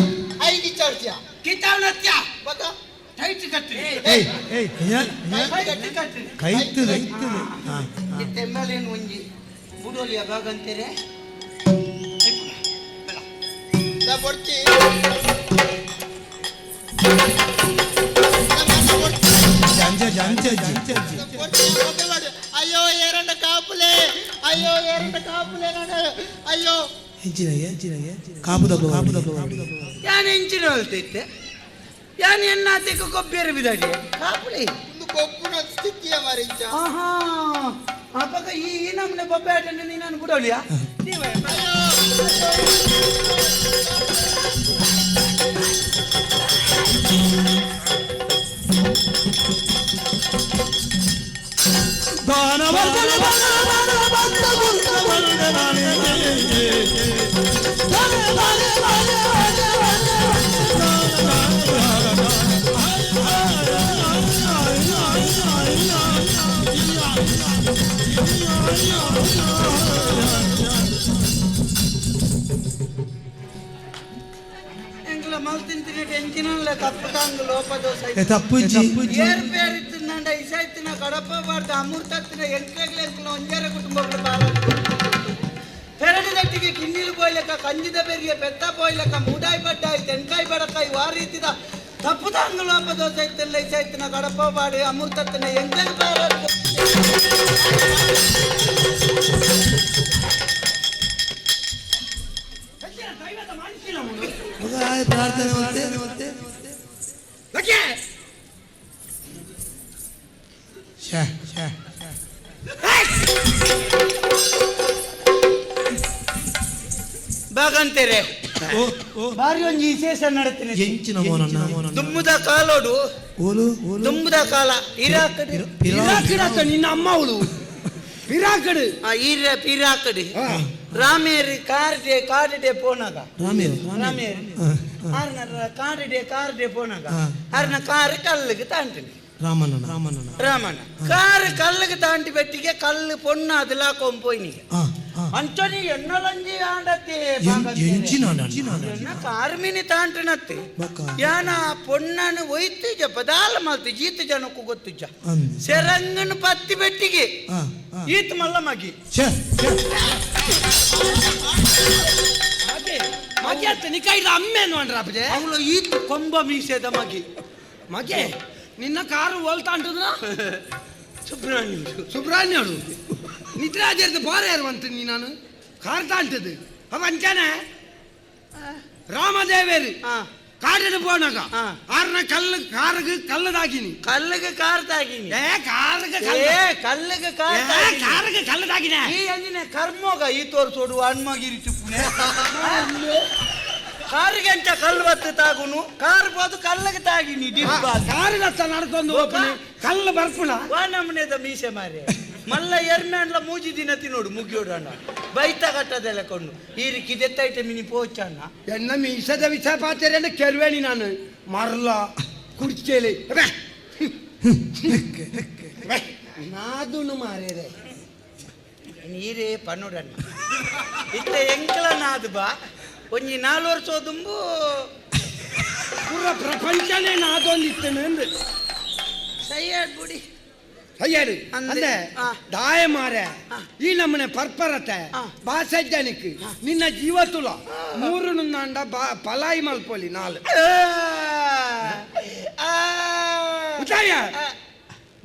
I ಗಿಚ್ಚಾಡ್ತೀಯ. ಕಿತ್ತಾವನತ್ಯ. ಬೊಕ್ಕ. ಟೈಟ್ ಕಟ್ಟಿ. ಏಯ್ ಏಯ್ ಏ, ಏ. ಟೈಟ್ ಕಟ್ಟಿ. ಕೈತದೆ ಹಾ. ತೆಮ್ಮಲೇನು ಒಂಜಿ ಬುಡೋಲಿಯ ಭಾಗ ಅಂತೀರೆ. ದಾ ಬೊಡ್ಚಿ ದಾ ಮನ್ನ ಬೊಡ್ಚಿ. ಅಂಚ ಅಂಚ ಅಜ್ಜಿ ಅಂಚ ಅಜ್ಜಿ. ದಾ ಬೊಡ್ಚಿ, ಬೊಕ್ಕೆ ಬಾಡು. ಅಯ್ಯೋ ಏರಂಡ ಕಾಪುಲೆ, ಅಯ್ಯೋ ಏರಂಡ ಕಾಪುಲೆ ನಾನು, ಅಯ್ಯೋ. ಹೆಂಚಿನಾಗೆ ಹೆಂಚಿನಾಗೆ ಕಾಪುದಕ್ಲು ಕಾಪುದಕ್ಲು. ಯಾನ್ ಎಂಚಿನ ಹೊಲ್ತೈತೆ ಯಾನ್ ಎನ್ನಾತೆಕ ಕೊಬ್ಬೇರು ಬಿದಾಡಿ ಕಾಪುಲಿ. ಒಂದು ಕೊಪ್ಪುನ ಸ್ಥಿತಿಯ ಮಾರಿಂಚ. ಆಹಾ ಅಪಗ ಈ ಈ ನಮ್ಮನೆ ಬೊಬ್ಬೆ ಆಟ ನೀನು ಬುಡೋಲಿಯಾ ನೀವೇ. ದಾನ ಬಂದ ಬಂದ ಬಂದ ಬಂದ ನಾನೇ. ದಾನ ದಾನ ದಾನ ದಾನ ಎಂಕ್ಲ ಮಲ್ತಿಂತಿನ ಎಂಚಿನಲ್ಲ ತಪ್ಪು ತಾಂಗ್ ಲೋಪ ದೋಸ. ಏ ತಪ್ಪುಜ್ಜಿ. ಏರ್ ಪೇರ್ ಇತ್ತಿಂದಂಡ ಇಸೈತಿನ ಕಡಪ ಬಾರ್ದ ಅಮೃತತ್ತಿನ ಎಂಕ್ಲೆಗ್ಲ ಎಂಕ್ಲ ಒಂಜಾರ ಕುಟುಂಬಗಳು ಬಾರ ಪೆರಡು ದಟ್ಟಿಗೆ ಕಿನ್ನಿಲು ಬೋಯ್ಲಕ ಕಂಜಿದ ಬೆರಿಯ ಪೆತ್ತ ಬೋಯ್ಲಕ ಮೂಡಾಯಿ ಬಡ್ಡಾಯಿ ತೆನ್ಕಾಯಿ ಬಡಕಾಯಿ ವಾರೀತಿದ ತಪ್ಪು ತಾಂಗ್ ಲೋಪ ದೋಸ ಇತ್ತಿಲ್ಲ ಇಸೈತಿನ ಕಡಪ ಬಾಡಿ ಅಮೃತತ್ತಿನ ಎಂಕ್ಲೆಗ್ ಬಾರ. ಮಗ ಪ್ರಾರ್ಥನೆ ಮತ್ತೆ ಮತ್ತೆ ಶ್ಯಾ ಶ್ಯಾ. ಬಾಗಂತೀರಿ. ಓ ಓ ಬಾರಿ ಒಂಜಿ ವಿಶೇಷ ನಡತಿನ. ಎಂಚಿನ ಮೋನಣ್ಣ? ದುಮ್ಮುದ ಕಾಲೋಡು. ಓಲು ಓಲು? ದುಮ್ಮುದ ಕಾಲ ಇರಾಕ್. ಪಿರಾಕಡತ್ತ ನಿನ್ನ ಅಮ್ಮ ಅವಳು ಪಿರಾಕಡು. ಈರ ಪಿರಾಕಡಿ ರಾಮೇರಿ ಕಾರ್ ಡೇ ಕಾಡಿಡೆ ಪೋನಾಗ. ರಾಮೇರು? ರಾಮೇರಿ ಆರ್ನ ಕಾಡಿಡೆ ಕಾರ್ ಡೇ ಪೋನಾಗ ಆ. ಆರ್ನ ಕಾರ್ ಕಲ್ಲಿಗೆ ತಾಂಟಿನಿ. ರಾಮಣ್ಣ ರಾಮಣ್ಣ. ರಾಮಣ್ಣ ಕಾರ್ ಕಲ್ಲಿಗೆ ತಾಂಟಿ ಬೆಟ್ಟಿಗೆ ಕಲ್ಲು ಪೊಣ್ಣ ಅದೆಲ್ಲ ಕೊಂಪೋಯ್ನಿಗೆ. ಆ ಆ. ಅಂಚನಿ ಎನ್ನಲಂಜಿ ಆಂಡತ್ತೆ. ಎಂಚಿನ ಅಣ್ಣ? ಎನ್ನ ಕಾರ್ಮಿನಿ ತಾಂಟಿನತ್ತೆ. ಬೊಕ್ಕ? ಯಾನ ಪೊಣ್ಣನು ಒಯ್ತಿಜ ಪದಾಲ ಮಲ್ತಿ ಜೀತ ಜನಕ್ಕೂ ಗೊತ್ತುಜ್ಜ. ಅಂದ್. ಸೆರಂಗನ ಪತ್ತಿ ಬೆಟ್ಟಿಗೆ ಆ ಆ. ಈತ ಮಲ್ಲ ಮಗಿ. ಛೇ ಛೇ. ಮಗೆ ಮಗೆ ಅತ್ತ ನಿಕೈದ ಅಮ್ಮೇನು ಅಂಡ್ರಾಪಜೆ. ಅವಳು ಈತ ಕೊಂಬ ಮೀಸೆದ ಮಗಿ. ಮಗೆ ನಿನ್ನ ಕಾರು ಹೋಲ್ತಾ ಅಂಟದ. ಸುಬ್ರಹ್ಮಣ್ಯ. ಸುಬ್ರಹ್ಮಣ್ಯಡು ನಿದ್ರಾಜರ್ದು ಬಾರ ಇರುವಂತ ನೀ ನಾನು ಕಾರ್ ತಾಂಟದು ಅವ ಅಂಚಾನೆ ರಾಮದೇವೇರಿ ಆ. ಕಾಡಿನ ಪೋನಾಗ ಆ. ಆರ್ನ ಕಲ್ಲು ಕಾರುಗೆ ಕಲ್ಲದಾಗಿನಿ. ಕಲ್ಲಿಗೆ ಕಾರ್ ತಾಗಿನಿ. ಏ ಕಾರುಗೆ ಏ ಕಲ್ಲು ಕಲ್ಲಿಗೆ ಕಾರ್ ಏ ತಾಗಿನಿ. ಕಾರುಗೆ ಕಲ್ಲದಾಗಿನ. ಈ ಅಂಜಿನ ಕರ್ಮೋಗ ಈ ತೋರ್ಸೋಡು ಹಣ್ಮಗಿರಿ ಚುಪ್ಪುನೆ ಕಾರಿಗೆ ಅಂಚ ಕಲ್ಲು ಬತ್ತು ತಾಗುನು ಕಾರ್ ಬೋದು ಕಲ್ಲಿಗೆ ತಾಗಿನಿ ಡಿಬ್ಬ. ಕಾರಿನತ್ತ ನಡ್ಕೊಂಡು ಹೋಗ್ತೀನಿ ಕಲ್ಲು ಬರ್ಪುಣ. ವಾ ನಮ್ಮನೆದ ಮೀಸೆ ಮಾರೆ ಮಲ್ಲ ಎರ್ಮ್ಯಾನ್ಲ ಮೂಜಿ ದಿನ ತಿನ್ನೋಡು ಮುಗಿಯೋಡು ಅಣ್ಣ ಬೈತ ಕಟ್ಟದೆಲ್ಲ ಕೊಂಡು ಈ ಕಿದೆತ್ತೈತೆ ಮಿನಿ ಪೋಚಣ್ಣ. ಎನ್ನ ಮೀಸದ ವಿಷ ಪಾತ್ರೆ ಕೆಲ್ವೇಣಿ ನಾನು ಮರ್ಲ ಕುರ್ಚೇಲಿ ಅಬ್ಬೆ. ಅಬ್ಬೆ. ನಾದುನು ಮಾರೇರೆ. ನೀರೇ ಪನ್ನೋಡಣ್ಣ ಇತ್ತ ಎಂಕಲ ನಾದು ಬಾ ಒಂಜಿ ನಾಲ್ ವರ್ಷ ದುಂಬು. ಪೂರ ಪ್ರಪಂಚನೇ ನಾದೊಂದಿತ್ತೇನೆ ಅಂದು. ಸೈಯಾಡ್ ಬುಡಿ. ಅಯ್ಯಾಡು ಅಂದೆ. ಅಂದೆ. ಆ. ದಾಯ ಮಾರೆ. ಆ. ಈ ನಮ್ಮನೆ ಪರ್ಪರತೆ ಆ. ಬಾಸಜ್ಜನಿಕ್ ನಿನ್ನ ಜೀವ ತುಲ ಮೂರು ನಂದ ಪಲಾಯಿ ಮಲ್ಪೊಲಿ ನಾಲ್ ಉಚಾಯ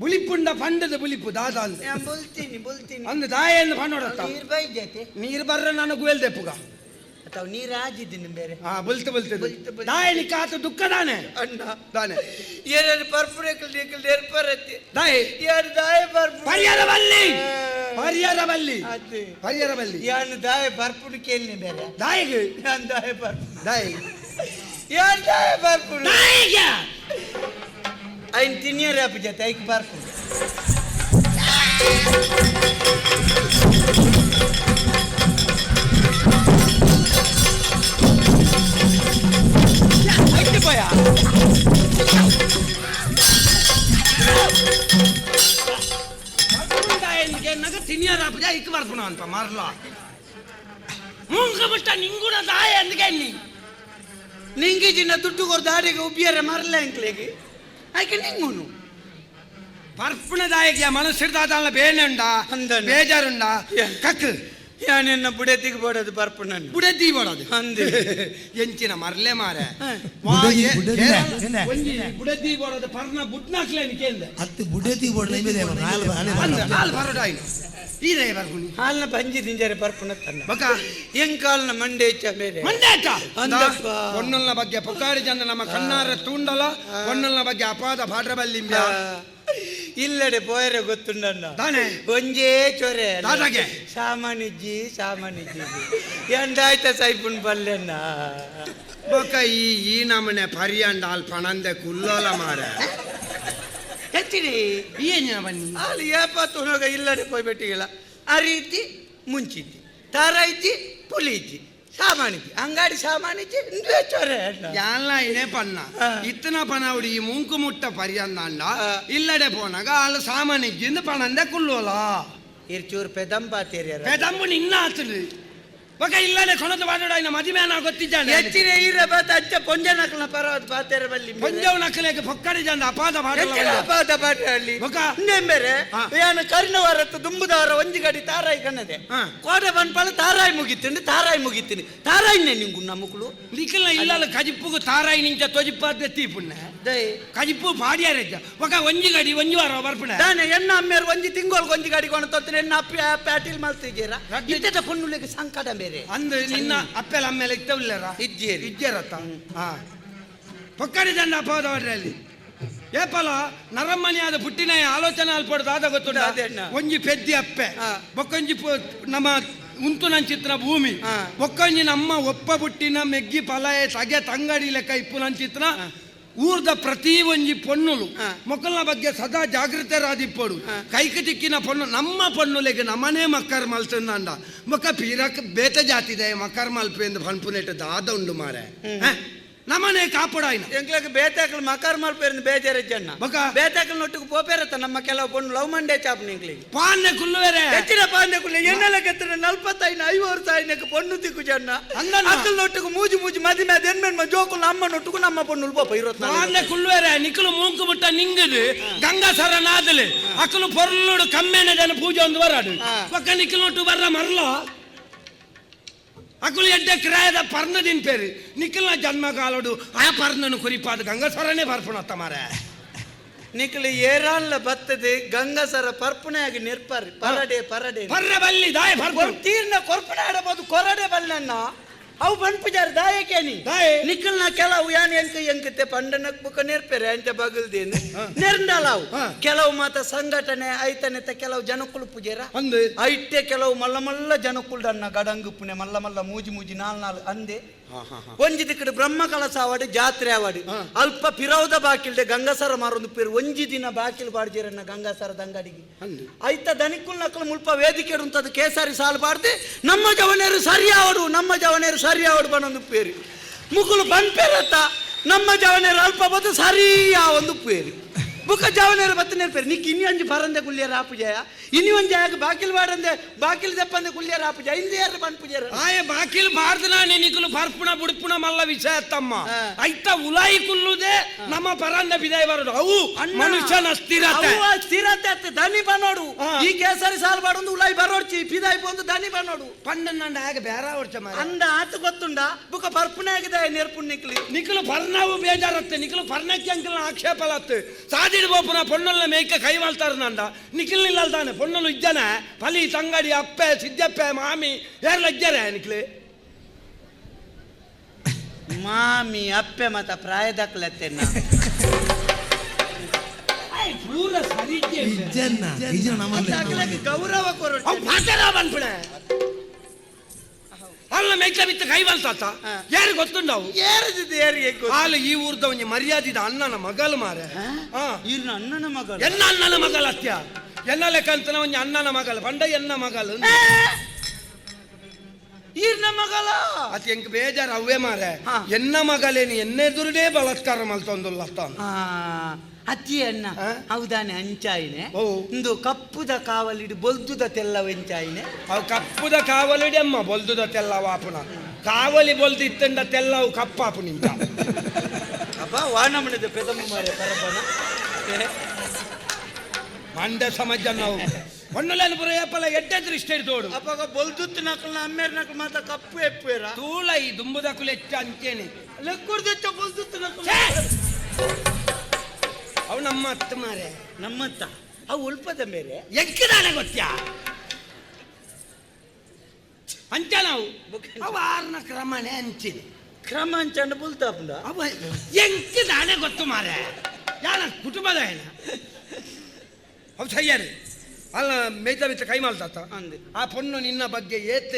ಬುಲಿಪುಂಡ ಪಂಡದ ಬುಲಿಪು ದಾದ ಅಂದ್. ಬುಲ್ತೀನಿ ಬುಲ್ತೀನಿ. ಅಂದ್ ದಾಯ ಎಂದು ಪನ್ನೋಡತ್ತ. ನೀರ್ ಬೈಜತೆ. ನೀರು ಬರ್ರ ನಾನು ಗುವೆಲ್ ದೆಪ್ಪುಗ. ಅಥವಾ ನೀರ್ ಆಜಿದ್ದೀನಿ ಬೇರೆ. ಹಾ ಬುಲ್ತು ಬುಲ್ತು. ಬುಲ್ತು ಬುಲ್ತು. ದಾಯಲಿಕ್ಕೆ ಆತ ದುಃಖ ದಾನೆ. ಅಣ್ಣ. ದಾನೆ. ಏನಾರು ಪರ್ಪುರೇಕಲ್ ನೀಕಲ್ ಏರ್ಪರತ್ತೆ. ದಾಯಿ. ಯಾರು ದಾಯ ಪರ್ಪು. ಪರಿಹಾರ ಬಲ್ಲಿ ಪರಿಹಾರ ಬಲ್ಲಿ. ಅದೇ. ಪರಿಹಾರ ಬಲ್ಲಿ. ಯಾನು ದಾಯ ಪರ್ಪುಡು ಕೇಳಿ ಬೇರೆ. ದಾಯಿಗೆ. ಯಾನ್ ದಾಯ ಪರ್ಪು. ದಾಯಿ. ಯಾನ್ ದಾಯ ಪರ್ಪುಡು. ದಾಯಿಗೆ. ಐನ್ ತಿನ್ನಿಯರ್ ಅಪ್ಪ ಜೊತೆ ಐಕ್ ಪರ್ಪುಡು. ಐತೆ ಪೋಯ. ನಗ ತಿನ್ನಿಯರ್ ಅಪ್ಪ ಇಕ್ ಬರ್ಪುಣ ಅಂತ ಮಾರ್ಲ ಮುಂಗ ಬಿಟ್ಟ ನಿಂಗೂಡ ದಾಯ ಅಂದ್ಕೆ ನೀ. ನಿಂಗೆ ಜಿನ್ನ ದುಡ್ಡು ಕೊರ್ ದಾರಿಗೆ ಉಬ್ಬಿಯರ ಮರಲ ಅಂಕ್ಲೆಗೆ ಆಯ್ಕೆ ನಿಂಗುನು. ಪರ್ಪುಣ ದಾಯಿಗೆ ಮನಸ್ಸಿಡ್ದಾದಲ್ಲ ಬೇನೆ ಉಂಡ. ಅಂದಣ್ಣ. ಬೇಜಾರುಂಡ. ಯಾ. ಕಕ್. ಯಾನೆನ್ನ ಬುಡೆತಿಗೆ ಬೋಡದು ಬರ್ಪು ನಾನು. ಬುಡದಿ ಬೋಡದು. ಅಂದೆ. ಎಂಚಿನ ಮರ್ಲೆ ಮಾರೆ. ಹಾ. ಬುಡದಿ- ಬುಡದಿ- ಒಂಜಿ ಬುಡದಿ ಬೋಡದು ಪರ್ನ ಬುಡ್ನಾಕ್ಲೆ ಕೇಂದ್ರ. ಅತ್ತೆ ಬುಡತಿ ಬೋಡ್ಲ ಇವೆ ನಾಲ್ ಆನೆ. ಅಂದ ಹಾಲು ಬರೋಡಾಯ್ನು ಈರೇ ಬರ್ಪುನಿ. ಹಾಲ್ನ ಪಂಜಿ ತಿಂಜಾರೆ ಬರ್ಪುನ ತನ್ನ. ಬಕ. ಎಂಕಾಲ್ನ ಮಂಡೆ ಹೆಚ್ಚ ಬೇರೆ. ಮಂಡೇಟ. ಅಂದಪ್ಪ. ಪೊನ್ನಲ್ನ ಬಗ್ಗೆ ಪುಕಾರಿ ಜನ ನಮ್ಮ ಕಣ್ಣಾರ ತೂಂಡಲ ಪೊನ್ನಲ್ನ ಬಗ್ಗೆ ಅಪಾದ ಪಾಠಬಲ್ಲಿಂಬ್ಯ. ಇಲ್ಲಡೆ ಪೋಯರೆ ಗೊತ್ತುಂಡಣ್ಣ. ದಾನೆ? ಒಂಜೇ ಚೊರೆ. ದಾದಾಗೆ? ಸಾಮಾನಿಜ್ಜಿ ಸಾಮಾನಿಜ್ಜಿ ಎಂದಾಯ್ತ ಸೈಪುನ್ ಪಲ್ಲೆಣ್ಣ. ಬೊಕ ಈ ಈ ನಮನೆ ಪರಿಯಂಡ ಅಲ್ ಪಣಂದೆ ಕುಲ್ಲೋಲ ಮಾರ. ಹೆಚ್ಚಿರಿ. ಈ ಏನಿನ ಬನ್ನಿ. ಅಲ್ಲಿ ಏಪ ತುಣಗ ಇಲ್ಲಡೆ ಪೋಯ್ ಬೆಟ್ಟಿಗಿಲ್ಲ ಆ ರೀತಿ ಮುಂಚಿದ್ದಿ ತಾರ ಇಜ್ಜಿ ಪುಲಿ ಇಜ್ಜಿ ಸಾಮಾನಿಜ್ಜಿ ಅಂಗಡಿ ಸಾಮಾನಿಜ್ಜಿ ಇಂದುವೆ ಚೊರೆ ಅಣ್ಣ. ಯಾನ್ಲ ಇನೇ ಪನ್ನ. ಆ. ಇತ್ತನ ಪನವುಡಿ ಈ ಮುಂಕು ಮುಟ್ಟ ಪರಿಯಂದಾಂಡ ಆ. ಇಲ್ಲಡೆ ಪೋನಾಗ ಅಲ್ಲ ಸಾಮಾನಿಜ್ಜಿಂದ ಪಣಂದೆ ಕುಲ್ಲೋಲ. ಇರ್ ಚೂರು ಪೆದಂಬ ತೇರಿಯರ. ಪೆದಂಬು ನಿನ್ನ ಆತದು ಬೊಕ ಇಲ್ಲಡೆ ಕೊಣದ ಬಾಡೋಡ ಮದಿಮೇನ ಗೊತ್ತಿದ್ದಾನೆ. ಹೆಚ್ಚಿನ ಈರ ಬಾತ ಅಚ್ಚ ಪೊಂಜನಕ್ಲ ಪರವಾದ ಬಾತೇರ ಬಲ್ಲಿ. ಪೊಂಜವ್ ನಕ್ಕಲೇಕ ಪೊಕ್ಕಡಿ ಜಂದ ಅಪಾದ ಹೆಚ್ಚಿನ ಬಾಡಲ. ಅಪಾದ ಬಾಟ ಅಲ್ಲಿ. ಬೊಕ? ಇನ್ನೇನ್ ಆ. ಯಾನ ಕರಿನವಾರತ್ತು ದುಂಬುದವರ ಒಂಜಿ ಗಡಿ ತಾರಾಯಿ ಕಣ್ಣದೆ. ಆ. ಕೋಡೆ ಬನ್ಪಲ ತಾರಾಯಿ ಮುಗಿತೀನಿ ತಾರಾಯಿ ಮುಗಿತೀನಿ ತಾರಾಯಿನೇ ನಿಂಗು ನಮ್ಮಕ್ಕಳು. ನಿಖಲ್ನ ಇಲ್ಲಲ್ಲ ಕಜಿಪ್ಪುಗು ತಾರಾಯಿ ನಿಂಚ ತೊಜಿಪ್ಪಾದ ತೀಪುಣ್ಣ. ದೈ. ಕಜಿಪ್ಪು ಪಾಡಿಯಾರೆಜ್ಜ ఒక ಒಂಜಿ ಗಡಿ ಒಂಜಿ ವಾರ ಬರ್ಪುಣ. ದಾನೆ ಎನ್ನ ಅಮ್ಮೇರು ಒಂಜಿ ತಿಂಗೋಲ್ಗೆ ಒಂಜಿ ಗಾಡಿ ಕೊಂಡು ತೊತ್ತನೆ ಎನ್ನ ಅಪ್ಪಿ ಪ್ಯಾಟಿಲ್ ಮಲ್ತಿದ್ದೀರ. ರಡ್ಡು- ಇತ್ತೆದ ಪೊನ್ನುಲೆಗೆ ಸಂಕಟ ಬೇರೆ. ಅಂದ್ ನಿನ್ನ ಅಪ್ಪೆಲ ಅಮ್ಮೇಲೆ ಇತ್ತವಿಲ್ಲರ. ಇಜ್ಜೇರಿ. ಇಜ್ಜೇರತ್ತ ಹಾ ಪೊಕ್ಕಡಿ ದಂಡ ಅಪೋದವರಲ್ಲಿ ಏಪಲ ನರಮ್ಮನಿಯಾದ ಪುಟ್ಟಿನ ಆಲೋಚನೆ ಅಲ್ಪಡು ದಾದ ಗೊತ್ತುಂಡ. ಅದೇ ಅಣ್ಣ. ಒಂಜಿ ಪೆದ್ದಿ ಅಪ್ಪೆ ಆ. ಬೊಕ್ಕೊಂಜಿ ನಮ್ಮ ಉಂತು ನಂಚಿತ್ರ ಭೂಮಿ ಒಕ್ಕಂಜಿ ನಮ್ಮ ಒಪ್ಪ ಬುಟ್ಟಿನ ಮೆಗ್ಗಿ ಪಲಾಯ ಸಗೆ ತಂಗಡಿ ಲೆಕ್ಕ ಇಪ್ಪು ನಂಚಿತ್ರ ಊರ್ದ ಪ್ರತಿ ಒಂಜಿ ಪೊನ್ನುಲು ಮೊಕ್ಕಲ್ನ ಬಗ್ಗೆ ಸದಾ ಜಾಗೃತರಾದಿಪ್ಪಡು. ಕೈಕ ತಿಕ್ಕಿನ ಪೊಣ್ಣು ನಮ್ಮ ಪೊನ್ನುಲೆಗೆ ನಮ್ಮನೇ ಮಕ್ಕರ್ ಮಲ್ತಂದ ಮೊಕ್ಕ ಪೀರಕ್ ಬೇತ ಜಾತಿದೆ ಮಕ್ಕರ್ ಮಲ್ಪೆ ಎಂದು ಪನ್ಪುನೆಟ್ ದಾದ ಉಂಡು ಮಾರೆ. ನಮ್ಮನೆ ಕಾಪಡಾಯ್ನ ಎಂಕ್ಲಗ್ ಬೇತಾಕಲ್ ಮಕರ್ ಮಲ್ಪೇರಿಂದ ಬೇಜಾರ ಜನ ಬೊಕ? ಬೇತಾಕಲ್ ನೊಟ್ಟಿಗೆ ಪೋಪೇರತ್ತ ನಮ್ಮ ಕೆಲವು ಪೊಣ್ಣು ಲವ್ ಮಂಡೆ ಚಾಪ್ ನಿಂಕ್ಲಿಗೆ ಪಾನ್ನೆ ಕುಲ್ಲುವೆರೆ ಹೆಚ್ಚಿನ ಪಾಂಡೆ ಕುಲ್ಲ ಎಣ್ಣೆಲ ಕೆತ್ತನ 45 50 ಸಾಯಿನಕ್ಕೆ ಪೊಣ್ಣು ತಿಕ್ಕು ಜನ ಅಂದನ್ನ? ಅಕ್ಕಲ್ ನೊಟ್ಟಿಗೆ ಮೂಜಿ ಮೂಜಿ ಮದಿ ಮ್ಯಾದ ಎನ್ಮೆನ್ ಜೋಕುಲ್ ಅಮ್ಮ ನೊಟ್ಟಿಗೆ ನಮ್ಮ ಪೊಣ್ಣು ಪೋಪ 24 ಪಾನ್ನೆ ಕುಲ್ಲುವೆರೆ ನಿಕ್ಕಲು ಮೂಂಕು ಬಿಟ್ಟ ನಿಂಗದು ಗಂಗಾಸರ ನಾದಲೆ ಅಕ್ಕಲು ಪೊರ್ಲುಡು ಕಮ್ಮೆನೆ ಜನ ಪೂಜೆ ಒಂದು ಬರಾಡು ಪಕ್ಕ ನಿಕ್ಕಲು ನೊಟ್ಟು ಬರ್ರ ಮರ್ಲ ಅಕುಲು ಎಡ್ಡೆ ಕ್ರಾಯದ ಪರ್ಣ ತಿನ್ಪೇರು ನಿಕ್ಕಲ್ನ ಜನ್ಮಕಾಲಡು ಆ ಪರ್ಣನು ಕುರಿಪಾದ ಗಂಗಾಸರನೇ ಬರ್ಪುಣತ್ತ ಮಾರೆ. ನಿಕ್ಲು ಏರಾನ್ಲ ಬತ್ತದೆ ಗಂಗಸರ ಪರ್ಪುಣೆಯಾಗಿ ನಿರ್ಪಾರಿ ಪರಡೆ ಪರಡೆ ಪರ್ರ ಬಲ್ಲಿ ದಾಯ ಪರ್ಪು ತೀರ್ನ ಕೊರ್ಪುಣೆ ಆಡಬಹುದು ಕೊರಡೆ ಬಲ್ಲಣ್ಣ ಅವು ಬನ್ಪುಜಾರ ದಾಯಕೇನಿ ದಾಯೆ? ನಿಕ್ಕಲ್ನ ಕೆಲವು ಯಾನ್ ಎಂಕ ಎಂಕತೆ ಪಂಡನಕ್ ಬುಕ್ಕ ನೆರ್ಪೆರೆ ಅಂಚ ಬಗಲ್ದೇನು ನೆರ್ಂಡಲ ಅವು ಕೆಲವು ಮಾತ ಸಂಘಟನೆ ಐತನೆತ ಕೆಲವು ಜನಕ್ಕುಲು ಪೂಜೆರ ಅಂದು ಐಟೆ ಕೆಲವು ಮಲ್ಲ ಮಲ್ಲ ಜನಕ್ಕುಲ್ಡನ್ನ ಗಡಂಗು ಪುಣೆ ಮಲ್ಲ ಮಲ್ಲ ಮೂಜಿ ಮೂಜಿ ನಾಲ್ ನಾಲ್ ಅಂದೆ ಒಂಜಿ ದಿಕ್ಕಡು ಬ್ರಹ್ಮ ಕಲಸ ಆವಾಡು ಜಾತ್ರೆ ಆವಾಡು ಅಲ್ಪ ಪಿರೌದ ಬಾಕಿಲ್ದೆ ಗಂಗಾಸರ ಮಾರೊಂದು ಪೇರು ಒಂಜಿ ದಿನ ಬಾಕಿಲ್ ಬಾಡ್ಜೇರನ್ನ ಗಂಗಾಸರದ ಅಂಗಡಿಗೆ ಐತ ದನಿಕುಲ್ ನಕಲು ಮುಲ್ಪ ವೇದಿಕೆ ಉಂಟದು ಕೇಸರಿ ಸಾಲು ಬಾಡ್ದೆ ನಮ್ಮ ಜವನೇರು ಸರಿ ಆವಡು ನಮ್ಮ ಜವನೇರು ಸರಿ ಆವಡು ಬನ್ನೊಂದು ಪೇರು ಮುಕುಲು ಬನ್ಪೇರತ್ತ ನಮ್ಮ ಜವನೇರು ಅಲ್ಪ ಬದ್ದು ಸರಿ ಆ ಒಂದು ಪೇರು ಬುಕ್ಕ ಜವನೇರು ಬತ್ತ ನೇರ್ಪೇರು ನಿಕ್ ಇನ್ನಿ ಒಂಜಿ ಬರಂದೆ ಕುಲ್ಯರ ಆಪುಜಯ ಇನ್ನಿ ಒಂಜಿ ಆಗ ಬಾಕಿಲ್ ಬಾಡಂದೆ ಬಾಕಿಲ್ ದಪ್ಪಂದೆ ಕುಲ್ಯರ ಆಪುಜ ಇಂದು ಯಾರು ಬನ್ಪುಜರ ಆಯ ಬಾಕಿಲ್ ಬಾರ್ದನಾನೆ ನಿಕುಲು ಪರ್ಪುಣ ಬುಡ್ಪುಣ ಮಲ್ಲ ವಿಷಯ ತಮ್ಮ ಐತ ಉಲಾಯಿ ಕುಲ್ಲುದೆ ನಮ್ಮ ಪರಂದ ಬಿದಾಯ ಬರೋದು ಅವು ಮನುಷ್ಯನ ಸ್ಥಿರತೆ ಅವ್ವ ಸ್ಥಿರತೆ ಅತ್ತೆ ದನಿ ಬನ್ನೋಡು ಈ ಕೇಸರಿ ಸಾಲು ಬಾಡೊಂದು ಉಲಾಯಿ ಬರೋಡ್ಚಿ ಪಿದಾಯಿ ಬಂದು ದನಿ ಬನ್ನೋಡು ಪಂಡನ್ನಂಡ ಆಗ ಬೇರೆ ವರ್ಷ ಮಾರ್ರೆ. ಅಂದ ಆತ ಗೊತ್ತುಂಡ ಬುಕ್ಕ ಪರ್ಪುಣೆ ಆಗಿದೆ ನೆರ್ಪುಣ್ ನಿಕ್ಲಿ ನಿಖಲು ಪರ್ನಾವು ಬೇಜಾರತ್ತೆ ನಿಖಲು ಪರ್ನಕ್ಕೆ ಅಂಕಲ್ನ ಆಕ್ಷೇಪಲತ್ತೆ ಸಾದಿಡ್ ಬೋಪುನ ಪೊಣ್ಣಲ್ನ ಮೇಯ್ಕ ಕೈವಾಲ್ತಾರ ನಂದ ನಿಖಿಲ್ ನಿಲ್ಲಲ್ದಾನೆ ಪೊಣ್ಣಲು ಇಜ್ಜನ ಪಲಿ ತಂಗಡಿ ಅಪ್ಪೆ ಸಿದ್ದಪ್ಪೆ ಮಾಮಿ ಯಾರೆಲ್ಲ ಇಜ್ಜಾರೆ ನಿಖಲಿ ಮಾಮಿ ಅಪ್ಪೆ ಮತ ಪ್ರಾಯದಕ್ಲತ್ತೆನ್ನ ಪೂರ ಸರಿ ಇಜ್ಜನ್ನ ಇಜ್ಜನ ನಮ್ಮಲ್ಲಿ ಅಕ್ಲಕ್ಕೆ ಗೌರವ ಕೊರಡು ಅವು ಪಾತೆರ ಬಂದ್ಬಿಡೆ ಅಲ್ಲ ಮೇಯ್ಕ ಬಿತ್ತ ಕೈವಾಲ್ತಾತ ಯಾರು ಗೊತ್ತುಂಡವು ಏರಿದ್ದು ಏರಿಗೆ ಗೊತ್ತು? ಆಲ ಈ ಊರ್ದ ಒಂಜಿ ಮರ್ಯಾದಿದ ಅಣ್ಣನ ಮಗಲು ಮಾರೆ ಹಾ ಇವ್ನ ಅಣ್ಣನ ಮಗಳು ಎನ್ನ ಅಣ್ಣನ ಮಗಲ ಅತ್ಯ ಎನ್ನ ಲೆಕ್ಕಂತನ ಒಂಜಿ ಅಣ್ಣನ ಮಗಲು ಪಂಡ ಎನ್ನ ಮಗಲು ಈರ್ನ ಮಗಳ ಅತಿ ಎಂಕ್ ಬೇಜಾರು ಅವ್ವೇ ಮಾರೆ ಎನ್ನ ಮಗಲೇನು ಎನ್ನೆದುರುಡೇ ಬಲಾತ್ಕಾರ ಮಲ್ತೊಂದುಲ್ಲ ತಾನು ಅತ್ತಿ ಅಣ್ಣ ಹೌದಾನೆ ಅಂಚಾಯಿನೆ ಓ. ಇಂದು ಕಪ್ಪುದ ಕಾವಲಿಡು ಬೊಲ್ದುದ ತೆಲ್ಲವೆಂಚಾಯಿನೆ ಅವು ಕಪ್ಪುದ ಕಾವಲಿಡಿ ಅಮ್ಮ ಬೊಲ್ದುದ ತೆಲ್ಲವ ಆಪುನ ಕಾವಲಿ ಬೊಲ್ದು ಇತ್ತಂಡ ತೆಲ್ಲವು ಕಪ್ಪಾಪು ನಿಂತ ಅಪ್ಪ ವಾನಮಣದ ಪೆದಮ್ಮ ಮಾರೆ ಪರಪನ ಮಂಡ ಸಮಾಜ ನಾವು ಹೊಣ್ಣಲೇನು ಪುರ ಏಪಲ ಎಡ್ಡೆ ದೃಷ್ಟಿ ತೋಡು ಅಪ್ಪಾಗ ಬೊಲ್ದುತ್ತು ನಕಲ್ನ ಅಮ್ಮೇರ್ ನಕಲ್ ಮಾತ ಕಪ್ಪು ಎಪ್ಪೇರ ತೂಲ ಈ ದುಂಬುದ ಕುಲೆಚ್ಚ ಅಂಚೇನೆ ಲೆಕ್ಕುರ್ದೆಚ್ಚ ಬೊಲ್ದುತ್ತು ನಕಲ್ ಛೇ! ಅವು ನಮ್ಮ ಅತ್ತ ಮಾರೆ ನಮ್ಮತ್ತ ಅವು ಉಲ್ಪದ ಮೇರೆ ಎಂಕಿದಾನೆ ಗೊತ್ತ್ಯಾ ಅಂಚ ನಾವು ಅವು ಆರ್ನ ಕ್ರಮನೇ ಅಂಚಿನ ಕ್ರಮ ಅಂಚಂಡ ಬುಲ್ತಾಪುಂಡ ಅವ ಎಂಕಿದಾನೆ ಗೊತ್ತು ಮಾರೆ ಯಾರ ಕುಟುಂಬದ ಏನ ಅವು ಸಯ್ಯಾರಿ ಅಲ್ಲ ಮೇಯ್ತ ಮಿತ್ತ ಕೈ ಮಾಲ್ತಾತ ಅಂದೆ. ಆ ಪೊಣ್ಣು ನಿನ್ನ ಬಗ್ಗೆ ಏತ್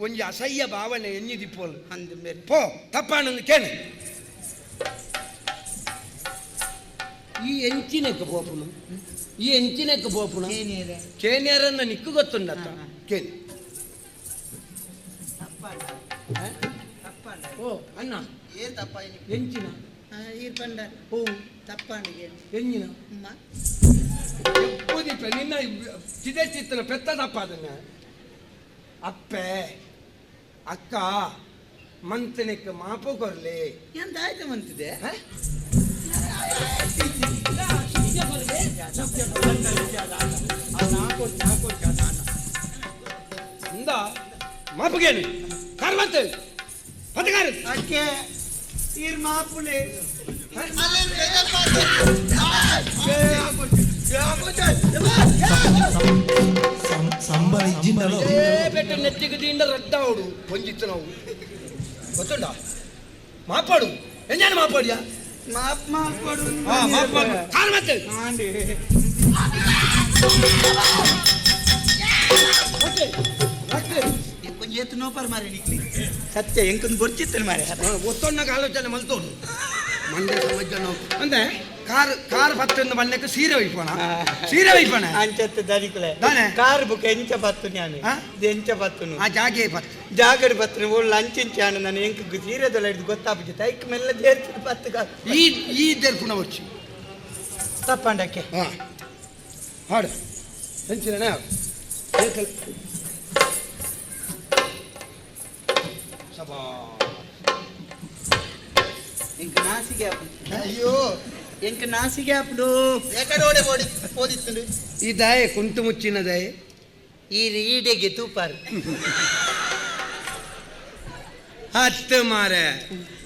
ಒಂಜಿ ಅಸಹ್ಯ ಭಾವನೆ ಎನ್ನಿದಿಪ್ಪೋಲು ಅಂದ ಮೇರೆ ಪೋ ತಪ್ಪಾನೊಂದು ಕೇಳು ಈ ಎಂಚಿನಕ್ಕೆ ಪೋಪುನು ಈ ಎಂಚಿನಕ್ಕೆ ಪೋಪುನು ಏನೇರೆ ಕೇನ್ಯಾರನ್ನ ನಿಕ್ಕು ಗೊತ್ತುಂಡತ್ತ ಕೇಳಿ ಓ ಅಣ್ಣ ಏನ್ ತಪ್ಪ ಎಂಚಿನ ಈರ್ ಪಂಡ ಓ ತಪ್ಪಾಣಿಗೆ ಎಂಜಿನ ಎಪ್ಪುದಿಪ್ಪ ನಿನ್ನ ಚಿದೆ ಚಿತ್ತನ ಪೆತ್ತ ತಪ್ಪ ಅದನ್ನ ಅಪ್ಪೆ ಅಕ್ಕ ಮಂತನಕ್ಕೆ ಮಾಪು ಕೊರ್ಲಿ ಎಂತ ಆಯ್ತು ಮಂತಿದೆ ಹ? ಇಂದ ಮಾಪುಗೇನು ಕಾರ್ವಂತ ಪದಗಾರ ಅಕ್ಕೆ ಈರ್ ಮಾಪುಲೆ ಸಂಬಳ ಇಜ್ಜಿಂದಲೋ ಏ ಬೆಟ್ಟ ನೆತ್ತಿಗೆ ದಿಂಡ ರಡ್ಡಾವಡು ಒಂಜಿತ್ತು ನಾವು ಗೊತ್ತುಂಡ ಮಾಪಾಡು ಎಂಜಾನ ಮಾಪಾಡಿಯಾ ಮಾಪ್ ಮಾಪಡು ಹಾ ಮಾಪ್ ಮಾಡು ಕಾಲ್ ಮತ್ತೆ ಮತ್ತೆ ಮತ್ತೆ. ಏತು ನೋಪರ್ ಮಾರೆ ನಿಕ್ಲಿ ಸತ್ಯ ಎಂಕೊಂದು ಬೊರ್ಚಿತ್ತನು ಮಾರೆ. ಒತ್ತೊಣ್ಣಗೆ ಆಲೋಚನೆ ಮಲ್ತೋಡು ಮಂಡೆ ಸಮಜ್ಜ ನೋವು ಅಂದ್ರೆ ಕಾರ್ ಕಾರ್ ಪತ್ತೊಂದು ಬಣ್ಣಕ್ಕೆ ಸೀರೆ ಒಯ್ಪೋಣ, ಸೀರೆ ಒಯ್ಪೋಣ. ಅಂಚತ್ತು ದನಿಕುಲೆ. ದಾನೆ? ಕಾರ್ ಬುಕ್ ಎಂಚ ಪತ್ತು ನಾನು. ಆ? ಇದು ಎಂಚ ಪತ್ತುನು? ಆ ಜಾಗೆ ಪತ್ತು. ಜಾಗಡ್ ಪತ್ತುನು ಒಳ್ಳೆ ಅಂಚಿಂಚಿ ಆಣ ನಾನು ಎಂಕ್ ಸೀರೆದೊಳ ಹಿಡ್ದು ಗೊತ್ತಾಪುಜಿ ತೈಕ್ ಮೆಲ್ಲ ದೇರ್ತಿದ್ ಪತ್ತು ಕಾರ್. ಈ ಈ ದೆರ್ಪುಣ వచ్చಿ ತಪ್ಪಂಡಕ್ಕೆ. ಹಾ ಹಾಡು ಎಂಚಿನ ಸಬಾ. ಎಂಕ್ ನಾಸಿಗೆ ಆಪುಂಡು. ಅಯ್ಯೋ. ಎಂಕ್ ನಾಸಿಗೆ ಆಪುಂಡು. ಎಕಡೆ ಓಡಿ ಓದಿತ್ತು. ಈ ದಾಯೆ ಕುಂತು ಮುಚ್ಚಿನ ದಾಯೆ. ಈ ಈಡೆಗೆ ತೂಪಾರು. ಹತ್ತು ಮಾರೆ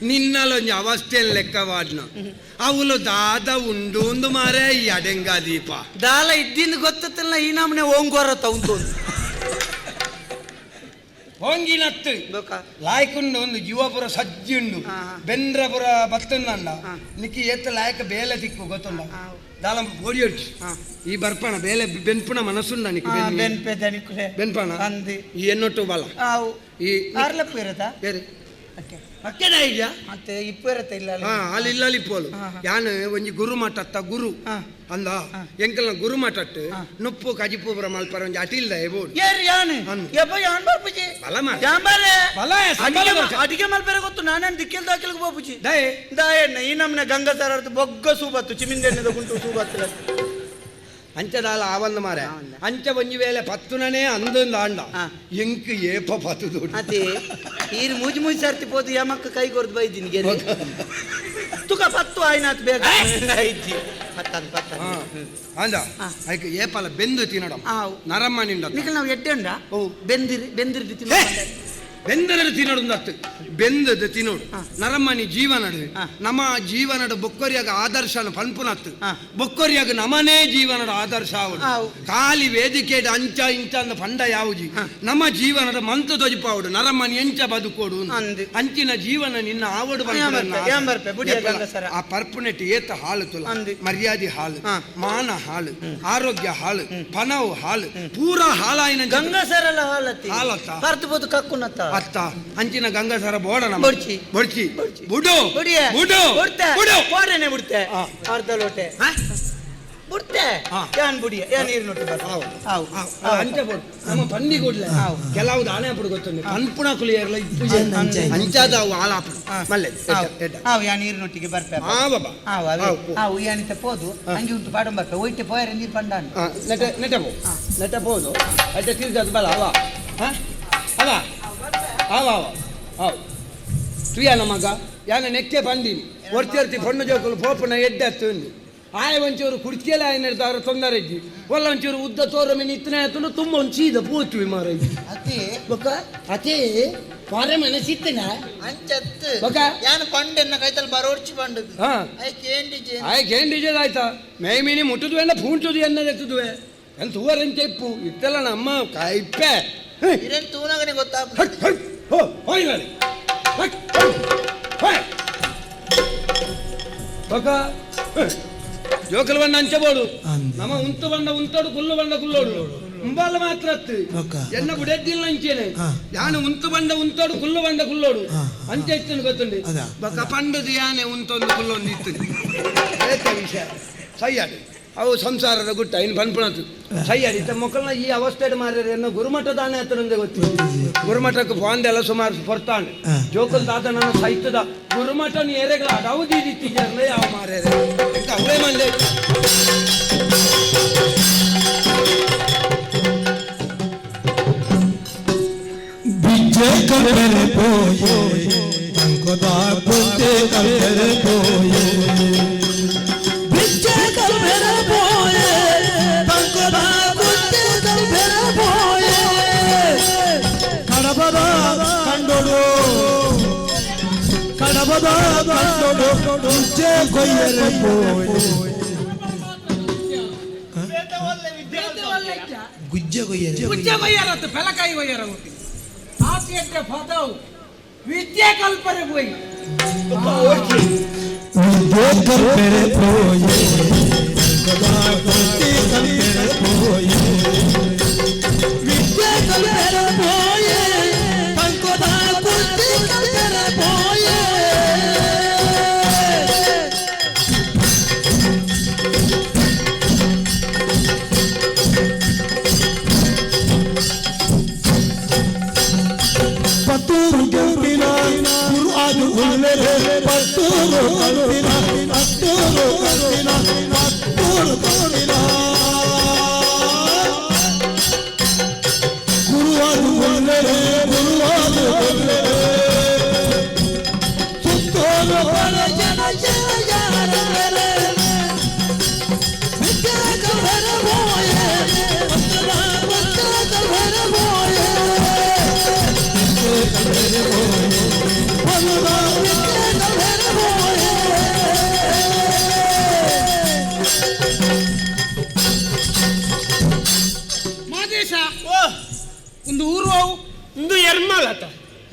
ನಿನ್ನಲೊಂಜಿ ಅವಸ್ಥೆಯಲ್ಲಿ ಲೆಕ್ಕವಾಡ್ನ ಅವಳು ದಾದ ಉಂಡು ಒಂದು ಮಾರೆ ಈ ಅಡೆಂಗ ದೀಪ. ದಾಲ ಇದ್ದಿಂದ ಗೊತ್ತಲ್ಲ ಈ ನಮ್ಮನೆ ಓಂಗೋರ ತೌಂತು. ಹೋಂಗಿನತ್ತು. ಬೊಕ? ಲಾಯ್ಕುಂಡು ಒಂದು ಜೀವಪುರ ಸಜ್ಜಿ ಉಂಡು. ಹಾ. ಬೆಂದ್ರಪುರ ಬತ್ತಂದ. ಹಾ. ನಿಕ್ಕಿ ಏತ ಲಾಯಕ ಬೇಲೆ ತಿಕ್ಕು ಗೊತ್ತುಂಡ. ಹಾ. ದಾಲ ಗೋಡಿ ಹೊಡ್ಚಿ. ಹಾ. ಈ ಬರ್ಪಣ ಬೇಲೆ ಬೆನ್ಪುಣ ಮನಸ್ಸುಂಡ ನಿಕ್ಕು? ಬೆನ್ಪೆ ದನಿಕುಲೆ. ಬೆನ್ಪಣ. ಅಂದಿ. ಈ ಎನ್ನೊಟ್ಟು ಬಲ. ಆವು. ಈ ಆರ್ಲಪ್ಪು ಇರತ್ತಾ? ಬೇರೆ. ಅಕ್ಕೆ. ಅಕ್ಕೆದ ಇದೆಯಾ? ಮತ್ತೆ ಇಪ್ಪು ಇರತ್ತ ಇಲ್ಲ ಅಲ್ಲಿ? ಹಾ ಅಲ್ಲಿ ಇಲ್ಲ ಇಪ್ಪೋಲು. ಹಾ, ಹಾ. ಯಾನ್ ಒಂಜಿ ಗುರು ಮಠತ್ತ ಗುರು. ಹಾ. ಅಂದ. ಹಾ. ಎಂಕಲ್ನ ಗುರು ಮಠಟ್ಟು ಹಾ. ನುಪ್ಪು ಕಜಿಪು ಬರ ಮಲ್ಪರ ಒಂಜಿ ಅಟಿಲ್ದ ಬೋಡು. ಏರ್ ಯಾನ್? ಅನ್ನು. ಯಪ್ಪ ಯಾನ್ ಬರ್ಪುಜಿ. ಬಲ ಮಾರ್ರೆ. ಯಾನ್ ಬಾರೆ. ಬಲ ಸಂಬಳ ಅಡಿಗೆ ಬರ್ಕ. ಅಡಿಗೆ ಮಲ್ಪೆರೆ ಗೊತ್ತು ನಾನೇನ್ ದಿಕ್ಕೆಲ್ ದಾಖಲೆಗೆ ಹೋಗ್ಬುಜಿ. ದಯೆ. ದಾಯಣ್ಣ ಈ ನಮ್ಮನೆ ಗಂಗಾಧರ ಬೊಗ್ಗ ಸೂಬತ್ತು ಚಿಮಿಂದೆಣ್ಣದ ಗುಂಟು ಸೂಬತ್ತು. ಅಂಚದಾಲ ಆವಂದ ಮಾರೆ. ಆವಂದ. ಅಂಚ ಒಂಜಿ ವೇಳೆ ಪತ್ತುನನೇ ಅಂದೊಂದು ಆಂಡ. ಹಾ. ಎಂಕ್ ಏಪ ಪತ್ತುದು. ಅದೇ ಈರ್ ಮೂಜಿ ಮೂಜಿ ಸರ್ತಿ ಪೋದು ಯಮಕ್ಕ ಕೈ ಕೊರ್ದು ಬೈದಿನಿ ಗೆರೆ ತುಕ ಪತ್ತು ಆಯ್ನಾತ್ ಬೇಗ ಇಜ್ಜಿ ಪತ್ತನ್ ಪತ್ತನ್. ಹಾ. ಅಂದ. ಹಾ. ಐಕ್ ಏಪಲ ಬೆಂದು ತಿನ್ನಡ. ಆವು. ನರಮ್ಮ ನಿಂಡ. ನಿಖಲ್ ನಾವು ಎಡ್ಡೆ ಉಂಡ. ಓ. ಬೆಂದಿರಿ ಬೆಂದಿರಿ. ಹೇ! ಬೆಂದನಡು ತಿನ್ನೋಡು ಅತ್ತು ಬೆಂದದ ತಿನ್ನೋಡು. ಹಾ. ನರಮ್ಮನಿ ಜೀವನಡು. ಹಾ. ನಮ್ಮ ಜೀವನಡು ಬೊಕ್ಕೊರಿಯಾಗ ಆದರ್ಶನ ಪನ್ಪುನತ್ತು. ಹಾ. ಬೊಕ್ಕೊರಿಯಾಗ ನಮನೇ ಜೀವನದ ಆದರ್ಶ ಆವಡು. ಆವು. ಖಾಲಿ ವೇದಿಕೆ ಅಂಚ ಇಂಚ ಅಂದ ಪಂಡ ಯಾವುಜಿ. ಹಾ. ನಮ್ಮ ಜೀವನದ ಮಂತು ತೊಜಿಪಾವಡು ನರಮ್ಮನಿ ಎಂಚ ಬದುಕೋಡು ಅಂದ್. ಅಂದ್. ಅಂಚಿನ ಜೀವನ ನಿನ್ನ ಆವಡು ಪನ್ಪುನ ಯಾನ್ ಬರ್ಪೆ, ಆಸೆ. ಯಾನ್ ಬರ್ಪೆ, ಬುಡಿಯ ಎಪ್ಪಲ, ಗಂಗಸರ. ಆ ಪರ್ಪುನೆಟ್ ಏತ ಹಾಲು ತುಲ. ಅಂದ್. ಮರ್ಯಾದೆ ಹಾಲು. ಹಾ. ಮಾನ ಹಾಲು, ಆರೋಗ್ಯ ಹಾಲು, ಪನವು ಹಾಲು, ಪೂರಾ ಹಾಲಾಯಿನ ಗಂಗಾಸರಲ್ಲ ಹಾಲತ್ತಿ. ಹಾಲತ್ತ. ಪರ್ದು ಬೋದು ಕಕ್ಕುನತ್ತ. ಅತ್ತ ಅಂಚಿನ ಗಂಗಾಸರ ಬೋಡ ನಮ್ಮ. ಬೊಡ್ಚಿ. ಬೊಡ್ಚಿ. ಬೊಡ್ಚಿ. ಬುಡು. ಬುಡಿಯ. ಬುಡು. ಬುಡ್ತೆ. ಬುಡು. ಕೋಡನೆ ಬಿಡ್ತೆ. ಆ. ಅರ್ಧ ಲೋಟೆ. ಹಾ? ಬಿಡ್ತೆ. ಆ. ಯಾನ್ ಬುಡಿಯ ಯಾನ್ ನೀರು ನೋಟು. ಆವು. ಆವು. ಆವು. ಅಂಚ ಬೋಡು ನಮ್ಮ ಪಂಡಿ ಕೂಡ್ಲೆ ಆವು. ಕೆಲವು ದಾನೆ ಅప్పుడు ಗೊತ್ತುಂಡು ಪನ್ಪುಣ ಕುಲಿಯರ್ಲ ಇಪ್ಪು. ಅಂಚ. ಅಂಚಾದ ಅವು ಆಲಾಪುಡು ಮಲ್ಲೆ. ಆವು. ಎಡ್ಡ. ಆವು ಯಾನ್ ನೀರು ನೊಟ್ಟಿಗೆ ಬರ್ಪೆ. ಆ ಬಾಬಾ. ಆವು ಅವೇ. ಆವು, ಪೋ. ಆವು ಯಾನಿತ ಪೋದು ಅಂಗಿ ಉಂಟು ಪಾಡಂ ಬರ್ಪೆ ಒಯ್ಟೆ ಪೋಯರೆ ನೀರು ಪಂಡಾನು. ಆ, ನೆಟ ನೆಟ ಪೋ ನೆಟ ಪೋದು ಅಡ್ಡ ತಿರ್ಗದು ಬಲ ಅವ ಹಾ ಅವ ಅವ ಅವ ಅವ್ ತುಯ್ಯಾನ ಮಗ ಯಾನ ನೆಕ್ಕೆ ಬಂದೀನಿ ಒರ್ತಿ ಒರ್ತಿ ಪೊಣ್ಣು ಜೋಕುಲು ಪೋಪುನ ಎಡ್ಡೆ ಅತ್ತು ಆಯ ಒಂಚೂರು ಕುರ್ಚಿಯಲ್ಲಿ ಆಯನ ಇರ್ತಾವ್ರ ತೊಂದರೆ ಇಜ್ಜಿ ಒಲ್ಲ ಒಂಚೂರು ಉದ್ದ ತೋರ ಮೀನು ಇತ್ತನೇ ಆಯ್ತು ತುಂಬ ಒಂದು ಸೀದ ಪೋಚುವಿ ಮಾರ. ಅತಿ. ಬೊಕ್ಕ ಅತೇ ಪಾರೆ ಮನಸ್ಸಿತ್ತನ. ಅಂಚತ್ತು. ಬೊಕ? ಯಾನ್ ಪಂಡೆನ್ನ ಕೈತಲ್ ಬರೋಡ್ಚಿ ಪಂಡದು. ಹಾ. ಐಕ್ ಏಂಡಿಜೆ. ಆಯ್ ಕೇಂಡಿಜೆ ಆಯ್ತಾ ಮೇ ಮೀನಿ ಮುಟ್ಟುದುವೆ ಫೂಂಟುದು ಎನ್ನದೆತ್ತುದುವೆ ಎಂತ ತೂವರೆಂಚ ಇಪ್ಪು ಇತ್ತೆಲ್ಲ ನಮ್ಮ ಕೈಪೆ. ಇರೇನ್ ತೂನಗನೆ ಗೊತ್ತಾಪ. ಹಟ್ ಹಟ್ ಹೋ ಹೋಯ್ ಗಾಡಿ ಹಟ್ ಹಟ್ ಹೋಯ್ ಬೊಕ ಜೋಕುಲು ಬಂಡ ಅಂಚಬೋಡು. ಅಂದೆ. ನಮ್ಮ ಉಂತು ಬಂಡ ಉಂತೋಡು ಕುಲ್ಲು ಬಂಡ ಕುಲ್ಲೋಡು ಮುಂಬಾಲ ಮಾತ್ರ ಅತ್ತು. ಬೊಕ? ಎನ್ನ ಬುಡೆದ್ದಿಲ್ಲ ಅಂಚೇನೆ. ಹಾ. ಯಾನು ಉಂತು ಬಂಡ ಉಂತೋಡು ಕುಲ್ಲು ಬಂಡ ಕುಲ್ಲೋಡು. ಹಾ, ಹಾ. ಅಂಚೆ ಇತ್ತನು ಗೊತ್ತುಂಡು. ಅದ. ಬೊಕ ಪಂಡದು ಯಾನೆ ಉಂತೊಂದು ಕುಲ್ಲೊಂದು ಇತ್ತು ಏತ ವಿಷಯ ಸಯ್ಯಾಡಿ ಅವು ಸಂಸಾರದ ಗುಟ್ಟ ಇನ್ನು ಪನ್ಪುಣತು ಸಯ್ಯಾಡಿ ಇತ್ತ ಮೊಕ್ಕಲ್ನ ಈ ಅವಸ್ಥೆ ಮಾರ್ಯಾರ ಎನ್ನ ಗುರುಮಠ ದಾನೆ ಹತ್ತಿರಂದೆ ಗೊತ್ತು ಗುರುಮಠಕ್ಕೆ ಫೋನ್ದೆಲ್ಲ ಸುಮಾರು ಪೊರ್ತಾಂಡು. ಹಾ. ಜೋಕುಲ್ ತಾತ ನನ್ನ ಸೈತದ ಗುರುಮಠ ಏರೆಗಳ ಅಡವು ದೀದಿತ್ತಿದ್ದಾರೆ ಯಾವ ಮಾರ್ಯಾರ ಇಂತ ಅವೇ ಮಂದೆ. ಬಿಜ್ಜೆ ಕಲ್ಪೆರೆ ಪೋಯೆ ತಂಕೊದ ಕುಂತೆ ಕಲ್ಪೆರೆ ಪೋಯೆ ಬಿಜ್ಜೆ ಕಲ್ಪೆರೆ ಪೋಯೆ ತಂಕೊದ ಕುಂತೆ ಕಲ್ಪೆರೆ ಪೋಯೆ ಕಡಬದ ಕಂಡೋಡು ಕಡಬದ ಕಂಡೋಡು ಗುಜ್ಜೆ ಕೊಯ್ಯರೆ ಪೋಯೆ ಗುಜ್ಜೆ ಕೊಯ್ಯರೆ. ಗುಜ್ಜೆ ಕೊಯ್ಯಾರತ್ತು ಪೆಲಕಾಯಿ ಕೊಯ್ಯಾರ ಗೊತ್ತಿ ಆತಿಯಕ್ಕೆ ಪದವು ವಿದ್ಯೆ ಕಲ್ಪನೆ ಪೋಯಿ. ವಿದ್ಯೆ ಕಲ್ಪೆರೆ ಪೋಯೆ ತಂಕೊದ ಕುಂತೆ ಕಲ್ಪೆರೆ ಪೋಯೆ ವಿದ್ಯೆ ಕಲ್ಪೆರೆ ಪೋಯೆ. ಮಾದೇಶ ಒಂದು ಊರು ಅವು ಇಂದು ಎರ್ಮಾಲತ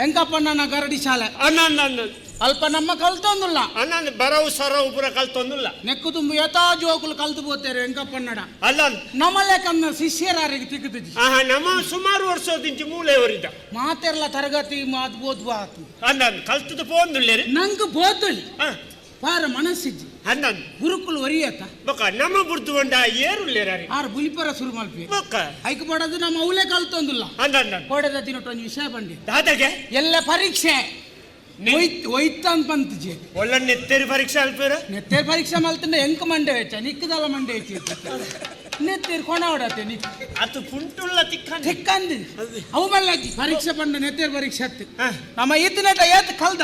ಹೆಂಗಪ್ಪಣ್ಣ ಗರಡಿ ಶಾಲೆ ಅನ್ನ ಅಲ್ಪ ನಮ್ಮ ಕಲ್ತೊಂದುಲ್ಲ ಅನ್ನ ಬರವು ಸರವು ಪೂರ ಕಲ್ತೊಂದುಲ್ಲ ನೆಕ್ಕು ತುಂಬ ಯಥಾ ಜೋಕುಲು ಕಲ್ತು ಪೋತೇರು ಹೆಂಗಪ್ಪಣ್ಣಡ ಅಲ್ಲ ನಮ್ಮಲ್ಲೇ ಕನ್ನ ಶಿಷ್ಯರಾರಿಗೆ ತಿಕ್ಕುತ್ತಿದ್ದಿ ಆಹಾ ನಮ್ಮ ಸುಮಾರು ವರ್ಷದಿಂಚಿ ಮೂಲೆ ಅವರಿದ್ದ ಮಾತೆರ್ಲ ತರಗತಿ ಮಾತು ಬೋದ್ವಾ ಆತು ಅನ್ನ ಕಲ್ತದ ಪೋಂದುಲ್ಲೇರಿ ನಂಗೆ ಬೋತಳಿ ಪಾರ ಮನಸ್ಸಿಜ್ಜಿ ಅನ್ನ ಗುರುಕುಲು ಒರಿಯತ್ತ ಬೊಕ್ಕ ನಮ್ಮ ಬುರ್ದು ಒಂಡ ಏರುಲ್ಲೇರಿ ಆರ್ ಬುಲಿಪರ ಶುರು ಮಲ್ಪಿ ಬೊಕ್ಕ ಐಕ್ ಪಡೋದು ನಮ್ಮ ಅವಲೇ ಕಲ್ತೊಂದುಲ್ಲ ಅನ್ನ ಕೋಡೆದ ದಿನಟ್ಟು ಒಂದು ವಿಷಯ ಬಂಡಿ ದಾದಾಗೆ ಎಲ್ಲ ಪರೀಕ್ಷೆ ಒಯ್ತ ಅಂತ ಬಂತಿಜಿ ಒಳ್ಳೆ ನೆತ್ತೇರಿ ಪರೀಕ್ಷೆ ಅಲ್ಪೇರ ನೆತ್ತೇರ್ ಪರೀಕ್ಷೆ ಮಲ್ತಂಡ ಎಂಕ್ ಮಂಡೆ ವೆಚ್ಚ ನಿಕ್ಕದಲ್ಲ ಮಂಡೆ ಹೆಚ್ಚಿ ನೆತ್ತೇರ್ ಕೊಣ ಹೊಡತೆ ನಿಕ್ ಅದು ಪುಂಟುಳ್ಳ ತಿಕ್ಕ ತಿಕ್ಕಂದು ಅವು ಮಲ್ಲಜ್ಜಿ ಪರೀಕ್ಷೆ ಪಂಡ ನೆತ್ತೇರ್ ಪರೀಕ್ಷೆ ಅತ್ತು ನಮ್ಮ ಇದ್ದಿನಟ ಏತ್ ಕಲ್ದ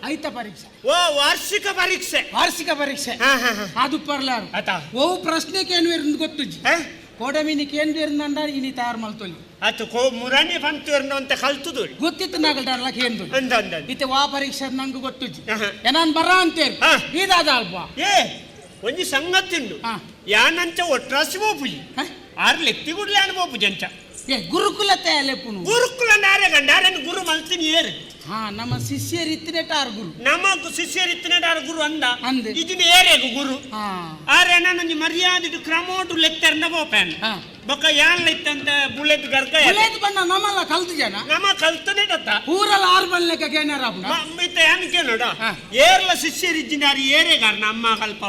ಐತ ಪರೀಕ್ಷೆ ಓ ವಾರ್ಷಿಕ ಪರೀಕ್ಷೆ ವಾರ್ಷಿಕ ಪರೀಕ್ಷೆ ಅದು ಪರ್ಲಾರು ಆತ ಓ ಪ್ರಶ್ನೆ ಕೇನ್ವೇರ್ ಗೊತ್ತುಜ್ಜಿ ಕೋಡಮಿನಿ ಕೇನ್ವೇರ್ ಅಂಡ ಇನಿ ತಯಾರು ಮಲ್ತೊಲಿ ಆತು ಕೋ ಮುರಾಣಿ ಪಂತೇರ್ನ ಅಂತ ಕಲ್ತುದು ಗೊತ್ತಿತ್ತು ನಾಗಲ್ಡಾರ್ಲ ಕೇಂದ್ರ ಅಂದ ಅಂದ ಇತ್ತೆ ವಾ ಪರೀಕ್ಷೆ ನಂಗೆ ಗೊತ್ತುಜ್ಜಿ ಏನಾನ್ ಬರ ಅಂತೇರಿ ಇದಾದ ಅಲ್ಪ ಏ ಒಂಜಿ ಸಂಗತಿ ಉಂಡು ಯಾನಂಚ ಒಟ್ರಾಸಿ ಪೋಪುಜಿ ಆರ್ ಲೆತ್ತಿ ಗುಡ್ಲೆ ಅನ್ ಪೋಪುಜಿ ಅಂಚ ಏ ಗುರುಕುಲತೆ ಅಲೆಪುನು ಗುರುಕುಲ ನಾರೆ ಗಂಡ ಆರನ್ ಗುರು ಮಲ್ತಿನಿ ಏರು ಹಾ ನಮ್ಮ ಶಿಷ್ಯರು ಇತ್ತಿನೇಟ ಆರ್ ಗುರು ನಮ್ಮ ಶಿಷ್ಯರು ಇತ್ತಿನೇಟ ಆರ್ ಗುರು ಅಂದ ಅಂದೆ ಇದನ್ನ ಏರೇಗು ಗುರು ಆರೆ ನಾನೊಂಜಿ ಮರ್ಯಾದೆ ಕ್ರಮೋಟು ಲೆತ್ತರ್ನ ಪೋಪೇನ್ ಬೊಕ್ಕ ಯಾನ್ ಲೆತ್ತಂತ ಬುಲೆಟ್ ಗರ್ಕ ಬುಲೆಟ್ ಬಣ್ಣ ನಮ್ಮಲ್ಲ ಕಲ್ತು ಜನ ನಮ್ಮ ಕಲ್ತನೇಟತ್ತ ಊರಲ್ಲ ಆರು ಬಲ್ಲೆಕ್ಕ ಕೇನಾರ ಇತ್ತ ಯಾನ್ ಕೇಳೋಡ ಏರ್ಲ ಶಿಷ್ಯರು ಇಜ್ಜಿನಾರು ಏರೇಗಾರ ನಮ್ಮ ಕಲ್ಪ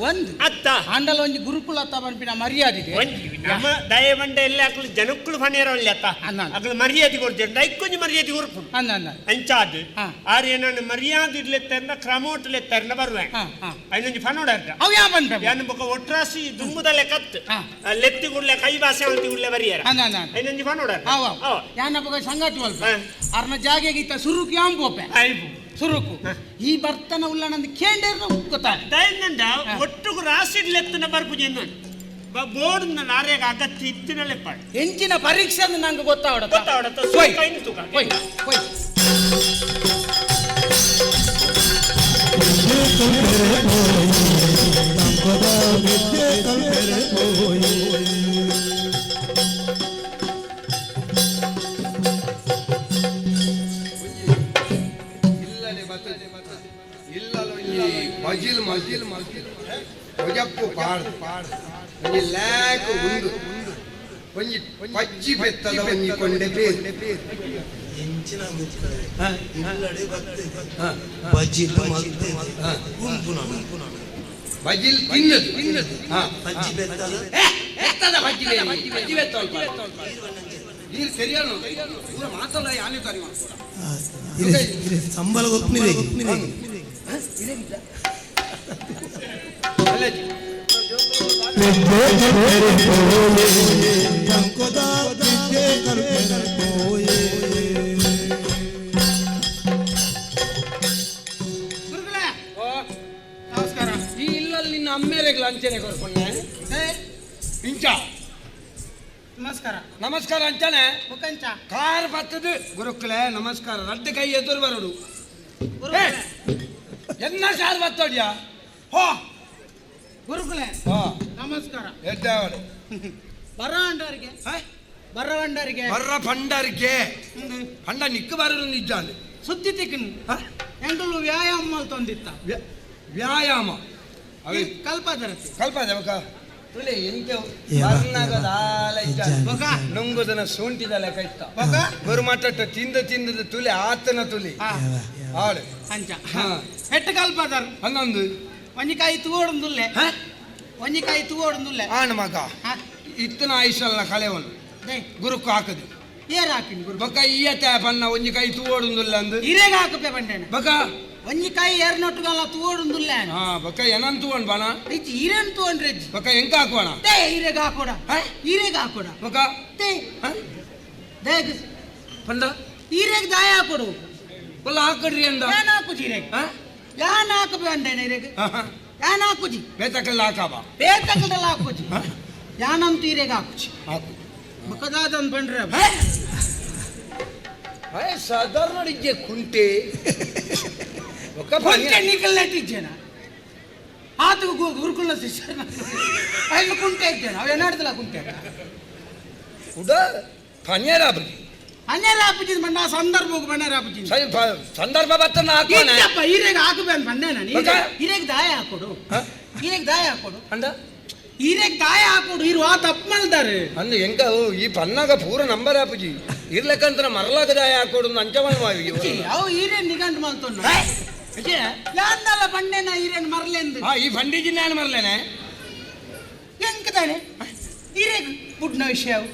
ಒಂದು ಅತ್ತ ಆಂಡಲ ಒಂಜಿ ಗುರುಕುಲ ಅತ್ತ ಪನ್ಪಿನ ಮರ್ಯಾದೆ ಒಂಜಿ ನಮ್ಮ ದಯ ಬಂಡ ಎಲ್ಲ ಅಕ್ಲು ಜನಕ್ಕಳು ಫನೇರ ಒಳ್ಳೆ ಅತ್ತ ಅಕ್ಲು ಮರ್ಯಾದೆ ಕೊಡ್ತೇನೆ ಐಕ್ಕೊಂಜಿ ಮರ್ಯಾದೆ ಕೊರ್ಪುಂಡು ಅಂಚಾದ್ ಆರ್ ಏನನ್ನ ಮರ್ಯಾದೆ ಇಡ್ಲೆತ್ತರ್ನ ಕ್ರಮೋಟ್ ಲೆತ್ತರ್ನ ಬರುವೆ ಐನೊಂಜಿ ಫನೋಡ ಅವು ಯಾವ ಬಂದ ಯಾನ್ ಬೊಕ ಒಟ್ರಾಸಿ ದುಂಬುದಲೆ ಕತ್ತು ಲೆತ್ತಿ ಗುಡ್ಲೆ ಕೈ ಭಾಷೆ ಅಂತ ಗುಡ್ಲೆ ಬರಿಯರ ಐನೊಂಜಿ ಫನೋಡ ಯಾನ ಬೊಕ ಸಂಗತಿ ಒಲ್ಪ ಅರ್ನ ಜಾಗೆಗೆ ಇತ್ತ ಸುರುಕು ಯಾಂ ಪೋಪೆ ಸುರುಕು ಈ ಬರ್ತನ ಉಲ್ಲ ನಂದು ಕೇಂಡೇರ್ನ ಗೊತ್ತಾಗ ದಯನಂದ ಒಟ್ಟುಗು ರಾಸಿ ಲೆತ್ತನ ಬರ್ಪುಜಿ ಬೋರ್ಡ್ ನಾರ್ಯಾಗ ಅಗತ್ಯ ಇತ್ತಿನ ಲೆಪ್ಪಾಡು ಎಂಚಿನ ಪರೀಕ್ಷೆ ಅಂದ್ರೆ ನಂಗೆ ಗೊತ್ತಾವಡ ಗೊತ್ತಾವಡತ್ತ ಹೋಯ್ ಹೋಯ್ ಮಜಿಲ್ ಮಜಿಲ್ ಮಜಿಲ್ ಒಜಪ್ಪು ಪಾಡ್ ಪಾಡ್ ಒಂಜಿ ಲ್ಯಾಕ್ ಉಂಡು ಒಂಜಿ ಪಜ್ಜಿ ಪೆತ್ತದ ಒಂಜಿ ಕೊಂಡೆ ಪೇರು ಎಂಚಿನ ಇಲ್ಲಡೆ ಬಜ್ಜಿಲ್ ಮಲ್ತೆ ಗುಂಪುನ ಬಜಿಲ್ ತಿನ್ನದು ತಿನ್ನದು ಬಜ್ಜಿ ಬೆತ್ತದ ಬೆತ್ತದ ಬಜ್ಜಿ ಬಜ್ಜಿ ಬೆತ್ತ ನೀರು ಸರಿಯಾನು ಪೂರ ಮಾತಲ್ಲ ಯಾನೇ ತಾರಿ ಸಂಬಳ ಗೊತ್ತಿದೆ ನಮಸ್ಕಾರ ಈ ಇಲ್ಲಲ್ಲಿ ನಿನ್ನ ಅಮ್ಮೇರೆಗ್ಲ ಅಂಚನೆ ಕೊರ್ಕೊಂಡೆ ಇಂಚ ನಮಸ್ಕಾರ ನಮಸ್ಕಾರ ಅಂಚನೆ ಮುಖಂಚ ಕಾರ್ ಬತ್ತದು ಗುರುಕುಲೆ ನಮಸ್ಕಾರ ರಡ್ಡು ಕೈ ಎದುರು ಬರೋಡು ಎನ್ನ ಸಾರ್ ಬತ್ತೋಡ್ಯಾ ಹೋ ಗುರುಕುಲೆ ನಮಸ್ಕಾರ ಎದ್ದಾವಳು ಬರ ಅಂಡಾರಿಗೆ ಬರ ಅಂಡಾರಿಗೆ ಬರ್ರ ಪಂಡಾರಿಗೆ ಪಂಡ ನಿಕ್ಕು ಬರಲು ನಿಜ ಅಂದೆ ಸುದ್ದಿ ತಿಕ್ಕನು ಎಂಕಲು ವ್ಯಾಯಾಮ ಮಲ್ತೊಂದಿತ್ತ ವ್ಯಾಯಾಮ ಅವೇ ಕಲ್ಪದರತಿ ಕಲ್ಪದ ಬಕ ತುಲೆ ಎಂತ ಬರ್ನಾಗದಾಲ ಇಜ್ಜ ಬೊಕ ನುಂಗುದನ ಸೂಂಟಿದ ಲೆಕ್ಕ ಇತ್ತ ಬೊಕ ಗುರುಮಠ ತಿಂದ ತಿಂದದ ತುಲೆ ಆತನ ತುಲೆ ಆಳು ಅಂಚ ಎಟ್ಟು ಕಲ್ಪದರ್ ಹನ್ನೊಂದು ಒಂಜಿಕಾಯಿ ತೂವೊಡೊಂದುಲ್ಲೆ ಒಂಜಿಕಾಯಿ ತೂವೊಡೊಂದುಲ್ಲೆ ಆಣ ಮಗ ಇತ್ತನ ಆಯುಷಲ್ಲ ಕಳೆವನು ಗುರುಕು ಹಾಕದು ಏರ್ ಹಾಕಿನಿ ಗುರು ಬೊಕ ಈಯತೆ ಪನ್ನ ಒಂಜಿ ಕೈ ತೂವೊಡೊಂದುಲ್ಲ ಅಂದು ಹಿರೇಗ ಹಾಕಪೆ ಬಂಡೇನ ಬೊಕ ಒಂಜಿ ಕೈ ಏರ್ನೊಟ್ಟುಗಲ್ಲ ತೂಡುಂದುಲ್ಲ. ಹಾ, ಬೊಕ್ಕ ಏನಂತ ತೂವಣ್ ಬಾಣ? ಇಜ್ಜಿ, ಈರೇನ್ ತೂವಣ್ರೆ ಇಜ್ಜಿ. ಬೊಕ್ಕ ಎಂಕ ಹಾಕುವಣ? ತೇ, ಈರೆಗ್ ಹಾಕೋಡ, ಈರೆಗ್ ಹಾಕೋಡ. ಬೊಕ್ಕ ತೇ, ದಯಗ್ ಪಂಡ ಈರೆಗ್ ದಾಯ ಹಾಕೊಡು. ಒಲ್ಲ ಹಾಕಡ್ರಿ ಅಂದ. ಯಾನ್ ಹಾಕುಜಿ ಈರೆಗ್. ಯಾನ್ ಹಾಕಬೇ ಅಂಡೇನ ಈರೆಗ್? ಯಾನ್ ಹಾಕುಜಿ. ಬೇತಕಲ್ಲ ಹಾಕಾಬ? ಬೇತಕಲ್ದಲ್ಲ ಹಾಕುಜಿ, ಯಾನಂತೂ ಈರೆಗ್ ಹಾಕುಜಿ. ಹಾಕು. ಬೊಕ್ಕ ದಾದನ್ ಪಂಡ್ರೆ? ಸಾಧಾರಣ ಇಜ್ಜೆ ಕುಂಟೆ. ಬೊಕ್ಕ ಕುಂಟೆ ನಿಕಲ್ನೆಟ್ ಇಜ್ಜೆನ? ಆತು ಗುರುಕುಲ ಶಿಷ್ಯನ ಐನು ಕುಂಟೆ ಇದ್ದೇನೆ ಅವ ಏನಾಡ್ದಲ್ಲ ಕುಂಟೆ. ಕುಡ ಪನಿಯರ ಆಪುಜಿ. ಅನ್ಯಾರ ಆಪುಜಿ ಮಣ್ಣ ಸಂದರ್ಭ ಬಣ್ಣಾರ ಆಪುಜಿ. ಸರಿ, ಸಂದರ್ಭ ಬತ್ತನ ಹಾಕೋಣ. ಇಜ್ಜಪ್ಪ, ಈರೆಗ್ ಹಾಕಬೇನ್ ಬಂದೆ ನಾನು. ಬೊಕ್ಕ? ಈರೆಗ್ ದಾಯ ಹಾಕೊಡು. ಈರೆಗ್ ದಾಯ ಹಾಕೊಡು. ಅಂದ? ಈರೆಗ್ ದಾಯ ಹಾಕೊಡು, ಇರು ಆ ತಪ್ಪು ಮಲ್ದಾರೆ. ಅಂದ ಎಂಕ ಈ ಪನ್ನಾಗ ಪೂರ ನಂಬರ್ ಆಪುಜಿ. ಇರ್ಲಕ್ಕಂತ ಮರಲಾಗ ದಾಯ ಹಾಕೊಡು ಅಂಚವನ. ಇಜ್ಜಿ, ಅವು ಈರೇನ್ ನಿಗಂಟು ಮಲ್ತೊಂಡು ಯಾನ್ನಲ್ಲ ಬಂಡೆನ ಈರೇನ್ ಮರ್ಲೆಂದು. ಹಾ, ಈ ಬಂಡಿಜಿ ನಾನು ಮರಲೇನೆ. ಎಂಕದಾನೆ ಈರೆಗ್ ಬುಡ್ನ ವಿಷಯ ಅವು.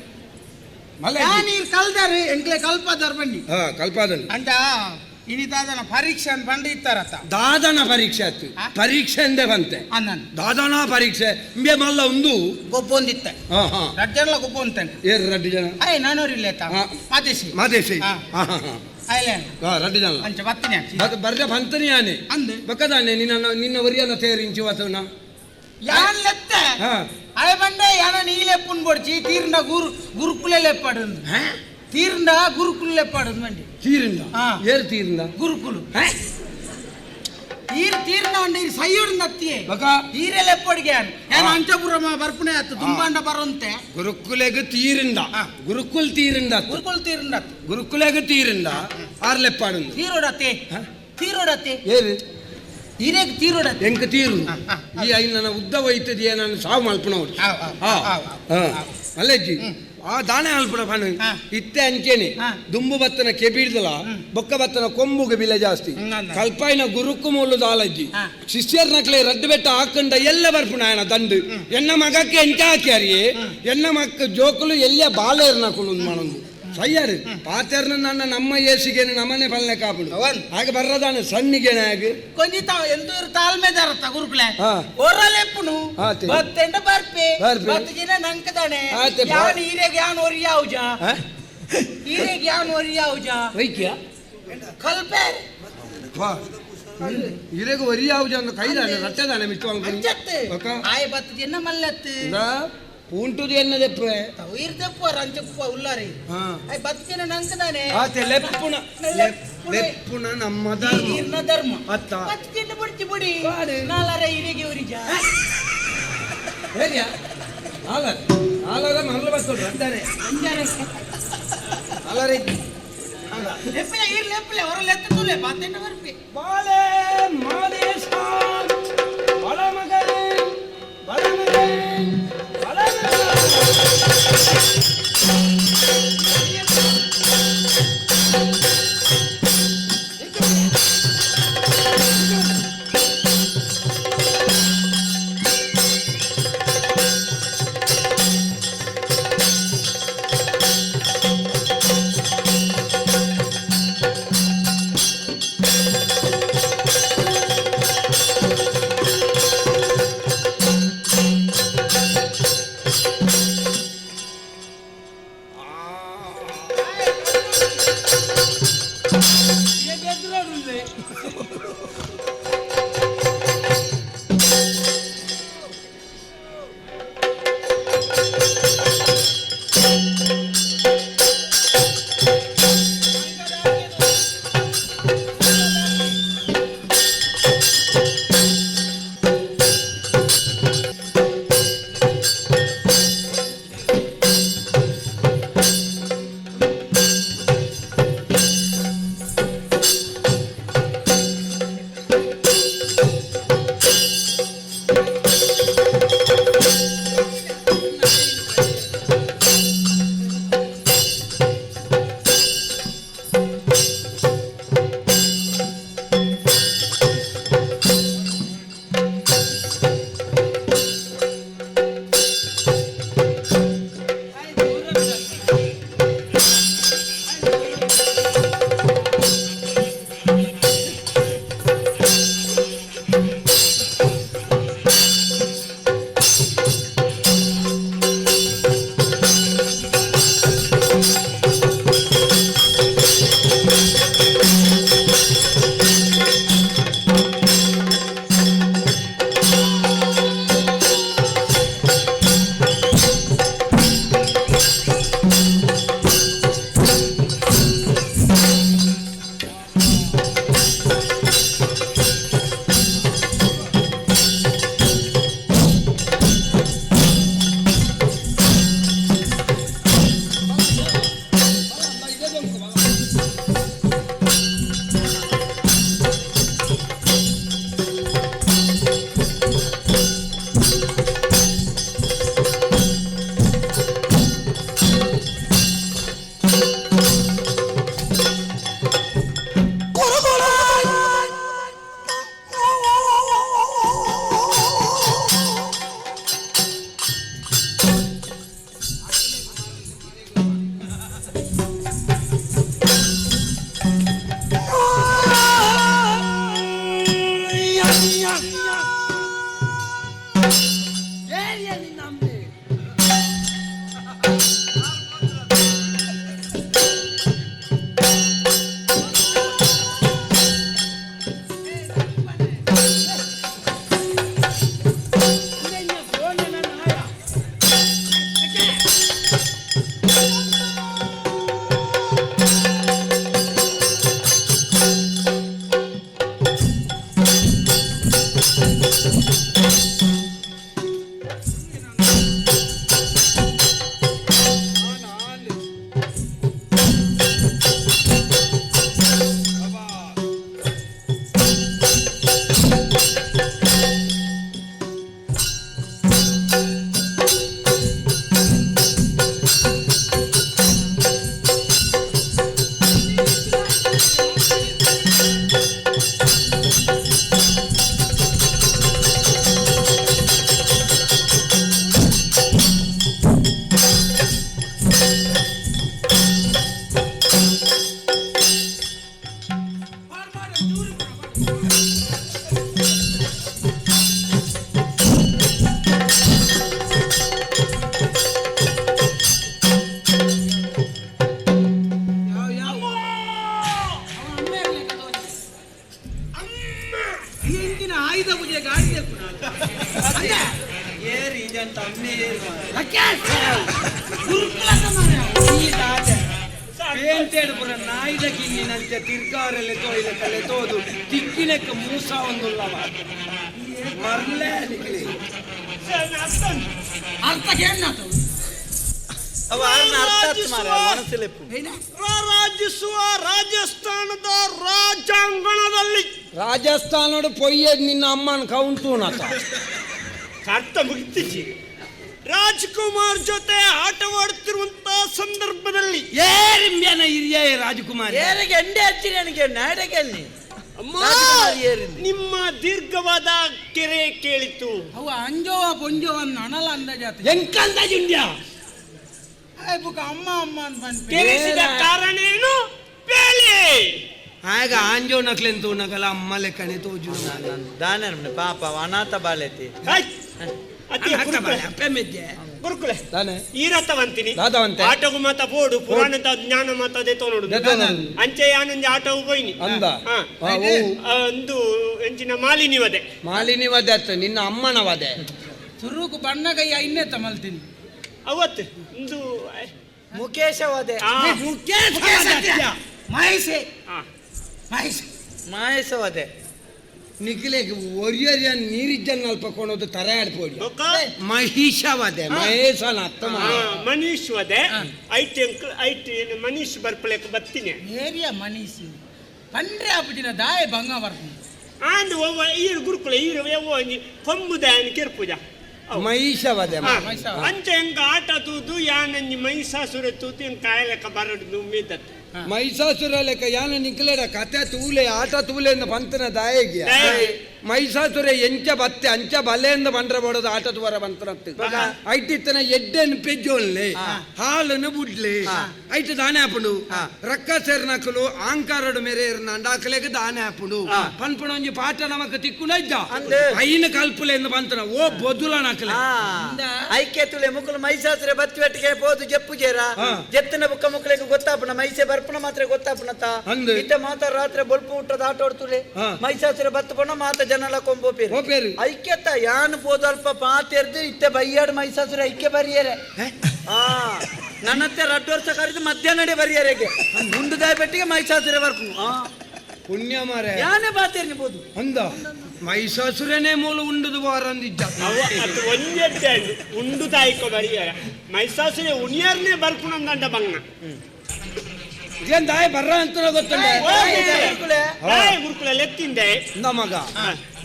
ಮಲ್ಲ. ಯಾನ್ ಈರ್ ಕಲ್ದಾರೆ, ಎಂಕ್ಲೆ ಕಲ್ಪದಾರ್ ಬನ್ನಿ. ಹಾ, ಕಲ್ಪಾದನ್. ಅಂತ ಇನಿತಾದನ ಪರೀಕ್ಷೆ ಅಂತ ಬಂದು ಇತ್ತಾರತ್ತ. ದಾದನ ಪರೀಕ್ಷೆ ಆಯ್ತು. ಆ? ಪರೀಕ್ಷೆ ಅಂದೆ ಬಂತೆ. ಅನ್ನನ್. ದಾದನ ಪರೀಕ್ಷೆ ಇಂಬೆ ಮಲ್ಲ ಒಂದು. ಗೊಬ್ಬೊಂದಿತ್ತ. ಹಾ ಹಾ. ರಡ್ಡು ಜನಲ ಗೊಬ್ಬೊಂತ. ಏರ್ ರಡ್ಡು ಜನ? ಅಯ್ಯ, ನಾನೂರು ಇಲ್ಲ. ಮಾತೇಶಿ. ಮಾದೇಶಿ. ಹಾ. ಹಾ ಹಾ ಹಾ. ಅಯ್ಯಲೇನು? ಹಾ, ರಡ್ಡು ಜನ. ಅಂಚ ಬತ್ತಿನ. ಬರ್ದ ಬಂತನಿ ಯಾನೆ. ಅಂದ್. ಬಕ್ಕದಾನೆ ನಿನ್ನ ನಿನ್ನ ಒರಿಯನ ತೇರಿಂಚು ವತನ. ಯಾನ್ ಲೆತ್ತೆ. ಅಯ್ಯ ಬಂಡೆ, ಯಾನ ನೀಲೆಪ್ಪುನ್ ಬೊಡ್ಚಿ, ತೀರ್ನ ಗುರು ಗುರುಕುಲೆ ಲೆಪ್ಪಾಡು. ತೀರ್ನ ಗುರುಕುಲು ಲೆಪ್ಪಾಡು ಬಂಡಿ. ತೀರಿಂದ? ಹಾ. ಏರ್ ತೀರಿಂದ? ಗುರುಕುಲು. ಈರ್ ತೀರ್ನ ಒಂಡೆ ಈರ್ ಸೈಯೋಡು ನತ್ತಿಯೇ. ಬಕ ಈರೆ ಲೆಪ್ಪಡಿಗೆ ಯಾನ್ ಯಾನ್ ಅಂಚಪುರ ಬರ್ಪುನೆ ಆತು ತುಂಬಾಂಡ ಬರುಂತೆ. ಗುರುಕುಲೆಗ್ ತೀರಿಂದ? ಗುರುಕುಲ್ ತೀರಿಂದ? ಗುರುಕುಲ್ ತೀರ್ನ. ಗುರುಕುಲೆಗ್ ತೀರಿಂದ ಆರ್ ಲೆಪ್ಪಾಡು. ತೀರೋಡತ್ತೆ, ತೀರೋಡತ್ತೆ. ಏರು? ಈರೆಗ್ ತೀರೋಡತ್ತೆ. ಎಂಕ ತೀರು? ಈ ಐನ್ ನನ್ನ ಉದ್ದ ಒಯ್ತದಿಯ, ನಾನು ಸಾವು ಮಲ್ಪನವ್ರು. ಅಲ್ಲಜ್ಜಿ, ಆ ದಾನೆ ಅಲ್ಪಣ ಪಣ. ಇತ್ತೆ ಅಂಚೇನೆ. ದುಂಬು ಬತ್ತನ ಕೆಬಿಡ್ದಲ, ಬೊಕ್ಕ ಬತ್ತನ ಕೊಂಬುಗೆ ಬಿಲೆ ಜಾಸ್ತಿ. ಕಲ್ಪಾಯಿನ ಗುರುಕು ಮೂಲು ದಾಲಜ್ಜಿ. ಶಿಷ್ಯರ್ನಕ್ಲೆ ರಡ್ಡು ಬೆಟ್ಟ ಹಾಕಂಡ ಎಲ್ಲ ಬರ್ಪುಣ ಆಯನ ದಂಡು. ಎನ್ನ ಮಗಕ್ಕೆ ಎಂಚ ಹಾಕ್ಯಾರಿಯೇ, ಎನ್ನ ಮಕ್ಕ ಜೋಕುಲು ಎಲ್ಲ ಬಾಲೇರ್ನಕುಲು ಮನೊಂದು ಸಯ್ಯಾರು ಪಾತೆರ್ನ ನನ್ನ ನಮ್ಮ ಏಸಿಗೆನೆ ನಮ್ಮನೆ ಪಲ್ನೆ ಕಾಪುಡು. ಹಾಗೆ ಬರ್ರದಾನೆ ಸಣ್ಣಿಗೆನೆ ಹಾಗೆ. ಕೊಂಜಿ ತಾವ್ ಎಂದೂರು ತಾಳ್ಮೆದಾರತ್ತ ಗುರುಕುಲೆ. ಒರಲೆಪ್ಪುನು. ಬತ್ತೆಂಡ ಬರ್ಪೆ. ಬರ್ಪೆ. ಬತ್ತು ಜಿನ ನಂಕದಾನೆ. ಆತೆ ಯಾನ್ ಈರೆಗ್ ಯಾನ್ ಒರಿಯಾವುಜ, ಈರೆಗ್ ಯಾನ್ ಒರಿಯಾವುಜ. ವೈಕ್ಯ. ಕಲ್ಪೆ. ಇರೆಗ್ ಒರಿಯಾವುಜ ಅಂದ ಕೈದಾನೆ ರಟ್ಟೆದಾನೆ ಮಿತ್ತು. ಅಂಚತ್ತು. ಆಯ್ ಬತ್ತು ಜಿನ ಮಲ್ಲತ್ತು. ಪೂಂಟುದು ಎನ್ನದೆಪ್ಪೆ. ಇರ್ದೆಪ್ಪ ರಂಚಪ್ಪ ಉಲ್ಲಾರಿ. ಆಯ್ ಬತ್ತು ಜಿನ ನಂಕದಾನೆ. ಆತೆ ಲೆಪ್ಪುಣ. ಲೆಪ್ಪುಣ. ಲೆಪ್ಪುಣ ನಮ್ಮ ಧರ್ಮ. ಈರ್ನ ಧರ್ಮ. ಅತ್ತ. ಬತ್ತು ಜಿನ ಬುಡ್ಚಿ ಬುಡಿ. ಪಾಡು. ನಾಲರ ಈರೆಗೆ ಉರಿಜ. ಹೇಗ್ಯಾ ಆಲರ್ ಆಲರ ಮರಳು ಬರ್ತದೆ ಅಂತಾರೆ. ಅಂಜಾರೆ. ಆಲರೆ. ಲೆಪ್ಪಲೆ ಈರ್ ಲೆಪ್ಪಲೆ ಹೊರ ಲೆತ್ತುಲೆ ಬತ್ತೆಂಡ ಬರ್ಪೆ. ಬಾಳೆ ಮಾದೇಶ, ಬಲಮಗನೇ, ಬಲಮಗನೇ, ಬಲಮಗನೇ. ಅಂತ ಅಮ್ಮೆ ಪೇಂಟೆಡ್ ಪುರ ನಾಯಿದ ಕಿನ್ನಿನಂಚ ತಿರ್ಗಾರೆಲೆ ತೋಯಿಲ ಕಲೆ ತೋದು ತಿಕ್ಕಿನಕ್ಕೆ ಮೂಸ ಒಂದುಲ್ಲವ ಮರ್ಲೆ ನಿಕ್ಲಿ ಅರ್ಥ ಕೇಳ್ನಾತು ಅವ ಆರ್ನ ಅರ್ಥ ಆತ್ ಮಾರ್ರೆ, ಮನಸ್ಸಲ್ಲಿ ರಾಜಿಸುವ ರಾಜಸ್ಥಾನದ ರಾಜಾಂಗಣದಲ್ಲಿ ರಾಜಸ್ಥಾನದ ಪೊಯ್ಯ ನಿನ್ನ ಅಮ್ಮನ ಕೌಂಟು ನಾತ ಅರ್ಥ ಮುಗಿತಿಜಿ. ರಾಜ್ಕುಮಾರ್ ಜೊತೆ ಆಟವಾಡುತ್ತಿರುವಂತ ಸಂದರ್ಭದಲ್ಲಿ ಏರಿಂಬ್ಯಾನ ಹಿರಿಯ ರಾಜಕುಮಾರಿ ಏರಿಗೆ ಎಂಡೆ ಹಚ್ಚಿ ನನಗೆ ನಾಡಗೆ ಅಲ್ಲಿ ಅಮ್ಮ ರಾಜಕುಮಾರಿ ಏರಿಂದು. ನಿಮ್ಮ ದೀರ್ಘವಾದ ಕೆರೆ ಕೇಳಿತು. ಅವು ಅಂಜೋವ ಪೊಂಜೋವ ಅಣಲ ಅಂದಾಜಾತ ಎಂಕಂದ ಇಂಡಿಯಾ ಬುಕ್ಕ ಅಮ್ಮ ಅಮ್ಮ ಅಂತ ಬಂದ್ಪೆ. ಕೆರೆಸಿದ ಕಾರಣ ಏನು ಪೇಲೆ ಆಗ ಆಂಜೋ ನಕ್ಲೆನ್ ತೂನಗಲ ಅಮ್ಮ ಲೆಕ್ಕನೆ ತೋಜು ದಾನ ಪಾಪ ಅವ ಅನಾಥ ಬಾಲೆತಿ. ಹಾಯ್. ಅತಿ ಗುರುಕುಲೆ. ಅಪ್ಪೆ ಮೆಜ್ಜೆ ಗುರುಕುಲೆ ತಾನೆ ಈ ರಥವಂತಿನಿ ದಾದವಂತೆ. ಆಟಗು ಮಾತ ಬೋಡು ಪುರಾಣದ ಜ್ಞಾನ ಮಾತ ದೇತೋ ನೋಡುದು ದೇತೋ ನೋಡುದು. ಅಂಚೆ ಯಾನೊಂಜಿ ಆಟವು ಪೋಯಿನಿ. ಅಂದ. ಹಾ. ಆ, ಓ. ಒಂದು ಎಂಚಿನ ಮಾಲಿನಿ ವದೆ. ಮಾಲಿನಿ ವದೆ ಅತ್ತ ನಿನ್ನ ಅಮ್ಮನ ವದೆ. ಸುರುಕು ಬಣ್ಣ ಕೈ ಇನ್ನೇ ತಮಲ್ತೀನಿ. ಅವತ್ತು ಒಂದು ಮುಖೇಶವಾದೆ. ಆ, ಮಹೇಶೆ ಆ. ಮಹೇಶ್ ಮಾಯಸವಾದೆ. ನಿಖಿಲೆಗ್ ಒರಿಯರಿಯ ನೀರಿಜ್ಜನ್ ಅಲ್ಪ ಕೊಣೋದು ತರೆ ಆಡ್ಪೋಡಿ. ಬೊಕ್ಕ? ಮಹಿಷವದೆ ಮಹೇಶನ ಅತ್ತ ಆ, ಮನೀಶ್ ವದೆ ಐಟ್ ಎಂಕ್ ಐಟ್ ಏನು ಮನೀಶ್ ಬರ್ಪಲೇಕ ಬತ್ತೀನಿ. ಏರಿಯಾ ಮನೀಶ್ ಪಂಡ್ರೆ ಆಪುಜಿನ ದಾಯ ಭಂಗ ಬರ್ತೀನಿ. ಆಂಡ್ ಒವ್ವ ಈರು ಗುರುಕುಲ ಈರು ಎವ್ವ ಒಂಜಿ ಕೊಂಬುದ ಕಿರ್ಪುಜ ಅವು. ಮಹಿಷವದೆ. ಆ, ಅಂಚೆ ಎಂಕ ಆಟ ತೂದು ಯಾನಂಜಿ ಮಹಿಷಾಸುರ ತೂತು ಎಂಕ ಕಾಯಲೆಕ್ಕ ಬರಡು ನುಮ್ಮಿದ್ದತ್ತು. ಮಹಿಷಾಸುರ ಲೆಕ್ಕ ಯಾನ ನಿಖಿಲೆಡ ಕತೆ ತೂಲೆ ಆಟ ತೂಲೆ ಎಂದ ಬಂತನ ದಾಯಗಿಯ. ದಾಯೆಗೆ. ಮಹಿಷಾಸುರ ಎಂಚ ಬತ್ತೆ ಅಂಚ ಬಲೆಯಿಂದ ಬಂಡ್ರ ಬೋಡೋದು ಆಟ ತುವರ ಬಂತನತ್ತು ಐಟಿತ್ತನ ಎಡ್ಡೆನ್ ಪೆಜ್ಜೋನ್ಲೆ ಹಾಲನ್ನು ಬುಡ್ಲೆ ಐಟ್ ದಾನೆ ಆಪುಂಡು ರಕ್ಕ ಸೇರ್ನಕಲು ಆಂಕಾರಡು ಮೇರೆ ಅಂಡಾಕಲೆಗೆ ದಾನೆ ಆಪುಂಡು ಪನ್ಪುಣ ಒಂಜಿ ಪಾಠ ನಮಕ್ ತಿಕ್ಕುನ ಇದ್ದ ಅಂದ್. ಐನ ಕಲ್ಪುಲೆ ಎಂದು ಬಂತನ ಓ ಬೊದುಲ ನಕಲೆ. ಐಕ್ಯ ತುಲೆ ಮುಕುಲು ಮೈಸಾಸುರ ಬತ್ತಿ ಬೆಟ್ಟಿಗೆ ಪೋದು ಜಪ್ಪು ಜೇರ. ಜೆತ್ತಿನ ಬುಕ್ಕ ಮುಕ್ಕಲಿಗೆ ಗೊತ್ತಾಪುನ ಮೈಸೆ ಬರ್ಪುನ ಮಾತ್ರ ಗೊತ್ತಾಪುನ ತಾ. ಅಂದ್. ಇತ್ತ ಮಾತ ರಾತ್ರಿ ಬೊಲ್ಪು ಹುಟ್ಟದ ಆಟ ಆಡ್ತುಲೆ. ಮೈಸಾಸುರ ಬತ್ತು ಪೋಣ ಮಾತ ಜನಲ ಕೊಂಬೋಪೇರು ಹೋಪೇರು. ಐಕ್ಯತ ಯಾನ್ ಪೋದು ಅಲ್ಪ ಪಾತೆರ್ದು ಇತ್ತೆ ಬೈಯಾಡು ಮೈಸಾಸುರ ಐಕ್ಯ ಬರಿಯರೆ. ಆ ನನ್ನತ್ತೆ ರಡ್ಡು ವರ್ಷ ಕರೆದು ಮಧ್ಯಾಹ್ನಡೆ ಬರಿಯರೆಗೆ ಗುಂಡುದಾಯ ಬೆಟ್ಟಿಗೆ ಮೈಸಾಸುರ ಬರ್ಪು. ಆ ಪುಣ್ಯ ಮಾರೆ ಯಾನೇ ಪಾತೆರ್ನಿ ಪೋದು. ಅಂದ ಮಹಿಷಾಸುರನೇ ಮೂಲ ಉಂಡುದು ವಾರಂದಿದ್ದ. ಅವ ಅದು ಒಂಜೆಡ್ಡೆ ಉಂಡು ತಾಯಿಕೊ ಬರಿಯರ ಮಹಿಷಾಸುರ ಉಣಿಯರ್ನೇ ಬರ್ಪುಣಂದಂಡ ಬಂಗ್ನ. ಏನ್ ದಾಯ ಬರ್ರ ಅಂತ ಗೊತ್ತುಂಡೆ. ಗುರುಕುಲೆ. ದಾಯ ಗುರುಕುಲ ಲೆತ್ತಿಂದೆ. ಇಂದ ಮಗ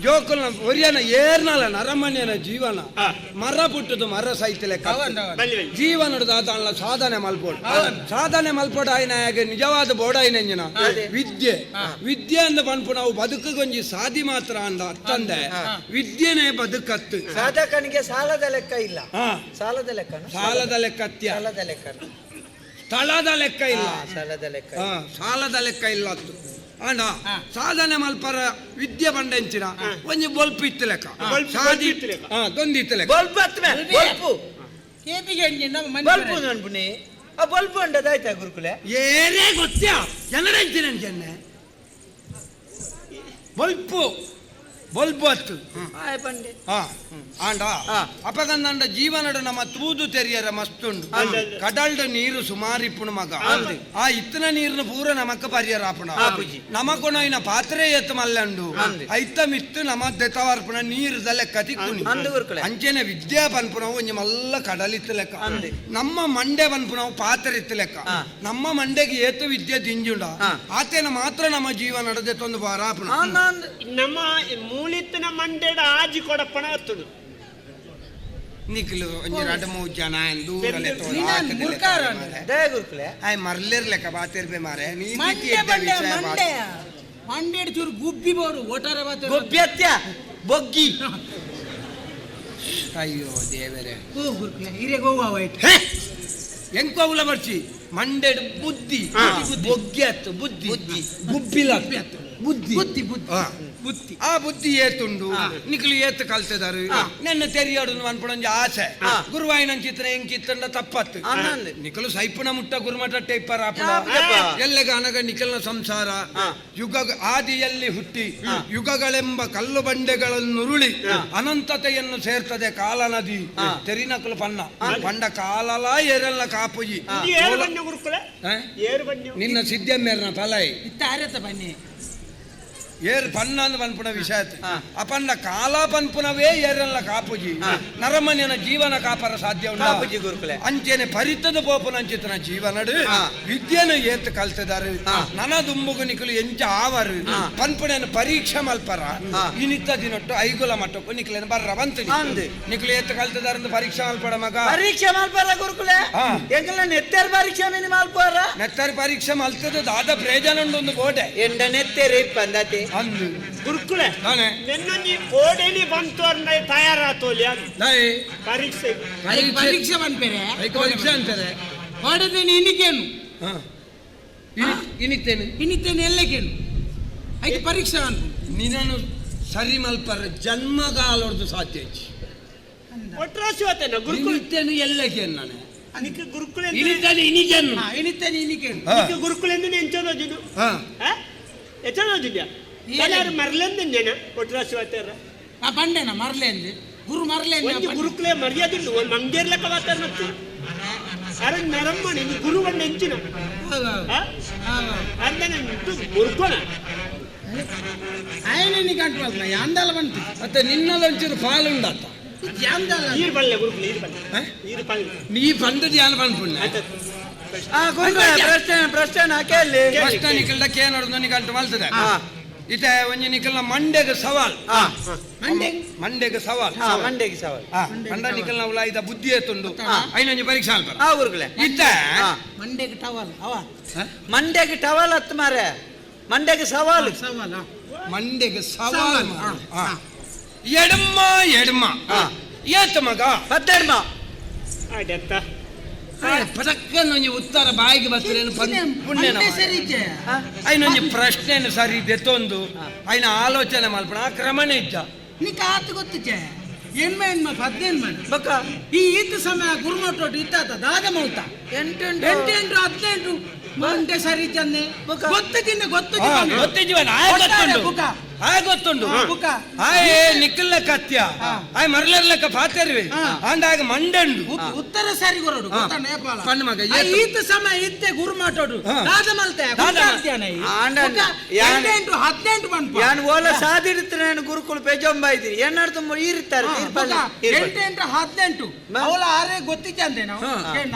ಜೋಕುಲ್ನ ಒರಿಯನ ಏರ್ನಲ ನರಮಣ್ಯನ ಜೀವನ ಮರ ಪುಟ್ಟದು ಮರ ಸೈತಲೆ. ಬಲ್ಲಿ ಬಲ್ಲಿ. ಜೀವನದ ದಾತಾಳ ಸಾಧನೆ ಮಲ್ಪೋಡು ಸಾಧನೆ ಮಲ್ಪೋಡು ಆಯ್ನ ನಿಜವಾದ ಬೋಡಾಯಿನಂಜಿನ ವಿದ್ಯೆ ವಿದ್ಯೆ ಅಂದ ಪನ್ಪು ನಾವು ಬದುಕುಗೊಂಜಿ ಸಾದಿ ಮಾತ್ರ ಅಂದ ಅತ್ತಂದೆ ವಿದ್ಯೆನೇ ಬದುಕತ್ತು. ಸಾಧಕನಿಗೆ ಸಾಲದ ಲೆಕ್ಕ ಇಲ್ಲ. ಸಾಲದ ಲೆಕ್ಕ ಸಾಲದ ಲೆಕ್ಕತ್ಯ ಸಾಲದ ಲೆಕ್ಕ ಸ್ಥಳದ ಲೆಕ್ಕ ಇಲ್ಲ. ಸಾಲದ ಲೆಕ್ಕ ಸಾಲದ ಲೆಕ್ಕ ಇಲ್ಲ ಅತ್ತು ಅಣ್ಣ ಸಾಧನೆ ಮಲ್ಪರ ವಿದ್ಯೆ ಬಂಡೆಂಚಿನ ಒಂಜಿ ಬೊಲ್ಪು ಇತ್ತು ಲೆಕ್ಕ ಸಾದಿ ದೊಂದಿತ್ತು ಲೆಕ್ಕ. ಬೊಲ್ಪು ಹತ್ಮೆ ಬೊಲ್ಪು ಕೇಪಿಗೆ ಅಂಜಿನ ಬೊಲ್ಪು ಅನ್ಪುನಿ ಆ ಬೊಲ್ಪು ಅಂಡದಾಯ್ತಾ ಗುರುಕುಲೆ. ಏನೇ ಗೊತ್ತ್ಯಾ ಜನರೆಂಚಿನ ಚೆನ್ನೆ ಬೊಲ್ಪು ಬೊಲ್ಪು ಹತ್ತು. ಬಂಡೆ ಆಂಡ ಅಪಗಂದಂಡ ಜೀವನಡ ನಮ್ಮ ತೂದು ತೆರಿಯರ ಮಸ್ತುಂಡು ಕಡಲ್ಡ ನೀರು ಸುಮಾರು ಇಪ್ಪುಣ ಮಗ ಆ ಇತ್ತನ ನೀರ್ನ ಪೂರ ನಮಕ್ಕ ಪರಿಯರ ಆಪುಣ ನಮಕೊನೈನ ಪಾತ್ರೆ ಎತ್ತು ಮಲ್ಲಂಡು ಐತ ಮಿತ್ತು ನಮ ದೆತವರ್ಪುಣ ನೀರ್ದ ಲೆಕ್ಕ ತಿಕ್ಕುನಿ. ಅಂಚೆನೆ ವಿದ್ಯಾ ಪನ್ಪುನವು ಒಂಜಿ ಮಲ್ಲ ಕಡಲಿತ್ತು ಲೆಕ್ಕ ನಮ್ಮ ಮಂಡೆ ಪನ್ಪುನವು ಪಾತ್ರೆ ಇತ್ತು ಲೆಕ್ಕ ನಮ್ಮ ಮಂಡೆಗೆ ಏತು ವಿದ್ಯೆ ದಿಂಜುಂಡ ಆತೇನ ಮಾತ್ರ ನಮ್ಮ ಜೀವನ ದೆತ್ತೊಂದು ಬಾರ ಆಪುಣ. ನಮ್ಮ ಮೂಲಿತ್ತಿನ ಮಂಡೆಡ ಆಜಿ ಕೊಡಪ್ಪಣ ಹತ್ತುಡು. ನಿಖಿಲು ಒಂಜಿ ರಡ್ಡ್ ಮೂಜ್ ಜನ ದೂರಲೆ ದಯ ಗುರುಕುಲೆ. ಆಯ್ ಮರ್ಲಿರ್ಲೆಕ್ಕ ಬಾತಿರ್ಬೆ ಮಾರೆ. ಮಂಡೆ ಬಂಡೆ ಮಂಡೆ ಮಂಡೆ ಚೂರು ಗುಬ್ಬಿ ಬೋಡು ಓಟಾರ ಬಾತೆ. ಗೊಬ್ಬಿ ಹತ್ಯ ಬೊಗ್ಗಿ. ಅಯ್ಯೋ ದೇವರೇ. ಓ ಗುರುಕುಲೆ ಹಿರಿಯ ಗೋವಾ ವೈಟ್. ಎಂಕೋವುಲ ಬರ್ಚಿ ಮಂಡೆಡ್ ಬುದ್ಧಿ ಬೊಗ್ಗಿ ಹತ್ತು ಬುದ್ಧಿ ಬುದ್ಧಿ ಗುಬ್ಬಿಲ ಬುದ್ಧಿ ಬುದ್ಧಿ ಬುದ್ಧಿ. ಬುದ್ಧಿ ಆ ಬುದ್ಧಿ ಏತುಂಡು ನಿಕ್ಲು ಏತು ಕಲ್ತದಾರು ನನ್ನ ತೆರಿಯೋಡು ಅನ್ಪುಣಂಜಿ ಆಸೆ ಗುರುವಾಯಿನ ಚಿತ್ರ ಎಂಕಿತ್ತಂಡ ತಪ್ಪತ್ತು ನಿಕಲು ಸೈಪುನ ಮುಟ್ಟ ಗುರುಮಠ ಟೈಪರ್ ಎಲ್ಲಗ ಅನಗ ನಿಖಲ್ನ ಸಂಸಾರ ಯುಗ ಆದಿಯಲ್ಲಿ ಹುಟ್ಟಿ ಯುಗಗಳೆಂಬ ಕಲ್ಲು ಬಂಡೆಗಳನ್ನುರುಳಿ ಅನಂತತೆಯನ್ನು ಸೇರ್ತದೆ ಕಾಲ ನದಿ ತೆರಿನಕಲು ಪನ್ನ ಪಂಡ ಕಾಲಲ ಏರಲ್ಲ ಕಾಪುಜಿ ನಿನ್ನ ಸಿದ್ಧ ಮೇರ್ನ ಫಲಾಯಿ ಬನ್ನಿ ಏರ್ ಪನ್ನ ಅಂದ್ ಪನ್ಪುನ ವಿಷಯ ಅಪನ್ನ ಕಾಲ ಪನ್ಪುನವೇ ಏರಲ್ಲ ಕಾಪುಜಿ ನರಮನ್ಯನ ಜೀವನ ಕಾಪರ ಸಾಧ್ಯ ಕಾಪುಜಿ ಗುರುಕುಲೆ ಅಂಚೆನೆ ಪರಿತದ ಪೋಪುನ ಅಂಚಿತನ ಜೀವನಡು ವಿದ್ಯೆನ ಏತ್ ಕಲ್ತದಾರು ನನ ದುಂಬುಗು ನಿಕಲು ಎಂಚ ಆವರು ಪನ್ಪುಣನ ಪರೀಕ್ಷೆ ಮಲ್ಪರ ಇನಿತ್ತ ದಿನೊಟ್ಟು ಐಗುಲ ಮಟ್ಟಕ್ಕೂ ನಿಕ್ಲೇನ ಬರ್ರ ಬಂತು ನಿಕ್ಲು ಏತ್ ಕಲ್ತದಾರ ಪರೀಕ್ಷೆ ಮಲ್ಪಡ ಮಗ ಪರೀಕ್ಷೆ ಮಲ್ಪರ ಗುರುಕುಲೆ ಎಂಕಲ್ನ ನೆತ್ತರ್ ಪರೀಕ್ಷೆ ಮಿನಿ ಮಲ್ಪರ ನೆತ್ತರ್ ಪರೀಕ್ಷೆ ಮಲ್ತದ ದಾದ ಪ್ರಯೋಜನ ಉಂಡು ಒಂದು ಬೋಟೆ ಎಂಡ ನೆತ್ತೆರೆ ಇಪ್ಪಂದತೆ ಅಂದು ಗುರುಕುಲೆ ನಿನ್ನೊಂಜಿ ಕೋಡೇಲಿ ಬಂತು ಅಂದ ತಯಾರಾತೋಲಿ ಪರೀಕ್ಷೆ ಪರೀಕ್ಷೆ ಪನ್ಪೇರೆ ಪರೀಕ್ಷೆ ಅಂತಾರೆ ಕೋಡದೇನು ಇನಿಕೇನು ಇನಿತೇನು ಇನಿತೇನು ಎಲ್ಲಕೇನು ಐದು ಪರೀಕ್ಷೆ ಅನ್ಪು ನಿನ್ನನ್ನು ಸರಿ ಮಲ್ಪರ ಜನ್ಮಗಾಲೊರ್ದು ಸಾಧ್ಯ ಒಟ್ರಾಸಿ ಹೋತೇನ ಗುರುಕುಲ ಇನಿತೇನು ಎಲ್ಲಕೇನು ನಾನು ನಿಕ್ಕ ಗುರುಕುಲೆ ಇನಿತೇನು ಇನಿಕೇನು ಇನಿತೇನು ಇನಿಕೇನು ನಿಕ್ಕ ಗುರುಕುಲೆಂದು ಎಂಚೋದೋಜಿನು ಎಚ್ಚೋದೋಜಿದ್ಯಾ ಎಲ್ಲಾರು ಮರ್ಲೆಂದು ಒಟ್ರಾಸಿ ಹೋತಾರ ಆ ಬಂಡೆನ ಮರ್ಲೆಂದು ಗುರು ಮರ್ಲೆಂದು ಒಂಜಿ ಗುರುಕುಲೆ ಮರ್ಯಾದೆ ಉಂಡು ಒಂದು ಮಂಗೇರ್ಲೆಕ್ಕ ವಾತಾರ ಮತ್ತು ಅರೆ ನರಮ್ಮಣಿ ಗುರು ಬಂಡ ಎಂಚಿನ ಅಂದನೆ ಗುರುಕೋಣ ಆಯನ ಕಂಟ್ರೋಲ್ ಯಾಂದಲ ಬಂತು ಮತ್ತೆ ನಿನ್ನಲ್ಲ ಒಂಚೂರು ಪಾಲುಂಡಾತ ಯಾಂದಲ ಈರು ಬಲ್ಲೆ ಗುರುಕುಲೆ ಈರು ಬಲ್ಲೆ ಈರು ಪಲ್ಲೆ ನೀ ಬಂದದ್ದು ಯಾನ್ ಪನ್ಪುಣ್ಣ ಪ್ರಶ್ನೆ ಪ್ರಶ್ನೆ ಕೇಳಿ ಪ್ರಶ್ನೆ ನಿಕಲ್ದ ಕೇನೋಡು ನನಗೆ ಅಂಟು ಮಲ್ತದೆ ಇತ್ತೆ ಒಂಜಿ ನಿಕಲ್ನ ಮಂಡೆಗೆ ಸವಾಲ್ ಮಂಡೆಗೆ ಸವಾಲ್ ಮಂಡೆಗೆ ಸವಾಲ್ ಮಂಡ ನಿಕಲ್ನ ಉಲಾಯಿದ ಬುದ್ಧಿ ಎತ್ತುಂಡು ಐನೊಂಜಿ ಪರೀಕ್ಷೆ ಅಲ್ಪ ಆ ಗುರುಕುಲೆ ಇತ್ತೆ ಮಂಡೆಗೆ ಟವಲ್ ಅವ ಮಂಡೆಗೆ ಟವಲ್ ಹತ್ತು ಮಾರೆ ಮಂಡೆಗೆ ಸವಾಲು ಸವಾಲ ಮಂಡೆಗೆ ಸವಾಲ್ ಎಡಮ್ಮ ಎಡಮ್ಮ ಏತ ಮಗ ಪತ್ತೆಡ್ಮ ಅಡೆತ್ತ ಪಟಕ್ಕನೊಂಜಿ ಉತ್ತರ ಬಾಯಿಗೆ ಬರ್ತೇನೆ ಪುಣ್ಯನ ಸರಿ ಐನೊಂಜಿ ಪ್ರಶ್ನೆಯನ್ನು ಸರಿ ದೆತ್ತೊಂದು ಐನ ಆಲೋಚನೆ ಮಲ್ಪಣ ಆ ಕ್ರಮನೇ ಇಜ್ಜ ನಿಕ್ಕ ಆತ ಗೊತ್ತಿಚ್ಚೆ ಎನ್ಮ ಎನ್ಮ ಹದಿನೇನು ಮನೆ ಬಕ್ಕ ಈ ಈತ ಸಮಯ ಗುರುಮಠ ಇತ್ತಾತ ದಾದ ಮೌತ ಎಂಟು ಎಂಟು ಎಂಟು ಹದಿನೆಂಟು ಮಂಡೆ ಸರಿ ಚಂದೆ ಗೊತ್ತಿದ್ದ ಗೊತ್ತು ಗೊತ್ತಿಜೀವನ ಆಯ್ ಗೊತ್ತುಂಡು ಆಯ್ ಗೊತ್ತುಂಡು ಆಯ್ ನಿಕ್ಕಲ್ಲ ಕತ್ಯ ಆಯ್ ಮರಲರ್ಲಕ್ಕ ಪಾತರ್ವಿ ಅಂದಾಗ ಮಂಡಂಡು ಉತ್ತರ ಸರಿ ಕೊರಡು ಪಣ್ಣ ಮಗ ಈತ ಸಮಯ ಇತ್ತೆ ಗುರು ಮಾಟೋಡು ದಾದ ಮಲ್ತೆ ಎಂಟು ಹದಿನೆಂಟು ಬಂದು ಯಾನ್ ಓಲ ಸಾದಿಡ್ತಾನೆ ಗುರುಕುಲ ಪೆಜೊಂಬ ಇದ್ದೀರಿ ಏನಾರು ತುಂಬ ಈರ್ತಾರೆ ಎಂಟು ಎಂಟು ಹದಿನೆಂಟು ಅವಳ ಆರೇ ಗೊತ್ತಿದ್ದೆ ನಾವು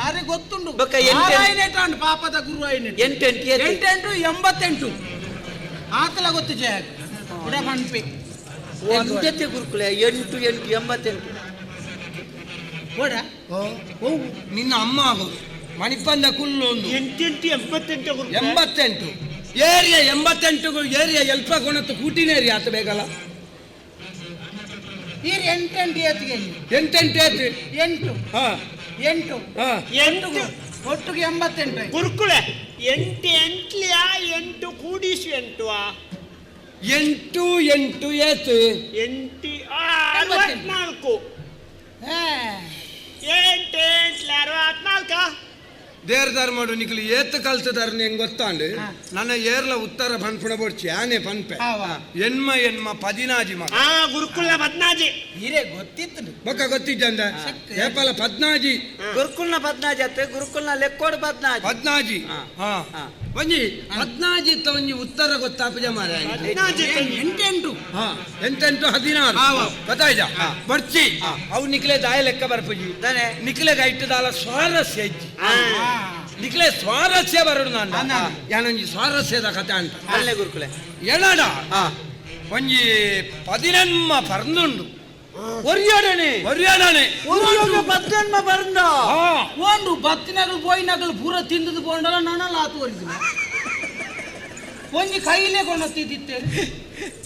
ಆರೇ ಗೊತ್ತುಂಡು ಎಂಟು ಪಾಪದ ಗುರು ಐನೆಂಟು ಎಂಟು ಎಂಟು ಎಂಟು ಎಂಟು 88 ಆತಲ ಗೊತ್ತು ಜಯ ಕೂಡ ಪನ್ಪಿ ಒಂದತ್ತೆ ಗುರುಕುಲ 8 8 88 ಓಡ ನಿನ್ನ ಅಮ್ಮ ಆಗೋದು ಮಣಿಪಂದ ಕುಲ್ಲು ಒಂದು 8 8 88 88 ಏರಿಯಾ 88 ಏರಿಯಾ ಎಲ್ಪ ಕೊಣತ್ತು ಕೂಟಿನ ಏರಿಯಾ ಆತ ಬೇಕಲ್ಲ ಈರ್ 8 8 ಏತಿಗೆ 8 8 ಏತಿ 8 8 8 ಒಟ್ಟಿಗೆ 88 ಗುರುಕುಲೆ 8 ಎಂಟ್ಲಿಯಾ 8 ಕೂಡಿಸು 8 8 8 ಏತು 8 64 8 8 64 ದೇರ್ ಧರ್ಮಡು ನಿಕ್ಲು ಏತ್ ಕಲ್ತದಾರ ಹೆಂಗ್ ಗೊತ್ತಾಂಡು ನನ್ನ ಏರ್ಲ ಉತ್ತರ ಪನ್ಪುಣ ಬೋಡ್ಚಿ ಆನೆ ಪನ್ಪೆ ಎನ್ಮ ಎನ್ಮ ಪದಿನಾಜಿ ಮಗ ಗುರುಕುಲ ಪದ್ನಾಜಿ ಹಿರೇ ಗೊತ್ತಿತ್ತು ಬೊಕ್ಕ ಗೊತ್ತಿದ್ದಂದ ಏಪಲ ಪದ್ನಾಜಿ ಗುರುಕುಲ್ನ ಪದ್ನಾಜಿ ಅತ್ತೆ ಗುರುಕುಲ್ನ ಲೆಕ್ಕೋಡು ಪದ್ನಾಜಿ ಪದ್ನಾಜಿ ಒಂಜಿ ಪದ್ನಾಜಿ ಇತ್ತ ಒಂಜಿ ಉತ್ತರ ಗೊತ್ತಾಪುಜ ಮಾರ ಎಂಟೆಂಟು ಎಂಟೆಂಟು 16 ಗೊತ್ತಾಯ್ತಾ ಬರ್ಚಿ ಅವು ನಿಕ್ಲೆ ದಾಯ ಲೆಕ್ಕ ಬರ್ಪುಜಿ ನಿಕ್ಲೆ ಗೈಟದಾಲ ಸ್ವಾರಸ್ಯ ಇಜ್ಜಿ ನಿಕ್ಲೆ ಸ್ವಾರಸ್ಯ ಬರೋಡು ನಾನು ಯಾನೊಂಜಿ ಸ್ವಾರಸ್ಯದ ಕಥೆ ಅಂತ ಅಲ್ಲೇ ಗುರುಕುಲೆ ಎಳಡ ಒಂಜಿ ಪದಿನೆನ್ಮ ಪರ್ನುಂಡು ಒರಿಯೋಡನೆ ಒರಿಯೋಡನೆ ಒರಿಯೋಗ ಪದ್ದೆನ್ಮ ಪರ್ಂದ ಓಂಡು ಬತ್ತಿನಗಲು ಬೋಯಿನಗಲು ಪೂರ ತಿಂದದು ಬೋಂಡಲ ನನಲ ಆತು ಒರಿದಿನ ಒಂಜಿ ಕೈಲೇ ಕೊಣತ್ತಿದ್ದಿತ್ತೆ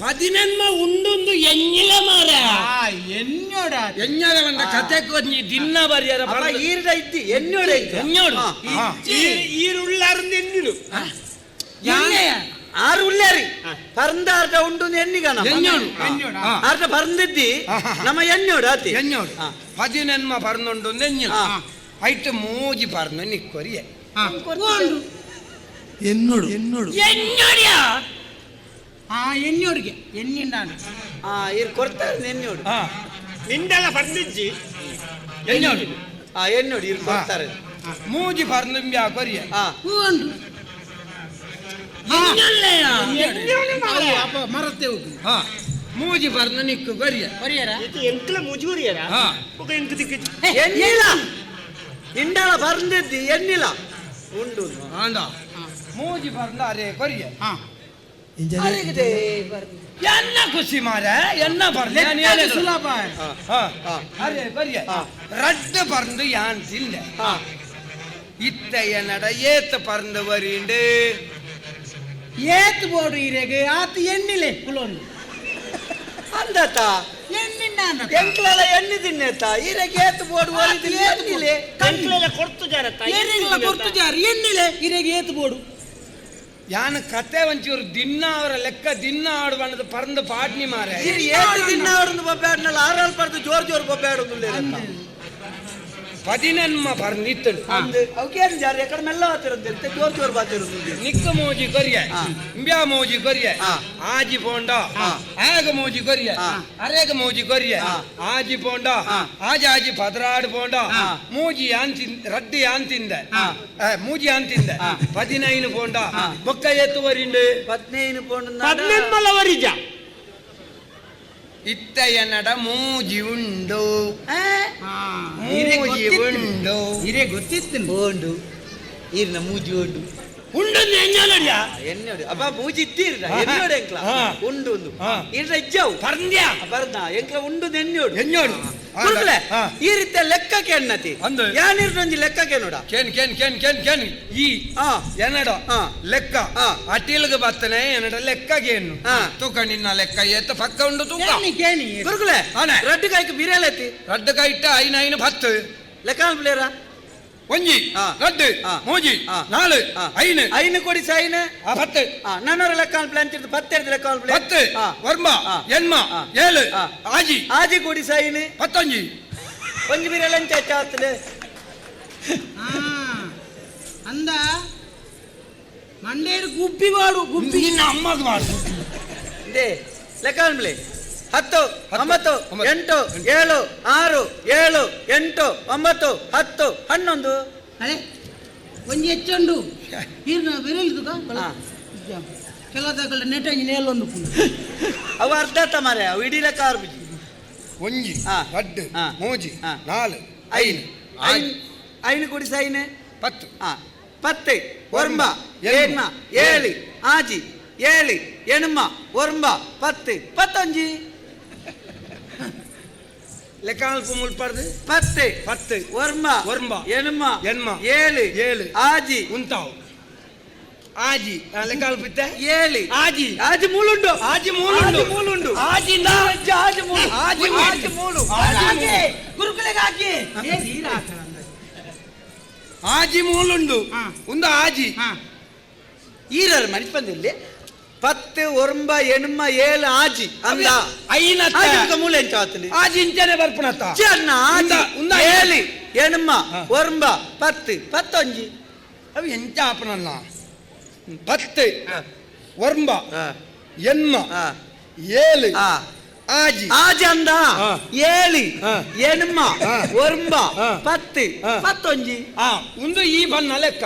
ಪದಿನೆನ್ಮ ಉಂಡುಂದು ಎಂಜಿಲ ಮಾರ ಎನ್ನೋಡ ಎನ್ನೋಡ ಬಂದ ಕತೆ ಒಂಜಿ ದಿನ ಬರಿಯರ ಈರ್ಡ ಇದ್ದಿ ಎನ್ನೋಡ ಇದ್ದಿ ಎನ್ನೋಡು ಈರುಳ್ಳಾರ್ದು ಎನ್ನಿಡು ಆರು ಉಳ್ಳೇರಿ ಪರಂದ ಅರ್ಧ ಉಂಡು ಎಣ್ಣಿಗನ ಎಣ್ಣೋಡು. ಅರ್ಧ ಪರಂದಿದ್ದಿ ನಮ್ಮ ಎಣ್ಣೋಡು ಆತಿ. ಎಣ್ಣೋಡು ಪದಿನೆನ್ಮ ಪರ್ನುಂಡು ನೆഞ്ഞು. ಐಟ್ ಮೂಜಿ ಪರ್ನು ನಿಕ್ಕೊರಿಯೆ. ಎನ್ನೋಡು ಎನ್ನೋಡು ಎಣ್ಣೋಡಿಯಾ? ಆ ಎಣ್ಣೋಡಿಗೆ ಎಣ್ಣಿಂಡಾನ. ಆ ಇರ್ ಕೊಡ್ತಾರೆ ಎಣ್ಣೋಡು. ನಿಂದೆಲ್ಲ ಪರ್ದಿಜ್ಜಿ. ಎಣ್ಣೋಡು. ಆ ಎಣ್ಣೋಡು ಇರ್ ಕೊಡ್ತಾರೆ. ಮೂಜಿ ಪರ್ನು ಇಂಬ್ಯಾ ಕೊರಿಯೆ. ಹೂಂಡು ಮರತ್ತೆ ಹೋಗಿ. ಮೂಜಿ ಪರ್ನು ನಿಕ್ಕು ಕೊರಿಯೆ. ಕೊರಿಯರ ಇದು ಎಂಕ್ಲ ಮುಜೂರಿಯರ ಬೊಕ ಎಂಕ್ ದಿಕ್ಕಿಜ್ಜಿ. ಎಣ್ಣಿಲ ಇಂಡಲ ಪರಂದಿದ್ದಿ ಎಣ್ಣಿಲ ಉಂಡು. ಆಂಡ ಮೂಜಿ ಪರ್ನು ಅರೆ ಕೊರಿಯೆ. ಎನ್ನ ಖುಷಿ ಮಾರೆ ಎನ್ನ ಪರ್ನು ಸುಲಭ. ಅರೆ ಕೊರಿಯೆ ರಡ್ಡು ಪರ್ದು ಯಾನ್ ತಿಂದೆ. ಇತ್ತ ಎನ್ನಡ ಏತ್ ಪರ್ದು ವರಿಂಡು? ಏತ್ ಬೋಡು ಇರೆಗೆ ಆತ ಎಣ್ಣಿಲೆ ಕುಲೊಂದು. ಅಂದತ ಎಣ್ಣಿಂಡಾನ. ಎಂಕ್ಲಲ ಎಣ್ಣೆ ತಿನ್ನೇತ ಇರಗೆ ಏತ್ ಬೋಡು ಒರಿದಿಲ್ಲ ಎಣ್ಣಿಲೆ. ಎಂಕ್ಲೆಲ್ಲ ಕೊಡ್ತು ಜಾರತ್ತ. ಎಣ್ಣಿಲ ಕೊರ್ತು ಜಾರು ಎಣ್ಣಿಲೆ ಇರೆಗೆ ಏತ್ ಬೋಡು. ಯಾನ್ ಕತೆ ಒಂಚೂರು ದಿನ್ನ ಅವರ ಲೆಕ್ಕ ದಿನ್ನ ಆಡುವಣ್ಣದ ಪರಂದು ಪಾಡ್ನಿ ಮಾರೆ. ಇರು ಏತ್ ದಿನ ಆಡುದು ಬೊಬ್ಬೆ ಆಡ್ನಲ್ಲ ಆರಾಲ್ ಪರ್ದು ಜೋರ್ ಜೋರ್ ಬೊಬ್ಬೆ ಆಡುದು. ಪದಿನೆನ್ಮ ಪರ್ದು ಇತ್ತಳು. ಅಂದು ಅವಕೇನು ಜಾರು ಎಕಡೆ ಮೆಲ್ಲ ಬಾತಿರೋದು ಜೋರ್ ಜೋರ್ ಬಾತಿರೋದು. ನಿಕ್ಕ ಮೋಜಿ ಕೊರಿಯೆ ಇಂಬ್ಯಾ ಮೋಜಿ ಕೊರಿಯೆ ಆಜಿ ಪೋಂಡ ಆಗ ಮೋಜಿ ಕೊರಿಯೆ ಅರೇಗ ಮೋಜಿ ಕೊರಿಯೆ ಆಜಿ ಪೋಂಡ ಆಜಿ ಆಜಿ ಪದರಾಡು ಪೋಂಡ ಮೂಜಿ ಯಾನ್ ತಿನ್ ರಡ್ಡು ಯಾನ್ ತಿಂದೆ ಮೂಜಿ ಯಾನ್ ತಿಂದೆ ಪದಿನೈನು ಪೋಂಡ ಬೊಕ್ಕ ಏತು ವರಿಂಡು? ಪದ್ನೈನು ಪೋಂಡ. ಪದ್ನೆನ್ಮಲ ವರಿಜ. ಇತ್ತ ಎನ್ನಡ ಮೂಜಿ ಉಂಡು ಮೂಜಿ ಉಂಡು. ಇರೆ ಗೊತ್ತಿತ್ತು. ಉಂಡು ಈರ್ನ ಮೂಜಿ ಉಂಡು. ಉಂಡು ಎಣ್ಣೋಡಿಯ. ಎಣ್ಣೋಡು ಅಬ್ಬ ಮೂಜಿ ಇತ್ತೀರ್ನ ಎಣ್ಣೋಡು ಎಂಕ್ಲ ಉಂಡು ಉಂಡು ಈರ್ನ ಇಜ್ಜವು ಪರ್ಂದ್ಯ ಬರ್ದ ಎಂಕ್ಲ ಉಂಡು ಎಣ್ಣೋಡು. ಎಣ್ಣೋಡು. ಗುರುಕುಲೆ ಈ ರೀತಿಯ ಲೆಕ್ಕಕ್ಕೆ ಎಣ್ಣತಿ ಯಾನಿರ್ನೊಂಜಿ ಲೆಕ್ಕಕ್ಕೆ ನೋಡ. ಕೆನ್ ಕೆನ್ ಕೆನ್ ಕೆನ್ ಕೆನ್ ಈ ಎನ್ನಡ ಲೆಕ್ಕ ಅಟಿಲ್ಗೆ ಬತ್ತನೆ ಎನ್ನಡ ಲೆಕ್ಕಗೇನು ತೂಕ ನಿನ್ನ ಲೆಕ್ಕ ಏತ ಪಕ್ಕ ಉಂಡು ತೂಕ. ಗುರುಕುಲೆ ರಡ್ಡು ಕಾಯ್ಕ ಬಿರಿಯಾಲೈತಿ. ರಡ್ಡು ಕಾಯಿಟ್ಟ ಐನ ಐನ ಪತ್ತು. ಲೆಕ್ಕ ಪ್ಲೇರ ಒಂಜಿ ರಡ್ಡು ಮೂಜಿ ನಾಲು ಐನು ಐನು ಕೊಡಿ ಸೈನು ಪತ್ತು. ನಾನೂರ ಲೆಕ್ಕ ಪ್ಲಾನ್ ಪತ್ತೆರಡು ಲೆಕ್ಕ ಪತ್ತು ವರ್ಮ ಎನ್ಮ ಏಳು ಆಜಿ ಆಜಿ ಕೊಡಿ ಸೈನು ಪತ್ತೊಂಜಿ. ಒಂಜಿ ಬಿರಿಯಾಲ ಚಾತ್ಲೆ ಅಂದ ಮಂಡೇರು ಗುಬ್ಬಿ ಮಾಡು ಗುಬ್ಬಿ. ನಿನ್ನ ಅಮ್ಮಗ್ ಮಾಡು. They ಲೆಕ್ಕ ಪ್ಲೇ 10 9 8 7 6 7 8 9 10 11. ಅರೆ ಒಂಜಿ ಹೆಚ್ಚುಂಡು ಈರ್ನ ಬೆರೆಲ್ದುಗ ಕೆಲವು ನೆಟ ನೇಲೊಂದು. ಅವು ಅರ್ಧ ಮಾರೆ ಅವು ಇಡೀ ಲೆಕ್ಕ ಆರ್ಬಿಜಿ. ಒಂಜಿ ರಡ್ಡು ಮೂಜಿ ನಾಲು ಐನು ಐನು ಐನು ಕೊಡಿ ಸೈನು 10 10 ஒன்ப ஏழ்ம 7 ஆஜி 7 எண்ம ஒன்ப 10 15. ಲೆಕ್ಕಾಲ್ಪು ಮುಲ್ಪರ್ದು 10 10 ಒರ್ಮ ಒರ್ಮ ಎಣ್ಮ ಎಣ್ಮ 7 7 ಆಜಿ ಉಂತಾವು ಆಜಿ ಲೆಕ್ಕಾಲ್ಪಿತ್ತೆ 7 ಆಜಿ ಆಜಿ ಮೂಲುಂಡು ಆಜಿ ಮೂಲುಂಡು ಮೂಲುಂಡು ಆಜಿ ಆಜಿ ಮೂಲು ಆಜಿ ಆಜಿ ಮೂಲು ಆಜಿ ಗುರುಕುಲೆಗೆ ಹಾಕಿ ಆಜಿ ಮೂಲುಂಡು ಒಂದು ಆಜಿ ಈರರ್ ಮನಿಷ್ ಬಂದಿಲ್ಲಿ 10 ಒರ್ಂಬ ಎಣ್ಮ 7 ಆಜಿ ಅಂದ ಐನ ಆಜಿ ಮೂಲ ಎಂಚ ಆತಲಿ ಆಜಿ ಇಂಚನೆ ಬರ್ಪಣತ್ತ ಅಣ್ಣ ಆಜಿ 7 ಎಣ್ಮ ಒರ್ಂಬ 10 ಪತ್ತೊಂಜಿ. ಅವು ಎಂಚ ಆಪನಲ್ಲ 10 ಒರ್ಂಬ ಎಣ್ಮ 7 ಆಜಿ ಆಜಿ ಅಂದ 7 ಎಣ್ಮ ಒರ್ಂಬ 10 ಪತ್ತೊಂಜಿ. ಒಂದು ಈ ಬಣ್ಣ ಲೆಕ್ಕ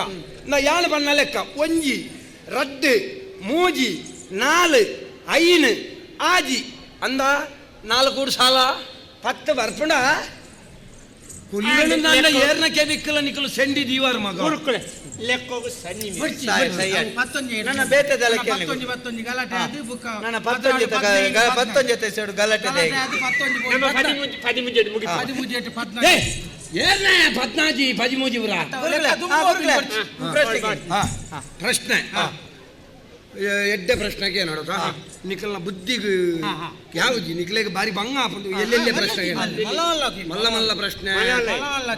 ನಾ ಯಾಳು ಬಣ್ಣ ಲೆಕ್ಕ ಒಂಜಿ ರಡ್ಡು ಮೂಜಿ ನಾಲು ಐನು ಆಜಿ ಅಂದ ನಾಲ್ಕು ಸಾಲ 10 ಬರ್ಪಣ ಕುಲ್ಲನು ಏರ್ನ ಕೆಬಿಕ್ಕಲ ನಿಕ್ಕಲು ಸೆಂಡಿ ದೀವಾರ ಮಗ ಗುರುಕುಲೆ ಲೆಕ್ಕೋಗು ಸನ್ನಿ ನನ್ನ ಬೇತೆದಲ್ಲ ಪತ್ತೊಂಜಿ ಪತ್ತೊಂಜಿ ಗಲಾಟೆ ಅದು ಬುಕ್ಕ ನನ್ನ ಪತ್ತೊಂಜಿ ಪತ್ತೊಂಜಿ ಸೇಡು ಗಲಾಟೆ ಪದಿಮೂಜಿ ಮುಗಿ ಪದಿಮೂಜಿ ಪದ್ನಾಲ್ಕು ಏರ್ನ ಪದ್ನಾಜಿ ಪದಿಮೂಜಿ ಉರ ಪ್ರಶ್ನೆ ಎಡ್ಡೆ ಪ್ರಶ್ನೆಗೆ ನೋಡೋದ ನಿಖಲ್ನ ಬುದ್ಧಿಗೆ ಯಾವುದು ನಿಖಲೆಗೆ ಬಾರಿ ಬಂಗ ಆಪುಂಡು ಎಲ್ಲೆಲ್ಲೇ ಪ್ರಶ್ನೆ ಮಲ್ಲ ಮಲ್ಲ ಪ್ರಶ್ನೆ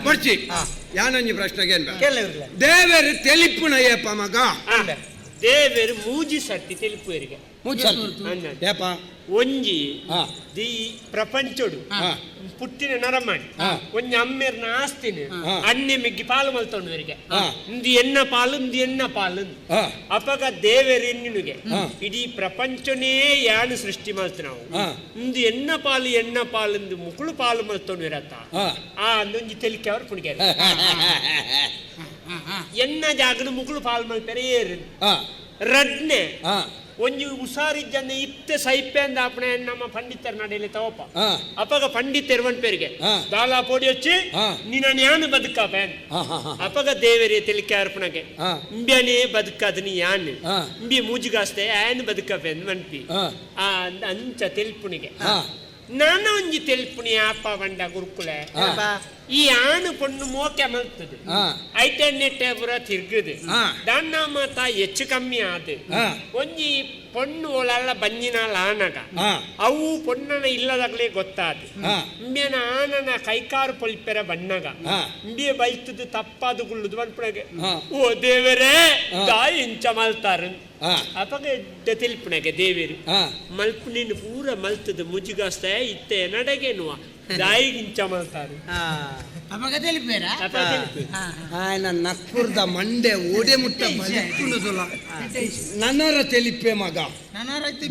ಕೊಡ್ಚಿ ಯಾನೊಂಜಿ ಪ್ರಶ್ನೆಗೆ ದೇವರು ತೆಲಿಪುಣಯ್ಯಪ್ಪ ಮಗ. ದೇವೆರ್ ಮೂಜಿ ಸರ್ತಿ ತೆಲಿಪುವೆರಿಗೆ. ಮೂಜಿ ಸರ್ತಿ ಏಪ? ಒಂಜಿ the ಪ್ರಪಂಚೊಡು ಪುಟ್ಟಿನ ನರಮಾಣಿ ಒಂಜಿ ಅಮ್ಮೇರ್ನ ಆಸ್ತಿನ ಅಣ್ಣೆ ಮಿಗ್ಗಿ ಪಾಲು ಮಲ್ತೊಂಡುವರಿಗೆ, ಇಂದು ಎನ್ನ ಪಾಲು ಇಂದು ಎನ್ನ ಪಾಲು. ಅಪಗ ದೇವೆರ್ ಎನ್ನಿನುಗೆ ಇಡೀ ಪ್ರಪಂಚನೇ ಯಾನು ಸೃಷ್ಟಿ ಮಲ್ತ ನಾವು, ಇಂದು ಎನ್ನ ಪಾಲು ಎನ್ನ ಪಾಲು ಇಂದು ಮುಕುಳು ಪಾಲು ಮಲ್ತೊಂಡುವಿರತ್ತ. ಆ ಅಂದೊಂಜಿ ತೆಲಿಕೆ ಅವರು ಪುಣಿಗೆ ಎನ್ನ ಜಾಗದ ಮುಕುಳು ಪಾಲು ಮಲ್ಪೆರೆ ಏರು. ರಡ್ನೆ ಒಂಜಿ ಹುಷಾರಿಜ್ಜನ್ನ ಇತ್ತೆ ಸೈಪೆ ಅಂದ ಅಪ್ಪಣೆ ನಮ್ಮ ಪಂಡಿತರ ನಡೆಯಲಿ ತವಪ್ಪ. ಅಪಗ ಪಂಡಿತರು ಪೇರಿಗೆ ದಾಲಾ ಪೋಡಿ వచ్చి ನಿನ್ನ ಯಾನು ಬದುಕಾಪ. ಅಪಗ ದೇವರೇ ತೆಲಿಕೆ ಅರ್ಪಣಗೆ ಇಂಬ್ಯಾನೇ ಬದುಕಾದ ನೀ ಯಾನ್ ಇಂಬಿ ಮೂಜಿಗಾಸ್ತೆ ಆನ್ ಬದುಕಪೆ ಅಂದ್ ಮನ್ಪಿ ಆ ಅಂಚ ತೆಲ್ಪುಣಿಗೆ. ನಾನು ಒಂಜಿ ತೆಲ್ಪುಣಿ ಆಪ ಬಂಡ ಗುರುಕುಲೆ ಈ ಆನು ಪೊಣ್ಣು ಮೋಕೆ ಮಲ್ತದೆ ಐಟೆನ್ನೆಟ್ಟೆ ಪುರ ತಿರ್ಗದು ದಾನ್ನ ಮಾತ ಹೆಚ್ಚು ಕಮ್ಮಿ ಆದ ಒಂಜಿ ಪೊಣ್ಣು ಓಲಲ್ಲ ಬಂಜಿನಾಲ ಆನಗ ಅವು ಪೊಣ್ಣನ ಇಲ್ಲದಾಗಲೇ ಗೊತ್ತಾದ ಇಂಬ್ಯನ ಆನನ ಕೈಕಾರು ಪೊಲ್ಪೆರ ಬಣ್ಣಗ ಇಂಬಿಯ ಬೈತದ್ದು ತಪ್ಪಾದು ಗುಳ್ಳುದು ಮನ್ಪುಣಗೆ ಓ ದೇವರೇ ದಾಯಿ ಇಂಚ ಮಲ್ತಾರ. ಅಪಗ ಎಡ್ಡೆ ತೆಲ್ಪುಣಗೆ ದೇವೇರು ಮಲ್ಪುಣಿನ ಪೂರ ಮಲ್ತದ ಮುಜಿಗಾಸ್ತ ಇತ್ತೆ ನಡಗೇನುವ ದಾಯಿಗಿಂಚ ಮಲ್ತಾರು. ಅಪಗ ತೆಲಿಪೇರ ఆయన ನಕ್ಕುರ್ದ ಮಂಡೆ ಓಡೆ ಮುಟ್ಟ ಬಲಿಕ್ಕುಂಡುದುಲ ನನ್ನರ ತೆಲಿಪೆ ಮಗ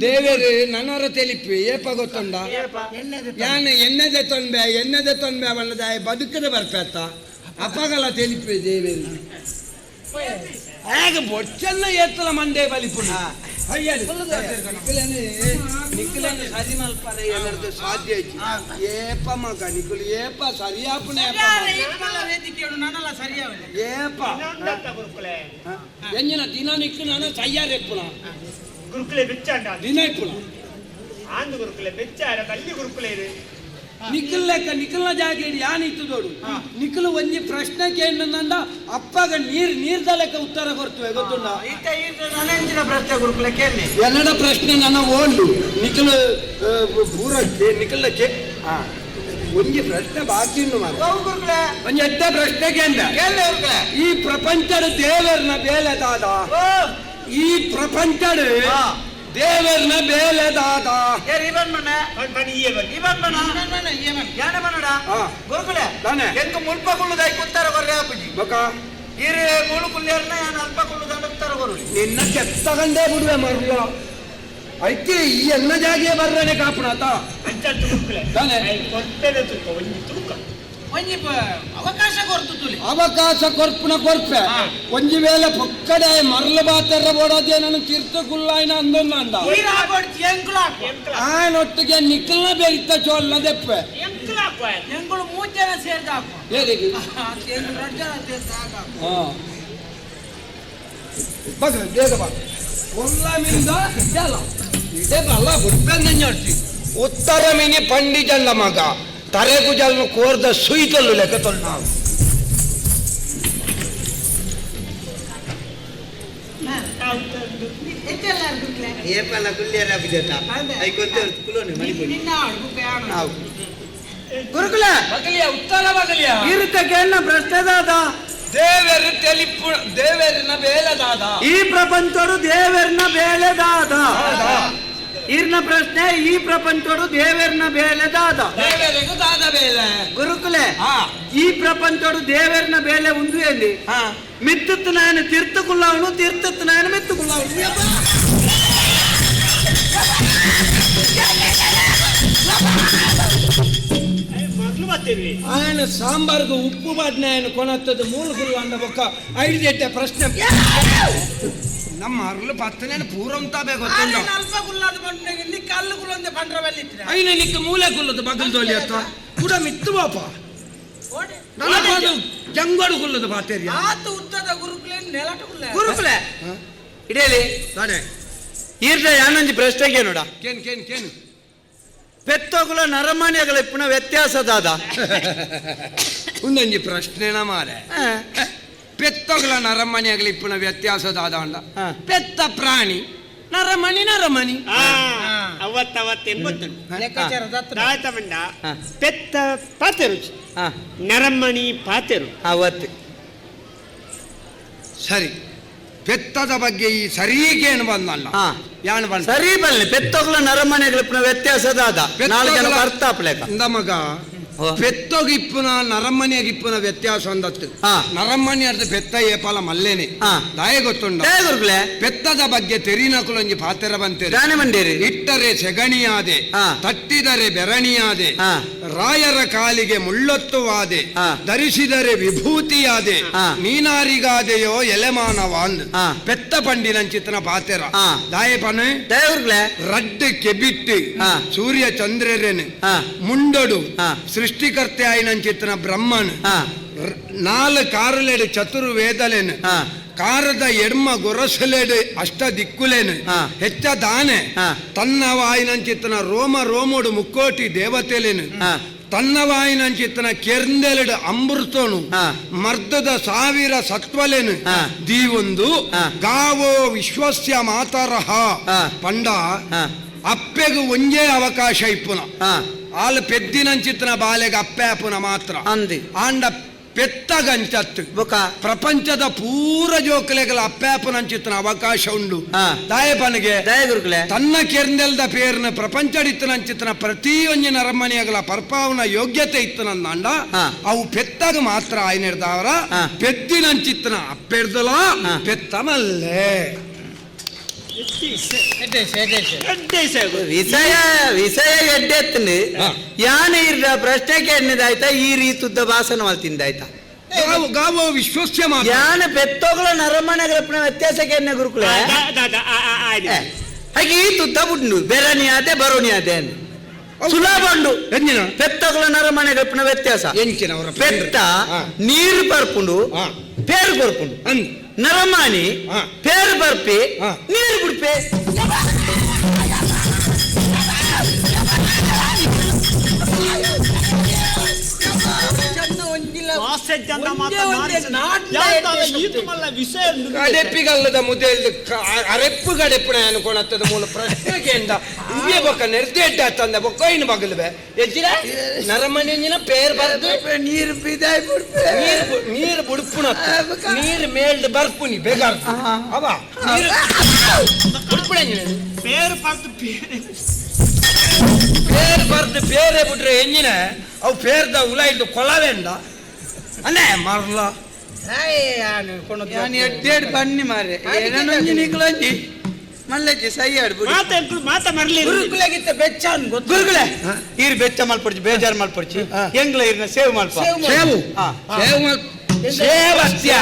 ದೇವರು ನನ್ನರ ತೆಲಿಪೆ ಏಪ ಗೊತ್ತುಂಡ ಯಾನ ಎಣ್ಣೆದೆ ತೊಂಬೆ ಎಣ್ಣೆದೆ ತೊಂಬೆ ಅವನದಾಯ ಬದುಕದೆ ಬರ್ಪೇತ್ತ ಅಪಗಲ ತೆಲಿಪೆ ದೇವರು ಆಗ ಬೊಚ್ಚನ್ನ ಏತ್ತಲ ಮಂಡೆ ಬಲಿಪುಣ ನಿಕ್ಕಲೇನೆ ಸರಿ ಮಲ್ಪರೆ ಏನರ್ದು ಸಾಧ್ಯ ಇಜ್ಜಿ ಏಪ ಮಗ ನಿಕ್ಕಲು ಏಪ ಸರಿಯಾಪುಣ ಏಪ ಎಂಜಿನ ದಿನ ನಿಕ್ಕು ನಾನು ಸಯ್ಯಾರೆಪ್ಪುಣ ಗುರುಕುಲೆ ಬೆಚ್ಚಾಂಡ ದಿನ ಇಪ್ಪುಣ ಆಂದು ಗುರುಕುಲೆ ಬೆಚ್ಚಾರ ಬಲ್ಲಿ ಗುರುಕುಲೆ ಇದು ನಿಕ್ಕಲ್ ಲೆಕ್ಕ ನಿಕ್ಕಲ್ನ ಜಾಗ ಯಾನ್ ಇತ್ತದೋಡು ನಿಕ್ಕಲು ಒಂಜಿ ಪ್ರಶ್ನೆ ಕೇಂದ್ರ ಅಪ್ಪಗ ನೀರ್ ನೀರ್ದ ಲೆಕ್ಕ ಉತ್ತರ ಕೊಡ್ತುವೆ ಗೊತ್ತುಂಡ. ಪ್ರಶ್ನೆ ಗುರುಕುಲೆ ಕೇಳಿ ಎನ್ನಡ ಪ್ರಶ್ನೆ ನನ್ನ ಓಂಡು ನಿಕ್ಕಲು ಪೂರ ನಿಕ್ಕಲ್ನ ಚೆ ಒಂಜಿ ಪ್ರಶ್ನೆ ಬಾಕಿ ಉಂಡು ಮಾರ್ರೆ. ಒಂಜಿ ಎಡ್ಡೆ ಪ್ರಶ್ನೆ ಕೇಂದ್ರ ಈ ಪ್ರಪಂಚದ ದೇವರ್ನ ಬೇಲೆ ದಾದ, ಈ ಪ್ರಪಂಚದ ದೇವರ್ನ ಬೇಲೆ ದಾದ. ನಿನ್ನ ಕೆತ್ತಗಂಡೇ ಬಿಡುವೆ ಮರ್ಲ ಐತಿ ಈ ಎಲ್ಲ ಜಾಗೆ ಬರ್ರನೆ ಕಾಪುಣಾತ ಒಂಜಿ ಅವಕಾಶ ಕೊರ್ತು ತುಲಿ ಅವಕಾಶ ಕೊರ್ಪುನ ಕೊರ್ಪೆ ಒಂಜಿ ವೇಳೆ ಪೊಕ್ಕಡೆ ಮರ್ಲ ಬಾತೆರ್ರ ಬೋಡಾದೆ ನಾನು ತೀರ್ಥ ಕುಲ್ಲಾಯ್ನ ಅಂದೊಂದ ಅಂದ ಆಯನೊಟ್ಟಿಗೆ ನಿಕ್ಕಲ್ನ ಬೇರಿತ್ತ ಚೋಲ್ನ ದೆಪ್ಪೆ ಎಂಕುಲು ಮೂರು ಜನ ಸೇರ್ದ ಹಾಕು ಏರಿಗೆ ಎಂಕುಲು ಎರಡು ಜನ ಸೇರ್ದ ಹಾಕು. ಬಗ್ಗ ಬೇಗ ಬಾ ಒಲ್ಲಮಿಂದ ಜಲ ಇದೇ ಬಲ್ಲ ಬುಡ್ಪೆಂದಂಜಿ ಉತ್ತರ ಮಿನಿ ಪಂಡಿಜಲ್ಲ ಮಗ ತರೆಗುಜಲ್ನು ಕೋರ್ದ ಸುಯ್ತಲ್ಲು ಲೆಕ್ಕ ತೊಲ್ಲ ಏಪಲ್ಲ ಕುಲ್ಯರ ಬಿಜತ I ಗೊತ್ತೇ ಕುಲೋನೆ ಮಣಿಪುರಿ ನಿನ್ನ ಅಡುಗೆ ಗುರುಕುಲ ಬಗಲಿಯ ಉತ್ತರ ಬಗಲಿಯ ಇರುತ್ತೆ ಕೇಳ ಪ್ರಶ್ನೆ ದಾದ ದೇವರು ತೆಲಿಪು ದೇವರನ ಬೇಲೆ ದಾದ ಈ ಪ್ರಪಂಚೋಡು ದೇವರನ ಬೇಲೆ ದಾದ. ಇರ್ನ ಪ್ರಶ್ನೆ ಈ ಪ್ರಪಂಚೋಡು ದೇವರನ ಬೇಲೆ ದಾದ. ದೇವರಿಗೂ ದಾದ ಬೇಲೆ ಗುರುಕುಲೆ ಈ ಪ್ರಪಂಚೋಡು ದೇವರನ ಬೇಲೆ ಉಂದು ಎಂದಿ ಮಿತ್ತತ್ತು ನಾನು ತೀರ್ಥಕುಳ್ಳವನು ತೀರ್ಥತ್ತು ನಾನು ಮಿತ್ತುಕುಳ್ಳವನು. ఆయన ಸಾಂಬಾರ್ಗೆ ಉಪ್ಪು ಬಾಡ್ನ ఆయన ಕೊನತ್ತದ ಮೂಲ ಅಂದ ಬೊಕ್ಕ ಐದು ಪ್ರಶ್ನೆ ನಮ್ಮ ಅರ್ಲು ಪತ್ತನೇ ಪೂರಂತ ಗೊತ್ತಿಲ್ಲ. ಅಲ್ಪ ಗುಲ್ಲಾದ ಬಂಡ ನಿಕ್ಕ ಅಲ್ಲು ಗುಲ್ಲೊಂದೆ ಪಂಡ್ರ ಬಲ್ಲಿತ್ತಿರ ಐನ ನಿಕ್ಕ ಮೂಲೆ ಕುಲ್ಲದು ಬಗಲ್ ದೋಲಿ ಅತ್ತ ಕೂಡ ಮಿತ್ತು ಬಾಪ ನನಗೊಂದು ಜಂಗೋಡು ಕುಲ್ಲದು ಬಾತೇರಿಯ ಆತ ಉದ್ದದ ಗುರುಕುಲೆ ನೆಲಟ ಗುಲ್ಲ ಗುರುಕುಲೆ ಇಡೇಲಿ ತಾನೆ ಈರ್ದ ಯಾನೊಂಜಿ ಪ್ರಶ್ನೆಗೆ ನೋಡ ಕೇನ್ ಕೇನ್ ಕೇನ್ ಪೆತ್ತೋಗುಲ ನರಮಾನ್ಯಗಳ ಇಪ್ಪುನ ವ್ಯತ್ಯಾಸ ದಾದ. ಒಂದೊಂಜಿ ಪ್ರಶ್ನೆನ ಮಾರೆ ಪೆತ್ತೋಗುಲ ನರಮನಿಯಾಗಲಿ ಇಪ್ಪುನ ವ್ಯತ್ಯಾಸ ದಾದ ಅಂಡ ಪೆತ್ತ ಪ್ರಾಣಿ ನರಮಣಿ ನರಮಣಿ ಅವತ್ತವತ್ತು ಎಂಬತ್ತು ದಾತ ಬಂಡ ಪೆತ್ತ ಪಾತೆರು ನರಮಣಿ ಪಾತೆರು ಅವತ್ತು ಸರಿ. ಪೆತ್ತದ ಬಗ್ಗೆ ಈ ಸರೀಗೇನು ಬಂದಲ್ಲ. ಯಾನ್ ಬಂದ ಸರಿ ಬಲ್ಲೆ ಪೆತ್ತೊಗ್ಲ ನರಮನೆಗಳ ವ್ಯತ್ಯಾಸ ದಾದ ನಾಲ್ಕು ಜನ ಅರ್ಥ ಆಪ್ಲೇಕ ಇಂದ ಮಗ ಪೆತ್ತೊಗಿಪ್ಪುನ ನರಮನೆಗಿಪ್ಪುನ ವ್ಯತ್ಯಾಸ ಅಂದತ್ತು. ನರಮನೆ ಅರ್ಧ ಪೆತ್ತ ಏಪಾಲ ಮಲ್ಲೇನೆ ದಾಯ ಗೊತ್ತುಂಡ ಗುರುಕುಲೆ. ಪೆತ್ತದ ಬಗ್ಗೆ ತೆರಿನಕುಲೊಂಜಿ ಪಾತೆರ ಬಂತೇರಿ ದಾನೆ ಮಂಡೇರಿ. ಇಟ್ಟರೆ ಸೆಗಣಿಯಾದೆ, ತಟ್ಟಿದರೆ ಬೆರಣಿಯಾದೆ, ರಾಯರ ಕಾಲಿಗೆ ಮುಳ್ಳೊತ್ತುವಾದೆ, ಧರಿಸಿದರೆ ವಿಭೂತಿಯಾದೆ, ನೀನಾರಿಗಾದೆಯೋ ಎಲೆಮಾನವ ಅಂದ್ ಪೆತ್ತ ಪಂಡಿನಂಚಿತನ ಪಾತೆರ. ದಾಯ ಪನೆ ರಡ್ಡು ಕೆಬಿಟ್ಟು ಸೂರ್ಯ ಚಂದ್ರರೇನು ಮುಂಡೊಡು ಸೃಷ್ಟಿಕರ್ತೆ ಆಯಿನಂಚಿತನ ಬ್ರಹ್ಮನ್ ನಾಲ್ ಕಾರುಲೆಡು ಚತುರ್ವೇದಲೇನು ಕಾರದ ಎಡ್ಮ ಗೊರಸಲೆಡು ಅಷ್ಟ ದಿಕ್ಕುಲೇನು ಹೆಚ್ಚ ದಾನೆ ತನ್ನ ವಾಯಿನಂಚಿತನ ರೋಮ ರೋಮೋಡು ಮುಕ್ಕೋಟಿ ದೇವತೆಲೇನು ತನ್ನ ವಾಯಿನಂಚಿತನ ಕೆರ್ಂದೆಲೆಡು ಅಮೃತನು ಮರ್ದದ ಸಾವಿರ ಸತ್ವಲೇನು ದೀವೊಂದು ಗಾವೋ ವಿಶ್ವಸ್ಯ ಮಾತರಹ ಪಂಡ ಅಪ್ಪೆಗು ಒಂಜೇ ಅವಕಾಶ ಇಪ್ಪುನ ಆಲ್ ಪೆದ್ದಿನಂಚಿತನ ಬಾಲೆಗೆ ಅಪ್ಪೆ ಅಪ್ಪುನ ಮಾತ್ರ ಅಂದಿ ಆಂಡ ಪೆತ್ತಗಂಚತ್ತು ಬೊಕ ಪ್ರಪಂಚದ ಪೂರ ಜೋಕುಲೆಗಳ ಅಪ್ಪೆ ಅಪ್ಪನಂಚಿತನ ಅವಕಾಶ ಉಂಡು. ದಾಯಪನಿಗೆ ದಯ ಗುರುಕುಲೆ ತನ್ನ ಕೆರ್ಂದೆಲ್ದ ಪೇರ್ನ ಪ್ರಪಂಚಡಿತ್ತನಂಚಿತನ ಪ್ರತಿಯೊಂಜಿ ನರಮನೆಯಗಳ ಪರ್ಪಾವನ ಯೋಗ್ಯತೆ ಇತ್ತನಂದಾಂಡ ಅವು ಪೆತ್ತಾಗ ಮಾತ್ರ ಆಯ್ನಿರ್ದವರ ಪೆದ್ದಿನಂಚಿತ್ತನ ಅಪ್ಪೆರ್ದಲ ಪೆತ್ತ ಮಲ್ಲೆ. ವಿಷಯ ವಿಷಯ ಎಡ್ಡೆತ್ತನು ಯಾನೆ ಇರ್ದ ಪ್ರಶ್ನೆ ಕೇಳಿದಾಯ್ತಾ ಈ ರೀತುದ್ದ ಭಾಷಣ ಮಲ್ತಿಂದಾಯ್ತಾ ಗಾವು ಗಾವೋ ವಿಶ್ವಸ್ಯ ಮಾತ್ರ ಯಾನ ಪೆತ್ತೋಗಳ ನರಮನೆಗಳ ವ್ಯತ್ಯಾಸ ಕೇಳಿನ ಗುರುಕುಲೆ. ಹಾಗೆ ಈ ತುದ್ದ ಬುಡ್ನು ಬೆರಣಿ ಆದೆ ಬರೋಣಿ ಆದೆ ಅಂದ್ ಸುಲಭ ಉಂಡು. ಎಂಜಿನ ಪೆತ್ತಗಳ ನರಮನೆಗಳ ವ್ಯತ್ಯಾಸ ಎಂಚಿನ ಅವರ ಪೆತ್ತ ನೀರು ಪರ್ಪುಂಡು ಪೇರು ಕೊರ್ಪುಂಡು ಅಂದ್ ನರಮಾನಿ ಪೇರು ಬರ್ಪಿ ನೀರು ಬಿಡ್ಪೆ. ಕಡೆಪ್ಪಿಗಲ್ಲದ ಮುದೆಲ್ ಅರೆಪ್ಪು ಕಡೆಪ್ಪುನ ಅನ್ಕೊಳತ್ತದ ಮೂಲ ಪ್ರಶ್ನೆ ಕೇಂದ ಇವೆ ಬೊಕ್ಕ ನಿರ್ದೇಟ ತಂದ ಬೊಕ್ಕ ಇನ್ನು ಬಗಲ್ಬೆ ಎಜ್ಜಿನ ನರಮನೆ ಪೇರ್ ಬರ್ದು ನೀರು ಬಿದಾಯ್ ಬಿಡ್ಪೆ ನೀರು ನೀರು ಬುಡ್ಪುನ ನೀರು ಮೇಲ್ಡ್ ಬರ್ಪುನಿ ಬೇಗಾರ್ ಅವ ನೀರು ಬುಡ್ಪುಣ ಪೇರು ಪರ್ದು ಪೇರ್ ಬರ್ದು ಪೇರೆ ಬಿಟ್ರೆ ಎಂಜಿನ ಅವು ಪೇರ್ದ ಉಲ ಇದ್ದು ಕೊಲವೆಂಡ ಅಣ್ಣೆ ಮರ್ಲ ಯಾನ್ ಎಡ್ಡೆಡ್ ಬನ್ನಿ ಮಾರೆ ಏನೊಂಜಿ ನಿಕ್ಲೊಂಜಿ ಮಲ್ಲಜ್ಜಿ ಸೈ ಆಡ್ಬಿಡಿ ಮಾತ ಮಾತ ಮರ್ಲಿ ಗುರುಕುಲೆಗಿತ್ತ ಬೆಚ್ಚ ಅನ್ ಗೊತ್ತು. ಗುರುಗಳೇ ಈರ್ ಬೆಚ್ಚ ಮಲ್ಪಡ್ಚಿ ಬೇಜಾರ್ ಮಲ್ಪಡ್ಚಿ ಎಂಗ್ಲ ಈರ್ನ ಸೇವ್ ಮಲ್ಪ ಸೇವು ಸೇವು ಮಲ್ ಸೇವಸ್ಯ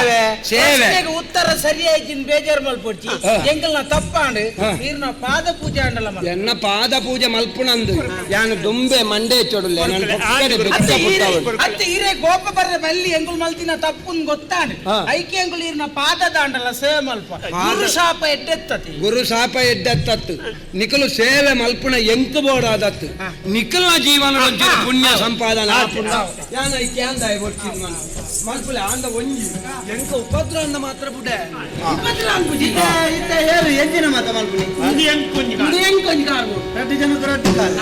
ಸೇವೆ ಪ್ರಶ್ನೆಗೆ ಉತ್ತರ ಸರಿಯಾಯ್ತಿನ್ ಬೇಜಾರ್ ಮಲ್ಪೊಡ್ಚಿ ಎಂಕಲ್ನ ತಪ್ಪಾಂಡು ಈರ್ನ ಪಾದ ಪೂಜೆ ಆಂಡಲ ಮಲ್ಪ. ಎನ್ನ ಪಾದ ಪೂಜೆ ಮಲ್ಪುಣಂದು ಯಾನು ದುಂಬೆ ಮಂಡೆ ಚೊಡಲೆ ನಾನು ಪೊಕ್ಕಡೆ ಬೆಚ್ಚ ಪುಟ್ಟವಳು. ಅತ್ತೆ ಈರೇ ಗೋಪ ಬರ್ರೆ ಮಲ್ಲಿ ಎಂಗುಲ್ ಮಲ್ತಿನ ತಪ್ಪುನ್ ಗೊತ್ತಾಂಡು ಐಕೆ ಎಂಗುಲ್ ಈರ್ನ ಪಾದ ದಾಂಡಲ ಸೇವೆ ಮಲ್ಪ ಗುರು ಶಾಪ ಎಡ್ಡೆತ್ತತಿ ಗುರು ಶಾಪ ಎಡ್ಡೆತ್ತತ್ತು ನಿಕಲು ಸೇವೆ ಮಲ್ಪುಣ ಎಂಕು ಬೋಡಾದತ್ತು ನಿಕಲ್ನ ಜೀವನ ಪುಣ್ಯ ಸಂಪಾದನೆ ಆಪುಂಡ. ಯಾನ ಐಕೆ ಅಂದಾಯ ಬೊಡ್ಚಿದ್ ಮಲ್ಪುಲೆ ಆಂದ ಒಂಜಿ ಎಂಕ ಉಪದ್ರ ಅಂದ ಮಾತ್ರ ಬುಡೆ ಇತ್ತ ಹೇರು ಎಂಜಿನ ಮಾತ ಮಲ್ಪುನಿ ಇಂದು ಎಂಕೊಂಜಿ ಇದು ಎಂಕೊಂಜಿ ಕಾರ್ಬು ರಡ್ಡು ಜನಕ್ಕೆ ರಡ್ಡು ಕಾಲ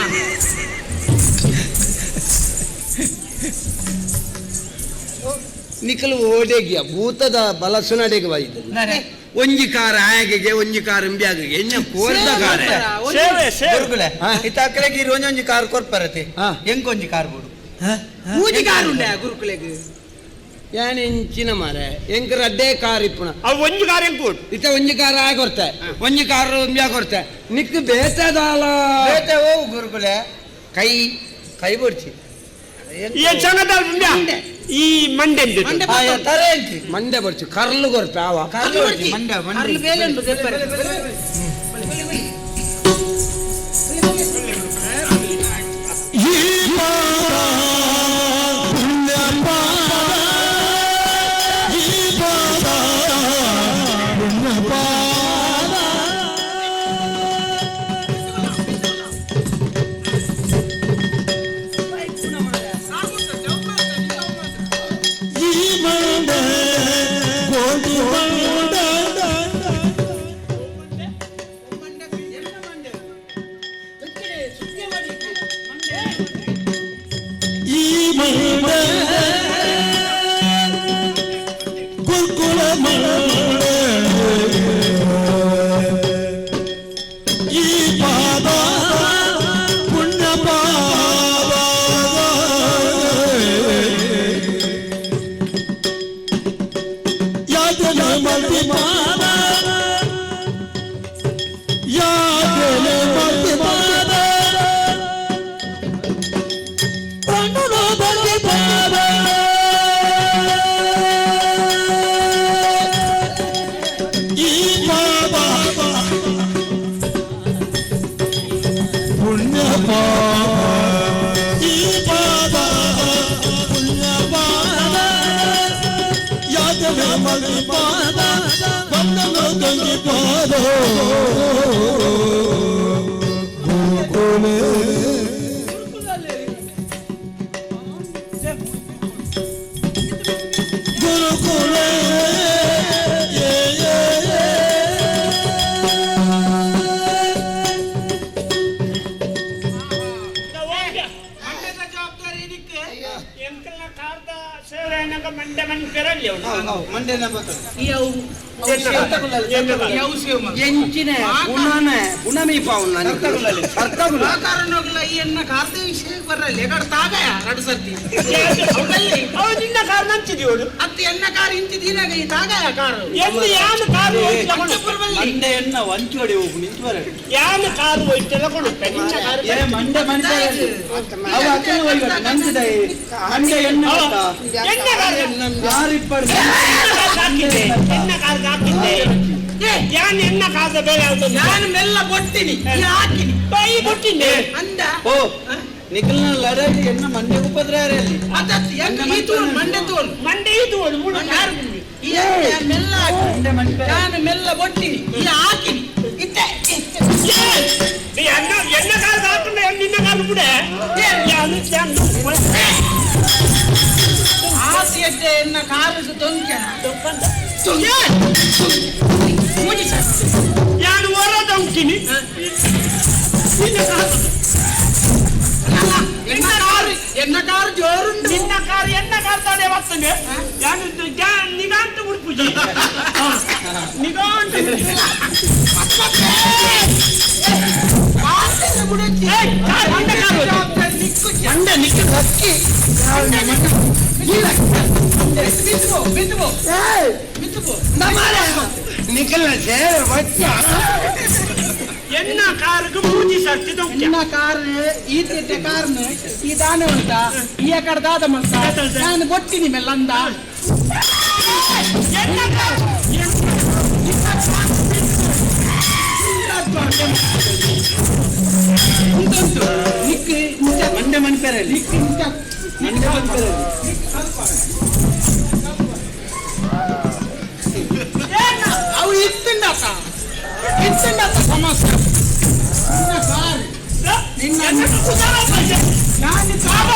ನಿಕಲು ಓಡೆಗಿಯ ಭೂತದ ಬಲಸುನಡೆಗೆ ಬೈದು ಒಂಜಿ ಕಾರ ಆಯಗೆಗೆ ಒಂಜಿ ಕಾರ ಇಂಬ್ಯಾಗೆ ಎನ್ನ ಕೋರ್ದ ಕಾರ ಸೇವೆ ಸೇವೆ ಗುರುಕುಲೆ ಇತ್ತ ಅಕ್ಕಲೆಗೆ ಈರ್ ಒಂಜೊಂಜಿ ಕಾರ್ ಕೊರ್ಪರತೆ ಎಂಕೊಂಜಿ ಕಾರ್ ಬಿಡು ಪೂಜೆ ಕಾರುಂಡೆ ಗುರುಕುಲೆಗ್ ಯಾನ್ ಎಂಚಿನ ಮಾರೆ ಎಂಕ್ ರಡ್ಡೇ ಕಾರ್ ಇಪ್ಪುಣ ಅವು ಒಂಜಿ ಕಾರ್ ಎಂಕೋಡು ಇತ್ತ ಒಂಜಿ ಕಾರ್ ಆಯ ಕೊರ್ತೆ ಒಂಜಿ ಕಾರ್ ಇಂಬ್ಯಾ ಕೊರ್ತೆ ನಿಕ್ ಬೇತದಾಲ ಬೇತೆ ಹೋಗು ಗುರುಕುಲೆ ಕೈ ಕೈ ಬುಡ್ಚಿ ಈ ಚಂಗದಾಲ್ ಈ ಮಂಡೆ ತರ ಎಂಚಿ ಮಂಡೆ ಬರ್ಚು ಕರ್ಲು ಕೊರ್ಪೆ ಆವ ಕರ್ಲು ಬೊಡ್ಚಿ, ಮಂಡೆ ಮಂಡೆ ಅರ್ಲು ಬೇಲೆ ಉಂಟು ದೆಪ್ಪರೆ. ಈ ಪಾದ ಪುಣ್ಯ ಪಾದ ಈ ಪಾದ ಪುಣ್ಯ ಪಾದ ಈ ಮಂಡೆ ಕೋಟಿ ಮಂಡೆ ಈ ಮಂಡೆ ಗುರುಕುಲ ಮಂಡೆ ಮಲ್ತಿಪಾದ ಯಾತನೆ ಮಲ್ತಿಪಾದ ಪ್ರಣುಲು ಮಲ್ತಿಪಾದ ಈ ಪಾಪ ಪುಣ್ಯ ಪಾಪ ಈ ಪಾಪ ಪುಣ್ಯ ಪಾಪ ಯಾತನೆ ಮಲ್ತಿಪಾದ ಬಂದನು ಗಂಗಿಪಾದ ಗುರುಕುಲೇ ಗುರುಕುಲೇ ಯೇ ಯೇ ಯೇ. ಮಂಡ್ಯದ ಜವಾಬ್ದಾರಿ ಇದಕ್ಕೆ. ಎಂಕಲ್ನ ಕಾರ್ದ ಸೇವೆ ಮಂಡೆ ಮನ್ ಪೆರಲ್ಲಿ ಅವನು. ಮಂಡ್ಯನ ಬರ್ತದೆ. ಈ ಅವು ಅವು ಸೇವ್ ಮಲ್ತು. ಎಂಚಿನ ಗುಣನ ಗುಣಮೀಪ ಅರ್ಥಗುಲ. ಆ ಕಾರಣಕ್ಕೆಲ್ಲ ಈ ಎನ್ನ ಕಾರ್ದ ವಿಷಯ ಬರಲ್ಲ ಎಗಡ್ ತಾಗಯ ರಡು ಸರ್ತಿ ಅವನಲ್ಲಿ. ಅವ ನಿನ್ನ ಕಾರ್ ನಂಚಿದೀವಳು. ಅತ್ತ ಎನ್ನ ಕಾರ್ ಇಂಚಿ ದೀನಾಗ ಈ ತಾಗಯ ಕಾರು. ಎಲ್ಲಿ ಯಾನು ಕಾರು ಹೋಯ್ತು ತಗೊಂಡು ಮಂಡೆ ಎನ್ನ ವಂಚೋಡಿ ಹೋಗು ನಿಂತು ಬರ. ಯಾನು ಕಾರು ಹೋಯ್ತು ತಗೊಂಡು ನಿನ್ನ ಕಾರು. ಏ ಮಂಡೆ ಮಂಡೆ ಅವ ಅಕ್ಕನ ಹೋಯ್ಬೇಕು ನಂಚಿದ ಮಂಡೆ ಎನ್ನ ಗೊತ್ತಾ? ಎನ್ನ ಕಾರು ಯಾರಿಬ್ಬರು ಹಾಕಿದ್ದೆ, ಎನ್ನ ಕಾರ್ ಹಾಕಿದ್ದೆ. ಯಾನ್ ಎನ್ನ ಕಾದ ಬೇರೆ ಯಾವ್ದು? ನಾನು ಮೆಲ್ಲ ಬೊಟ್ಟಿನಿ ಈ ಹಾಕಿನಿ ಬೈ ಬಿಟ್ಟಿದ್ದೆ. ಅಂದ. ಓ ನಿಖಲ್ನ ಲಡಾಯಿ ಎನ್ನ ಮಂಡೆ ಉಪದ್ರ ಅಲ್ಲಿ. ಅದ ಈ ತೋಲ್ ಮಂಡೆ ತೋಲ್. ಮಂಡೆ ಇದು ಒಂದು ಮೂರು ಕಾರು. ಈ ನಾನು ಮೆಲ್ಲ ಹಾಕಿ ಮಂಡೆ ಮಂಡೆ ನಾನು ಮೆಲ್ಲ ಬೊಟ್ಟಿನಿ ಈ ಹಾಕಿನಿ ಇತ್ತೆ. ನೀ ಎನ್ನ ಎನ್ನ ಕಾರ್ ಹಾಕೊಂಡೆ ನಿನ್ನ ಕಾರು ಬಿಡೆ. ಯಾನು ಯಾನು ಆಸೆಯದ್ದೆ ಎನ್ನ ಕಾರಿಗೆ ತೊಂಕೆನ ಮೂಜಿ ಸರ್. ಯಾನು ಹೊರ ಉಂಟಿನಿ ನಿನ್ನ ಕಾರು. ಎನ್ನ ಕಾರು ಎನ್ನ ಕಾರು ಜೋರುಂಟು. ನಿನ್ನ ಕಾರು ಎನ್ನ ಕಾರ್ ತಾನೇ ಬರ್ತದೆ. ಯಾನು ನಿಗಾಂತ ಉಡುಪುಜಿ ನಿಗಾಂತ. ಆಸೆಯನ್ನು ಬಿಡುತ್ತಿ. ಏಯ್, ಕಾರು, ನಿನ್ನ ಕಾರು. ಜವಾಬ್ದಾರಿ ನಿಕ್ಕು. ಮಂಡೆ ನಿಖಲ್ ಹಕ್ಕಿ. ಇಲ್ಲ ಬಿದ್ದು ಬಿದ್ದು ಬಿದ್ದು. ನಿಖಲ್ನ ಸೇವೆ ಬಚ್ಚ. ಎನ್ನ ಕಾರುಗೆ ಮೂಜಿ ಸರ್ತಿ ತೊಂಕ್ಯ. ನಿನ್ನ ಕಾರ್ ಈ ತಿಟ್ಟೆ ಕಾರ್ನ ಈ ದಾನೆ ಉಂಟ ಈ ಕಡೆ ದಾದ ಮಲ್ತ ನಾನು ಬೊಟ್ಟಿನಿ ಮೆಲ್ಲಂದ. ಎನ್ನ ಕಾರು ಉಂಟುಂಟು ನಿಕ್ ಇಂಚ. ಮಂಡೆ ಮನ್ಪೆರಲ್ಲಿ ನಿಕ್ ಇಂಚ. ಮಂಡೆ ಮನ್ಪೆರಲ್ಲಿ. ಅವು ಇತ್ತುಂಡತ ಇತ್ತುಂಡತ ಸಮಸ್ಯೆ ನಿನ್ನ ಕಾರ್ ನಿನ್ನ ನಾನು ಕಾರ್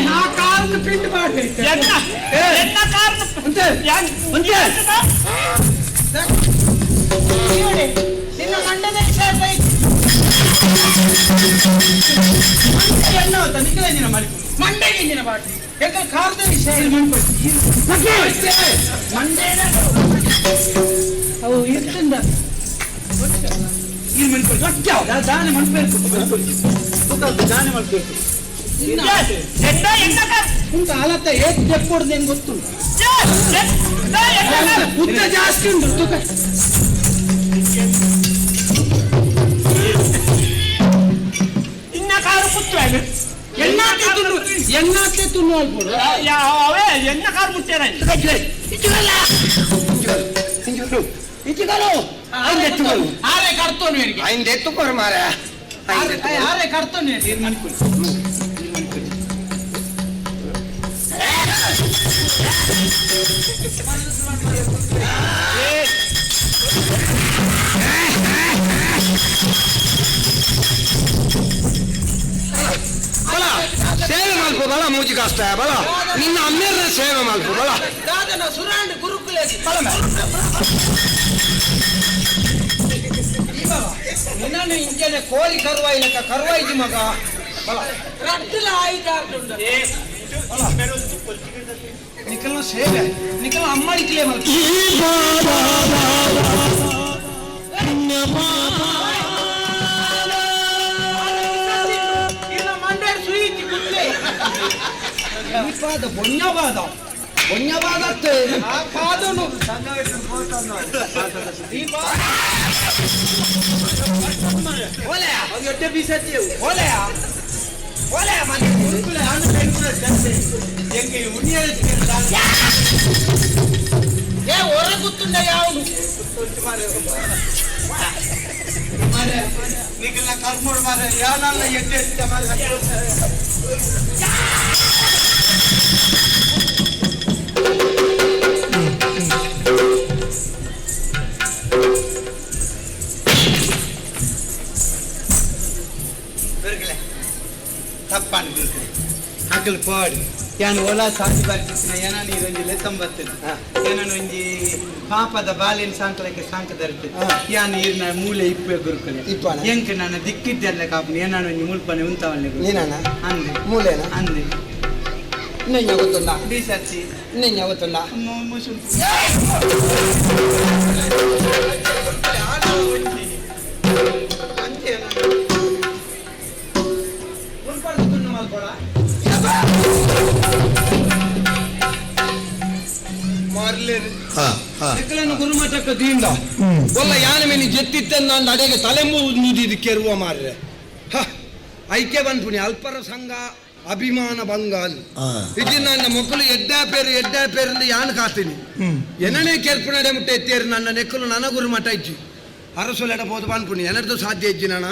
ನಾ ಕಾರ್ನ ಪಿಂಡ್ ಮಾಡ್ಬೇಕು. ಎನ್ನ ಎನ್ನ ಕಾರ್ ಯಾನ್ ನಿನ್ನ ಮಂಡದ ವಿಷಯ ಬೈಕ್ ಎಣ್ಣ ಹೊತ್ತ ನಿಖಲ ಇಂಜಿನ ಮಾಡಿ ಮಂಡೆಗೆ ಇಂಜಿನ ಬಾಟಿ ಯಾಕಂದ್ರೆ ಕಾರ್ದ ವಿಷಯ ಮಂಡೆ ಅವು ಇರ್ತಂದ. ದಾನೆ ಮನ್ಪೆರ್ಕು ದಾನೆ ಮನ್ಪೆರ್ಕು. ಎನ್ನ ಎನ್ನ ಕಾರ್ ಉಂಟು ಅಲತ್ತ ಏತ್ ತೆಕ್ಕೊಡ್ದು ಹೆಂಗ್ ಗೊತ್ತುಂಟು. ಎನ್ನ ಕಾರ್ ಉದ್ದ ಜಾಸ್ತಿ ಉಂಟು ತುಕ. ನಿನ್ನ ಕಾರು ಪುತ್ತುವೆ. ಎಣ್ಣಾತೆ ತುಳು ಎಣ್ಣಾತೆ ತುಳು ಅಲ್ಪಡು. ಅವೇ ಎನ್ನ ಕಾರು ಮುಟ್ಟಾರ. ಆರೆ ಕರ್ತೋನು ಇವರಿಗೆ. ಐನ್ ಎತ್ತುಕೋರು ಮಾರ. ಆರೆ ಆರೆ ಕರ್ತೋನು ಇವರಿಗೆ. ಬಲ ಸೇವೆ ಮಲ್ಪು ಬಲ ಮೂಜಿ ಕಷ್ಟ ಬಲ ನಿನ್ನ ಅಮ್ಮೇರ್ನ ಸೇವೆ ಮಲ್ಪು ಬಲ. ದಾದನ ಸುರಾಂಡ್ ಗುರುಕುಲೆ ನಿನ್ನನ್ನು ಇಂಚನೆ ಕೋಳಿ ಕರುವಾಯಿ ಲೆಕ್ಕ ಕರುವಾಯಿಜಿ ಮಗ ಬಲ. ರಟ್ಟಲ ಆಯ್ತು. ನಿಖಲ್ನ ಸೇವೆ ನಿಖಲ್ನ ಅಮ್ಮಡಿಕ್ಲೇ ಮಲ್ಪು. ಈ ಪಾಪ ಪುಣ್ಯ ಪಾಪ ಇನ್ನ ಮಂಡ್ಯ ಸುಯಿತಿ ಕುತ್ಲೆ. ಈ ಪಾದ ಬೊಣ್ಣವಾದ. ಒಂಜವಾದತ್ತೆ. ಆ ಪಾದನು ಈ ಪಾದ ಓಲೆಯ ಅದು ಎಡ್ಡೆ ಬೀಸತ್ತಿ ಅವು. ಓಲೆಯ ಓಲೆಯ ಮತ್ತೆ ಗುರುಕುಲೆ ಆನು ಬೆಂಕುಲ ಚರ್ಚೆ. ಎಂಕೆ ಈ ಉಣಿಯರ ಏ ಹೊರ ಗೊತ್ತುಂಡ ಯಾವುದು ನಿಖಿಲ್ನ ಕರ್ಮೋಡು ಮಾರ್ರೆ, ಯಾನಲ್ಲ ಎಡ್ಡೆ ಎಡ್ಡೆ ಮಾರ್ರೆ. ಗುರುಗಳೇ, ತಪ್ಪಾನು ಗುರುಗಳೇ. ಅಕಲ್ ಪಾಡು ಯಾನ್ ಓಲಾ ಸಾಂಜಿ ಬರ್ತಿತ್ತಿನ ಏನಾನು ಇದೊಂಜಿ ಲೆತ್ತಂಬತ್ತದ ಏನಾನು ಒಂಜಿ ಪಾಪದ ಬಾಲಿನ ಸಾಂಕಲಕ್ಕೆ ಸಾಂಕ ದರ್ತೆ ಯಾನ್ ಈರ್ನ ಮೂಲೆ ಇಪ್ಪೆ ಗುರುಕುಲೆ. ಇಪ್ಪನ? ಎಂಕ್ ನನ್ನ ದಿಕ್ಕಿದ್ದೆಲ್ಲ ಕಾಪುನ ಏನಾನು ಒಂಜಿ ಮುಲ್ಪನೆ ಉಂತಾವಲ್ಲೆ ಗುರು. ನೀನಣ್ಣ? ಅಂದೆ. ಮೂಲೆನಾ? ಅಂದೆ. ಇನ್ನೆಂಜ ಗೊತ್ತುಂಡ? ಬೀಸತ್ತಿ. ಇನ್ನೆಂಜ ಗೊತ್ತುಂಡ? ಮುಸುಲ್. ನಿಕ್ಕಲನ್ನು ಗುರುಮಠಕ್ಕೆ ದೀಂಡ ಒಲ್ಲ ಯಾನ ಮೇಲೆ ಜೆತ್ತಿತ್ತೆಂದ ಅಡೆಗೆ ತಲೆಂಬು ನೂದಿದ್ದು ಕೆರುವ ಮಾರ್ರೆ. ಹ ಐಕೆ ಬಂದ್ಪುಣಿ ಅಲ್ಪರ ಸಂಘ ಅಭಿಮಾನ ಬಂಗಾಲ್ ಇದು ನನ್ನ ಮಕ್ಕಳು ಎಡ್ಡ ಪೇರು ಎಡ್ಡ ಪೇರಿಂದ ಯಾನ್ ಕಾತೀನಿ ಎನ್ನನೇ ಕೇರ್ಪುನಡೆ ಮುಟ್ಟೆ ಎತ್ತೇರು ನನ್ನ ನೆಕ್ಕಲು ನನ್ನ ಗುರುಮಠ ಇಜ್ಜಿ ಅರಸೊಲೆಡ ಬೋದು ಬಾನ್ಪುಣಿ ಎನರ್ದು ಸಾಧ್ಯ ಇಜ್ಜಿ ನಾನ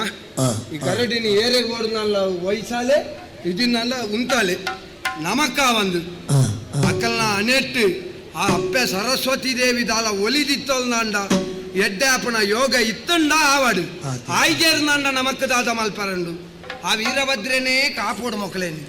ಈ ಕರಡಿನಿ ಏರೆಗೆ ಓಡು ನಲ್ಲ ವಯಸ್ಸಾಲೆ ಇದನ್ನೆಲ್ಲ ಉಂತಾಲೆ ನಮಕ್ಕ ಒಂದು ಅಕ್ಕಲ್ನ ಅನೆಟ್ಟು ಆ ಅಪ್ಪೆ ಸರಸ್ವತಿ ದೇವಿ ದಾಲ ಒಲಿದಿತ್ತೊಲ್ನಾಂಡ ಎಡ್ಡೆ ಅಪ್ಪನ ಯೋಗ ಇತ್ತಂಡ ಆವಾಡು ಆಯ್ಜೇರ್ನಾಂಡ ನಮಕ್ಕ ದಾದ ಮಲ್ಪರಂಡು ಆ ವೀರಭದ್ರನೇ ಕಾಪೋಡು ಮೊಕ್ಕಲೇನಿ.